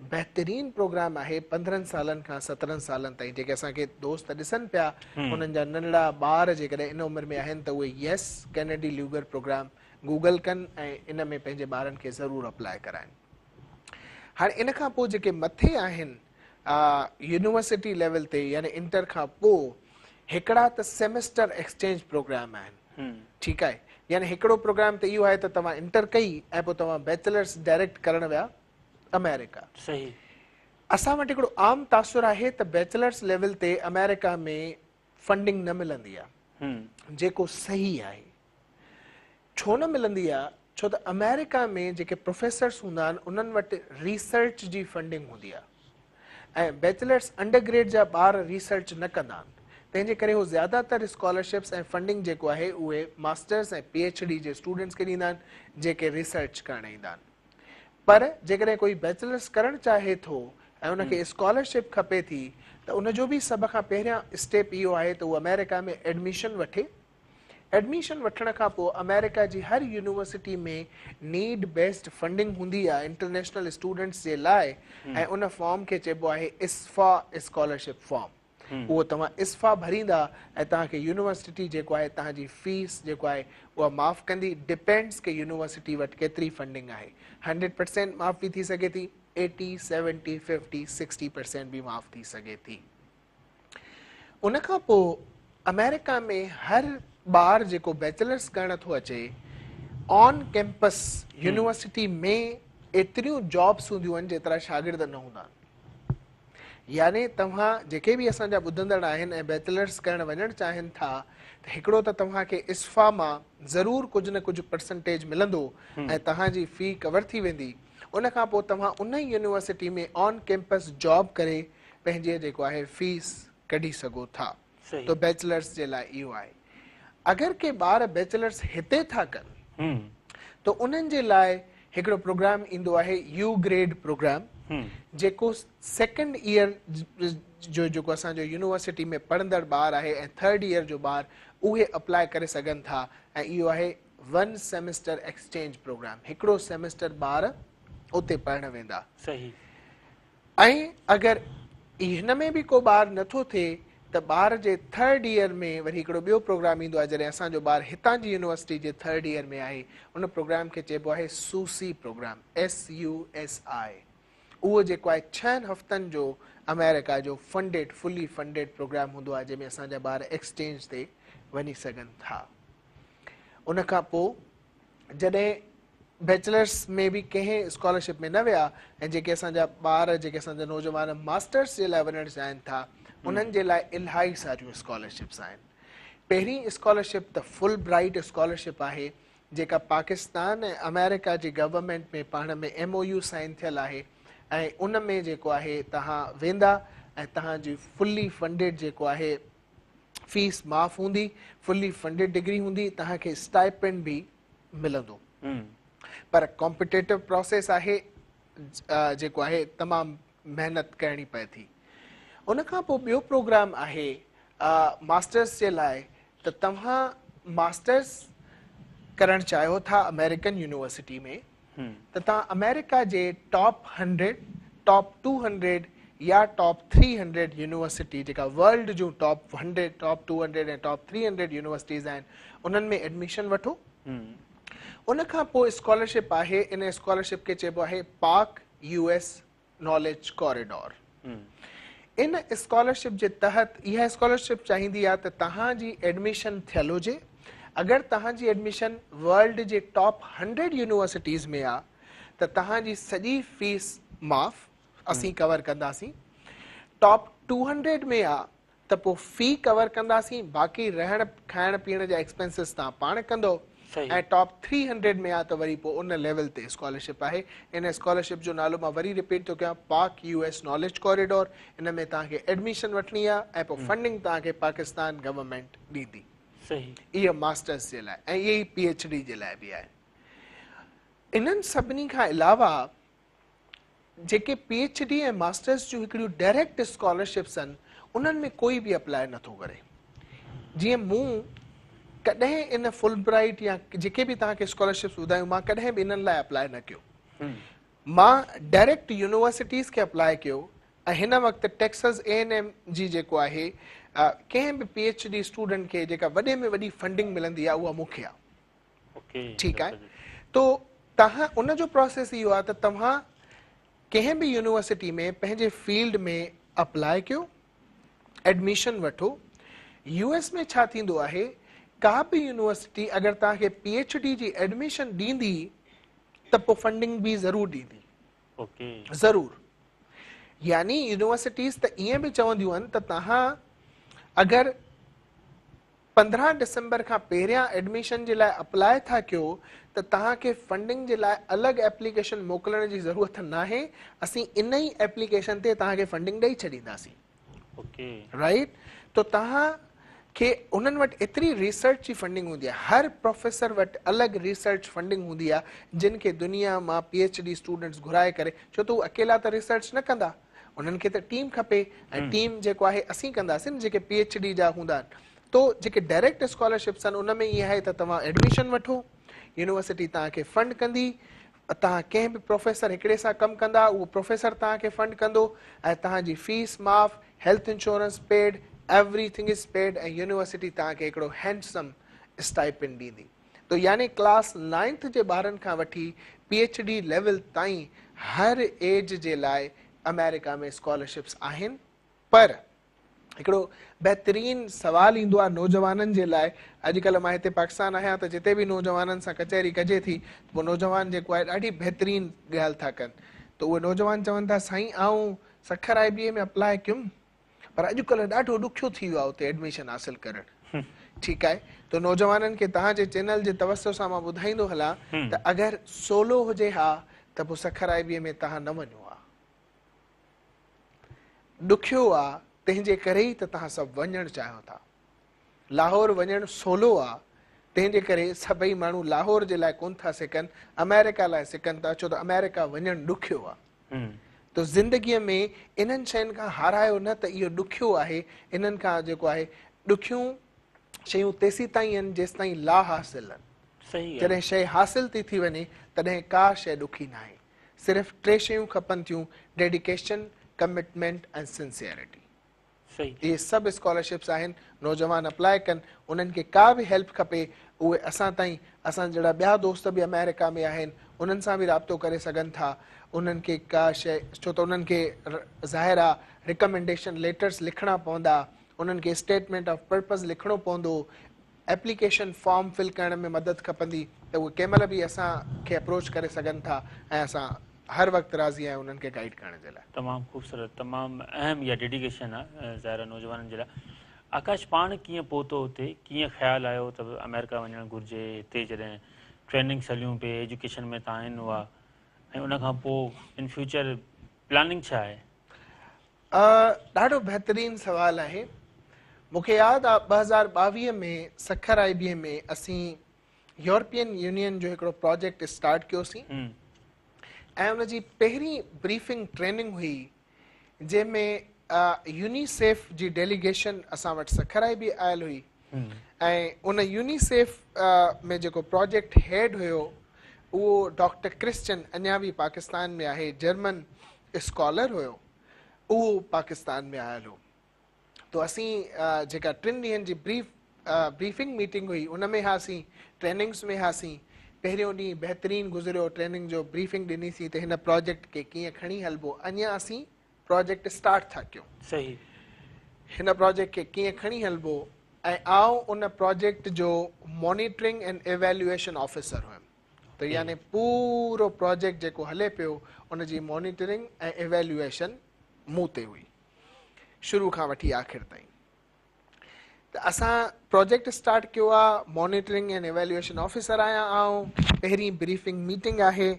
बहितरीन प्रोग्राम आहे 15 सालनि खां 17 सालनि ताईं। जेके असांखे दोस्त ॾिसनि पिया, उन्हनि जा नंढड़ा ॿार जेकॾहिं इन उमिरि में आहिनि त उहे yes Kennedy Lugar program Google कनि ऐं इन में पंहिंजे ॿारनि खे ज़रूरु अप्लाई कराइनि। हाणे इन खां पोइ जेके मथे आहिनि यूनिवर्सिटी लेवल ते, यानी इंटर खां पोइ, हिकिड़ा त सेमेस्टर एक्सचेंज प्रोग्राम आहिनि। ठीकु आहे, यानी हिकिड़ो प्रोग्राम त इहो आहे त तव्हां इंटर कई ऐं पोइ तव्हां बैचलर्स डायरेक्ट करण विया अमेरिका। सही। असां वटि हिकिड़ो आम तासुर आहे त बैचलर्स लेवल ते अमेरिका में फंडिंग न मिलंदी आहे, जेको सही आहे। छो न मिलंदी आहे? छो त अमेरिका में जेके प्रोफेसर्स हूंदा आहिनि उन्हनि वटि रिसर्च जी फंडिंग हूंदी आहे ऐं बैचलर्स अंडर ग्रेड जा ॿार रिसर्च न कंदा आहिनि, तंहिंजे करे हू ज़्यादातर स्कॉलरशिप्स ऐं फंडिंग जेको आहे उहे मास्टर्स ऐं P H D J students खे ॾींदा आहिनि जेके रिसर्च करण ईंदा आहिनि। पर जेकॾहिं कोई बैचलर्स करणु चाहे थो ऐं उनखे स्कॉलरशिप खपे थी त उनजो बि सभ खां पहिरियां स्टेप इहो आहे त उहो अमेरिका में एडमिशन वठे। एडमिशन वठण खां पोइ अमेरिका जी हर यूनिवर्सिटी में नीड बेस्ड फंडिंग हूंदी आहे इंटरनेशनल स्टूडेंट्स जे लाइ ऐं उन फॉर्म खे चइबो आहे इस्फा स्कॉलरशिप फॉर्म। उहो तव्हां इस्फा भरींदा ऐं तव्हांखे यूनिवर्सिटी जेको आहे तव्हांजी फीस जेको आहे उहा माफ़ कंदी। डिपेंड्स के यूनिवर्सिटी वटि केतिरी फंडिंग आहे। 100% माफ़ बि थी सघे थी, 80, 70, 50, 60% बि माफ़ थी सघे थी। उन खां पोइ अमेरिका में हर ॿार जेको बैचलर्स करण थो अचे, ऑन कैंपस यूनिवर्सिटी में एतिरियूं जॉब्स हूंदियूं आहिनि जेतिरा शागिर्द न हूंदा आहिनि। यानी तव्हां जेके बि असांजा ॿुधंदड़ आहिनि ऐं बैचलर्स करण वञणु चाहिनि था त हिकिड़ो त तव्हांखे इस्फा मां ज़रूरु कुझु न कुझु परसेंटेज मिलंदो ऐं तव्हांजी फी कवर थी वेंदी। उन खां पोइ तव्हां उन ई यूनिवर्सिटी में ऑन कैंपस जॉब करे पंहिंजे जेको आहे फीस कढी सघो था। त बैचलर्स जे लाइ इहो आहे। अगरि के ॿार बैचलर्स हिते था कनि त उन्हनि जे लाइ हिकिड़ो प्रोग्राम ईंदो आहे you grade programme, जेको सेकंड ईयर जो जेको असांजो यूनिवर्सिटी में पढ़ंदड़ ॿार आहे ऐं थर्ड ईयर जो ॿार उहे अप्लाई करे सघनि था ऐं इहो आहे 1 सेमेस्टर एक्सचेंज प्रोग्राम। हिकिड़ो सेमेस्टर ॿार उते पढ़ण वेंदा। सही। ऐं अगरि हिन में बि को ॿार नथो थिए त ته ٻار جي ٿرڊ ايئر ۾ وري هڪڙو ٻيو پروگرام ايندو آهي جڏهن اسان جو ٻار هتان جي يونيورسٽي جي ٿرڊ ايئر ۾ آهي ان پروگرام کي چئبو آهي سوسي پروگرام SUSI اهو جيڪو آهي ڇهن هفتن جو آمريڪا جو فنڊيڊ فلي فنڊيڊ پروگرام هوندو آهي جنهن ۾ اسان جا ٻار ايڪسچينج تي وڃي سگهن ٿا. ان کان پوء جڏهن بيچلرس ۾ به ڪنهن اسڪالرشپ ۾ نه ويا ۽ جيڪي اسان جا ٻار جيڪي اسان جا نوجوان ماسٽرس جي لاء وڃڻ چاهين ٿا انهن جي لاء الاهي ساريون اسڪالرشپس آهن. پهرين اسڪالرشپ ته فل برائيٽ اسڪالرشپ آهي جيڪا پاڪستان ۽ آمريڪا جي گورنمينٽ ۾ پاڻ ۾ ايم او يو سائن ٿيل آهي ۽ ان ۾ جيڪو آهي توهان ويندا ۽ توهان جي فلي فنڊيڊ جيڪو آهي فيس معاف هوندي فلي فنڊيڊ ڊگري هوندي توهان کي اسٽائپنڊ به ملندو پر ڪمپيٽيٽو پروسيس آهي جيڪو آهي تمام محنت ڪرڻي پئي ٿي ان کان پوء ٻيو پروگرام آهي ماسٽرس جي لاء ته توهان ماسٽرس ڪرڻ چاهيو ٿا آمريڪن يونيورسٽي ۾ ته توهان آمريڪا جي ٽاپ 100 ٽاپ 200 يا ٽاپ 300 يونيورسٽي جيڪا ورلڊ جون ٽاپ 100 ٽاپ 200 ۽ ٽاپ 300 يونيورسٽيز آهن انهن ۾ ايڊميشن وٺو ان کان پوء اسڪالرشپ آهي ان اسڪالرشپ کي چئبو آهي پاڪ يو ايس ناليج ڪوريڊور ان اسڪالرشپ جي تحت اها اسڪالرشپ چاهيندي آهي ته توهان جي ايڊميشن ٿيل هجي اگر توهان جي ايڊميشن ورلڊ جي ٽاپ 100 يونيورسٽيز ۾ آ ته توهان جي سڄي فيس معاف اسين ڪور ڪنداسين ٽاپ 200 ۾ آ ته پوء في ڪور ڪنداسين باقي رهڻ کائڻ پيئڻ جا ايڪسپينسز توهان پاڻ ڪندؤ ۽ ٽاپ 300 ۾ آ ته وري پوء ان ليول تي اسڪالرشپ آهي ان اسڪالرشپ جو نالو مان وري رپيٽ ٿو ڪيان پاڪ يو ايس ناليج ڪوريڊور ان ۾ توهان کي ايڊميشن وٺڻي آ ۽ پوء فنڊنگ توهان کي پاڪستان گورنمينٽ ڏيندي اهي ماسٽرس جي لاء ۽ اهي ئي پي ايڇ ڊي جي لاء به آهن انهن سڀني کان علاوه جيڪي پي ايڇ ڊي ۽ ماسٽرس جون هڪڙيون ڊائريڪٽ اسڪالرشپس آهن انهن ۾ ڪوئي به اپلاء نٿو ڪري جيئن مون ڪڏهن ان فل برائيٽ يا جيڪي به توهان کي اسڪالرشپس ٻڌايون مان ڪڏهن به انهن لاء اپلاء نه ڪيو مان ڊائريڪٽ يونيورسٽيز کي اپلاء ڪيو ۽ هن وقت ٽيڪسز اي اين ايم جي جيڪو آهي ڪنهن به پي ايڇ ڊي اسٽوڊنٽ کي جيڪا وڏي ۾ وڏي فنڊنگ ملندي آهي اها مون کي آهي ٺيڪ آهي تو توهان ان جو پروسيس اهو آهي ته توهان ڪنهن به يونيورسٽي ۾ پنهنجي فيلڊ ۾ اپلاء ڪيو ايڊميشن وٺو يو ايس ۾ ڇا ٿيندو آهي ڪا به يونيورسٽي اگر توهان کي پي ايڇ ڊي جي ايڊميشن ڏيندي ته پوء فنڊنگ به ضرور ڏيندي ضرور يعني يونيورسٽيز ته ائين به چونديون آهن ته توهان اگر 15 ڊسمبر کان پهريان ايڊميشن جي لاء اپلاء ٿا ڪيو ته توهان کي فنڊنگ جي لاء الڳ ايپليڪيشن موڪلڻ جي ضرورت ناهي اسين ان ئي ايپليڪيشن تي توهان کي فنڊنگ ڏئي ڇڏينداسين رائيٽ تو توهان کي انهن وٽ ايتري ريسرچ جي فنڊنگ هوندي آهي هر پروفيسر وٽ الڳ ريسرچ فنڊنگ هوندي آهي جن کي دنيا مان پي ايڇ ڊي اسٽوڊنٽس گهرائي ڪري ڇو ته هو اڪيلا ته ريسرچ نه ڪندا انهن کي ته ٽيم کپي ۽ ٽيم جيڪو آهي اسين ڪنداسين جيڪي پي ايڇ ڊي جا هوندا آهن تو جيڪي ڊائريڪٽ اسڪالرشپس آهن ان ۾ ائين آهي ته توهان ايڊميشن وٺو يونيورسٽي توهان کي فنڊ ڪندي توهان ڪنهن به پروفيسر هڪڙي سان ڪم ڪندا اهو پروفيسر توهان کي فنڊ ڪندو ۽ توهان جي فيس معاف health insurance paid everything is paid ۽ university توهان کي هڪڙو هينڊسم اسٽائپنڊ ڏيندي تو يعني ڪلاس نائنٿ جي ٻارن کان وٺي پي ايڇ ڊي ليول تائين هر ايج جي لاء آمريڪا ۾ اسڪالرشپس آهن پر هڪڙو بهترين سوال ايندو آهي نوجوانن جي لاء اڄڪلهه مان هتي پاڪستان آهيان ته جتي به نوجوانن سان ڪچهري ڪجي ٿي ته پوء نوجوان جيڪو آهي ڏاڍي بهترين ڳالهه ٿا ڪن ته اهي نوجوان چون ٿا سائين آئون سکر آء بي اي ۾ اپلاء ڪيم پر اڄڪلهه ڏاڍو ڏکيو ٿي ويو آهي اتي ايڊميشن حاصل ڪرڻ ٺيڪ آهي ته نوجوانن کي توهان جي چينل جي توسط سان مان ٻڌائيندو هلان ته اگر سولو هجي ها ته پوء سکر آء بي اي ۾ توهان نه وڃو ها ڏکيو آ تنهن جي ڪري ئي ته توهان سڀ وڃڻ چاهيو ٿا لاهور وڃڻ سولو آ تنهن جي ڪري سڀئي ماڻهو لاهور جي لاء ڪون ٿا سڪن آمريڪا لاء سڪن ٿا ڇو ته آمريڪا وڃڻ ڏکيو آ ته زندگيء ۾ انهن شين کان هارايو نه ته اهو ڏکيو آهي، انهن کان جيڪو آهي ڏکيون شيون تيسيتائين آهن جيستائين لا حاصل آهن. جڏهن شيء حاصل ٿي ٿي وڃي تڏهن ڪا شيء ڏکي ناهي. صرف ٽي شيون کپن ٿيون ڊيڊيڪيشن، ڪمٽمينٽ ۽ سنسيئرٽي. اهي سڀ اسڪالرشپس آهن، نوجوان اپلاء ڪن، انهن کي ڪا به هيلپ کپي اهي اسان تائين، اسان جهڙا ٻيا دوست به آمريڪا ۾ آهن انهن سان به رابطو ڪري سگهن ٿا، انهن کي ڪا شيء ڇو ته انهن کي ظاهر آ رڪمينڊيشن ليٽرس لکڻا پوندا، انهن کي اسٽيٽمينٽ آف پرپز لکڻو پوندو، ايپليڪيشن فارم فل ڪرڻ ۾ مدد کپندي ته اهي ڪنهن مهل به اسان کي اپروچ ڪري سگهن ٿا ۽ اسان هر وقت راضي آهيون انهن کي گائيڊ ڪرڻ جي لاء. تمام خوبصورت تمام اهم اها ڊيڊيڪيشن آ ظاهر آ نوجوانن جي لاء. آڪاش پاڻ ڪيئن پهتو اتي ڪيئن خيال آيو ته آمريڪا وڃڻ گهرجي هتي جڏهن ٽريننگس هليون پئي ايجوڪيشن ۾ تان آهن هئا ۽ ان کان پوء ان فيوچر پلاننگ ڇا آهي؟ ڏاڍو بهترين سوال آهي. مون کي ياد آ 2022 ۾ سکر آئي بي اي ۾ اسين يورپين يونين جو هڪڙو پراجيڪٽ اسٽارٽ ڪيوسين ۽ ان جي پهرين بريفنگ ٽريننگ هئي جنهن ۾ يونيسيف جي ڊيليگيشن اسان وٽ سکر آئي بي آيل هئي ۽ ان يونيسيف ۾ جيڪو پراجيڪٽ هيڊ هيو اهو ڊاڪٽر ڪرسچن اڃا به پاڪستان ۾ آهي، جرمن اسڪالر هيو، اهو پاڪستان ۾ آيل هو. تو اسين جيڪا ٽن ڏينهن جي بريف بريفنگ ميٽنگ هئي ان ۾ هئاسين، ٽريننگس ۾ هئاسين. پهريون ڏينهن بهترين گذريو، ٽريننگ جو بريفنگ ڏنيسين ته هن پراجيڪٽ کي ڪيئن کڻي هلبو، اڃا اسين پراجيڪٽ اسٽارٽ ٿا ڪيون. صحيح. هن پراجيڪٽ کي ڪيئن کڻي هلبو ۽ آئون ان پراجيڪٽ جو مانيٽرنگ اينڊ ايويليوئيشن آفيسر هيم ته يعني پورو پراجيڪٽ جيڪو هلي پيو ان جي مانيٽرنگ ۽ ايويليوئيشن مون تي هئي شروع کان وٺي آخر تائين. ته اسان پراجيڪٽ اسٽارٽ ڪيو آ، مانيٽرنگ اينڊ ايويليوئيشن آفيسر آهيان آئون، پهرين بريفنگ ميٽنگ آهي،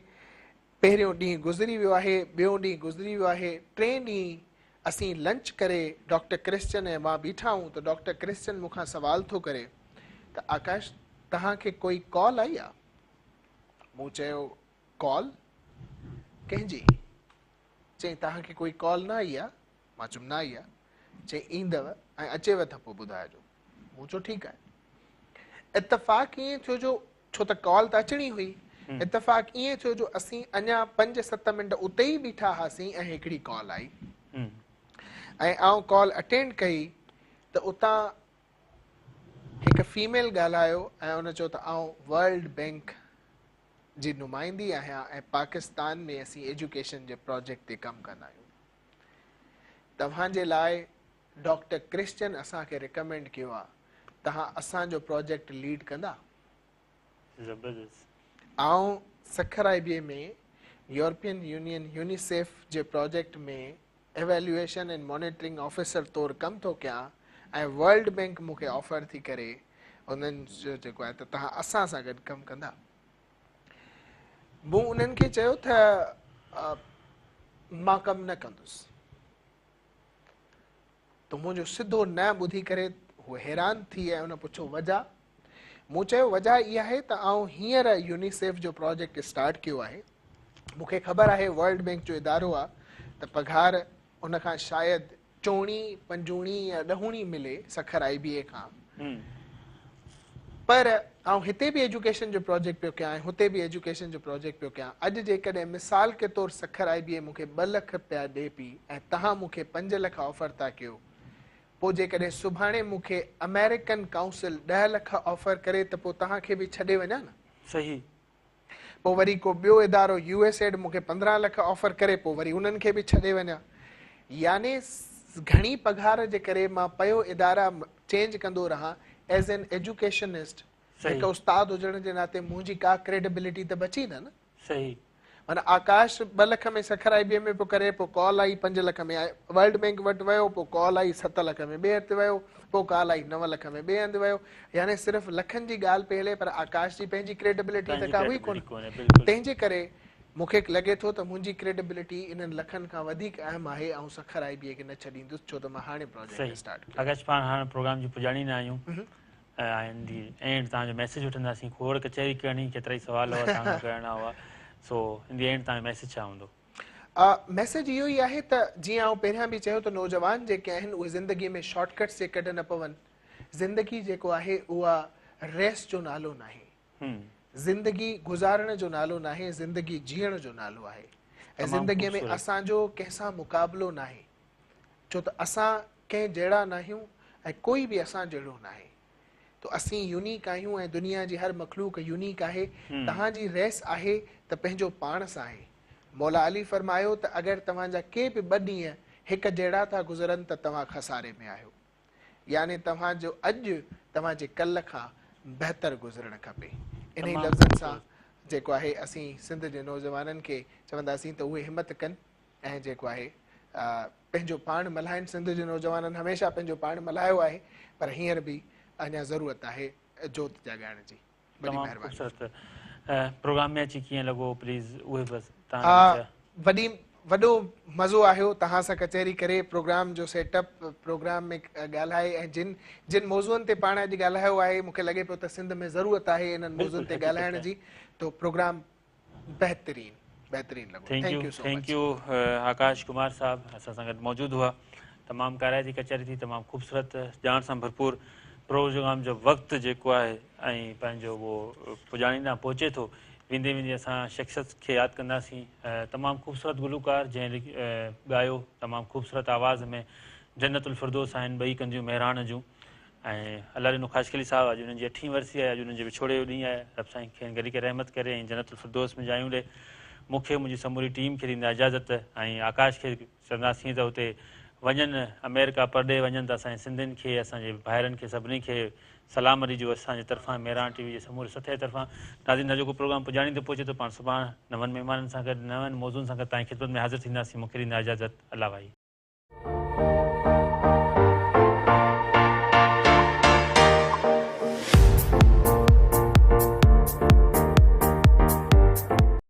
پهريون ڏينهن گذري ويو آهي، ٻيون ڏينهن گذري ويو آهي، ٽئين ڏينهن اسين لنچ ڪري ڊاڪٽر ڪرسچن ۽ مان بيٺا آهيون ته ڊاڪٽر ڪرسچن مون کان سوال ٿو ڪري ته آڪاش توهان کي ڪوئي ڪال آئي آ؟ مون چيو ڪال؟ ڪنهن جي؟ چيائين توهان کي ڪوئي ڪال نه آئي آ؟ مان چيم نه آئي آ. چيائين ايندو ۽ اچيو ته پوء ٻڌائجو. مون چيو ٺيڪ آهي. اتفاق ائين ٿيو جو ڇو ته ڪال ته اچڻي هئي. اتفاق ائين ٿيو جو اسين اڃا پنج ست منٽ اتي ئي بيٺا هئاسين ۽ هڪڙي ڪال آئي ۽ آئون ڪال اٽينڊ ڪئي ته اتان هڪ فيميل ڳالهايو ۽ ان چيو ته آئون ورلڊ بينڪ جي نمائندي آهيان ۽ پاڪستان ۾ اسين ايجوڪيشن جي پراجيڪٽ تي ڪم ڪندا آهيون. توهان جي لاء ڊاڪٽر ڪرسچن اسان کي ريڪمينڊ ڪيو آ، توهان اسان جو پراجيڪٽ ليڊ ڪندا؟ زبردست. آئون Sukkur I B A ۾ European Union UNICEF جي project ۾ evaluation and monitoring officer طور ڪم ٿو ڪيان ۽ ورلڊ بينڪ مون کي آفر ٿي ڪري انهن جو جيڪو آهي ته توهان اسان سان گڏ ڪم ڪندا؟ مون انهن کي چيو ته مان ڪم نه ڪندس. ته منهنجو سڌو نه ٻڌي ڪري هو حيران ٿي ۽ ان پڇيو وجه؟ مون چيو وجه اها آهي ته آئون هينئر يونيسيف جو پراجيڪٽ اسٽارٽ ڪيو آهي، مون کي خبر آهي ورلڊ بينڪ جو ادارو آهي ته پگهار ان کان شايد چوڻي، پنجوڻي يا ڏهوڻي ملي سکر آئي بي اي کان، پر آئون هتي به ايجوڪيشن جو پراجيڪٽ پيو ڪيان ۽ هتي به ايجوڪيشن جو پراجيڪٽ پيو ڪيان. اڄ جيڪڏهن مثال ڪي طور سکر آئي بي اي مون کي ٻه لک رپيا ڏي پي ۽ توهان مون کي 5 لک آفر ٿا ڪيو، پوء جيڪڏهن سڀاڻي مون کي آمريڪن ڪائونسل 10 لک آفر ڪري ته پوء توهان کي به ڇڏي وڃان نه؟ صحيح. پوء وري ڪو ٻيو ادارو يو ايس ايڊ مون کي 15 لک آفر ڪري پوء وري انهن کي به ڇڏي وڃان. يعني گهڻي پگهار جي ڪري مان پيو ادارا چينج ڪندو رهان، ايز اين ايجوڪيشنسٽ هڪ استاد هجڻ جي ناتي منهنجي ڪا ڪريڊبلٽي ته بچي نه نه. صحيح. معنيٰ آڪاش 2 لک ۾ سکر آئي بي ايم ۾ پيو ڪري، پوء ڪال آئي 5 لک ۾ ورلڊ بينڪ وٽ ويو، پوء ڪال آئي 7 لک ۾ ٻئي هنڌ ويو، پوء ڪال آئي 9 لک ۾ ٻئي هنڌ ويو، يعني صرف لکن جي ڳالهه پئي هلي پر آڪاش جي پنهنجي ڪريڊبلٽي ته ڪا هئي ڪونه، تنهن جي ڪري مون کي لڳي ٿو ته منهنجي ڪريڊبلٽي انهن لکن کان وڌيڪ اهم آهي، آئون سکر آئي بي اي کي نه ڇڏيندس ڇو ته مان هاڻي پراجيڪٽ اسٽارٽ ڪيو. آڪاش پاڻ هاڻ پروگرام جي پڄاڻي ۾ آهيون ۽ ان the and توهان جو ميسيج وٺنداسين، کوڙ ڪچهري ڪرڻي، ڪيترائي سوال هئا توهان کان ڪرڻا هئا، سو ان the and توهان جو ميسيج ڇا هوندو؟ ميسيج اهو ئي آهي ته جيئن آئون پهريان به چيو ته نوجوان جيڪي آهن اهي زندگي ۾ شارٽ ڪٽس جي ڪڍ نه پون، زندگي جيڪو آهي اها ريس جو نالو ناهي، زندگي گذارڻ جو نالو ناهي، زندگي جيئڻ جو نالو آهي ۽ زندگي ۾ اسان جو ڪنهن سان مقابلو ناهي، ڇو ته اسان ڪنهن جهڙا ناهيون ۽ ڪوئي به اسان جهڙو ناهي. تو اسين يونيڪ آهيون ۽ دنيا جي هر مخلوق يونيڪ آهي. توهان جي ريس آهي ته پنهنجو پاڻ سان آهي. مولا علي فرمايو ته اگر توهان جا ڪي به ٻه ڏينهن هڪ جهڙا ٿا گذرن ته توهان خساري ۾ آهيو. يعني توهان جو اڄ توهان جي ڪل کان بهتر گذرڻ کپي. انهي لفظن سان جيڪو آهي اسين سنڌ جي نوجوانن کي چونداسين ته اهي همت ڪن ۽ جيڪو آهي پنهنجو پاڻ ملهائن. سنڌ جي نوجوانن هميشه پنهنجو پاڻ ملهايو آهي پر هينئر به اڃا ضرورت آهي جوت جاڳائڻ جي. وڏي تمام مهرباني. خوبصورت پروگرام ۾ اچي ڪيئن لڳو پليز اهي بس تهان وڏي وڏو مزو آيو توهان سان ڪچهري ڪري پروگرام جو سيٽ اپ پروگرام ۾ ڳالهائي ۽ جن جن موضوعن تي پاڻ اڄ ڳالهايو آهي مون کي لڳي پيو ته سنڌ ۾ ضرورت آهي انهن موضوعن تي ڳالهائڻ جي تو پروگرام بهترين بهترين لڳو thank you so much. Thank you Akash Kumar صاحب اسان سان گڏ موجود هئا تمام ڪارائتي ڪچهري ٿي تمام خوبصورت ڄاڻ سان ڀرپور پروگرام جو وقت جيڪو آهي ۽ پنهنجو اهو پڄاڻي ڏانهن پهچي ٿو ويندي ويندي اسان شخصيت کي ياد ڪنداسين تمام خوبصورت گلوڪار جنهن ڳايو تمام خوبصورت آواز ۾ جنت الفردوس آهن ٻئي ڪنڌيون مهراڻ جون ۽ الله ڏنو خاصخيلي صاحب اڄ انهن جي اٺين ورسي آهي اڄ انهن جي وڇوڙي جو ڏينهن آهي رب سائين کين غريق رحمت ڪري ۽ جنت الفردوس ۾ جايون ڏي مون کي منهنجي سموري ٽيم کي ڏيندا اجازت ۽ آڪاش کي چونداسين ته اتي وڃن آمريڪا پرڏيهه وڃن ته اسان جي سنڌين کي اسان جي ڀائرن کي سڀني کي سلام ڏجو اسان جي طرفان مهراڻ ٽي وي جي سموري سٿ جي طرفان ناظرين اڄوڪو پروگرام پڄاڻي تي پهچي ٿو پاڻ سڀاڻ نون مهمانن سان گڏ نون موضوعن سان گڏ توهان جي خدمت ۾ حاضر ٿينداسين مون کي ڏيندا اجازت الله واهي.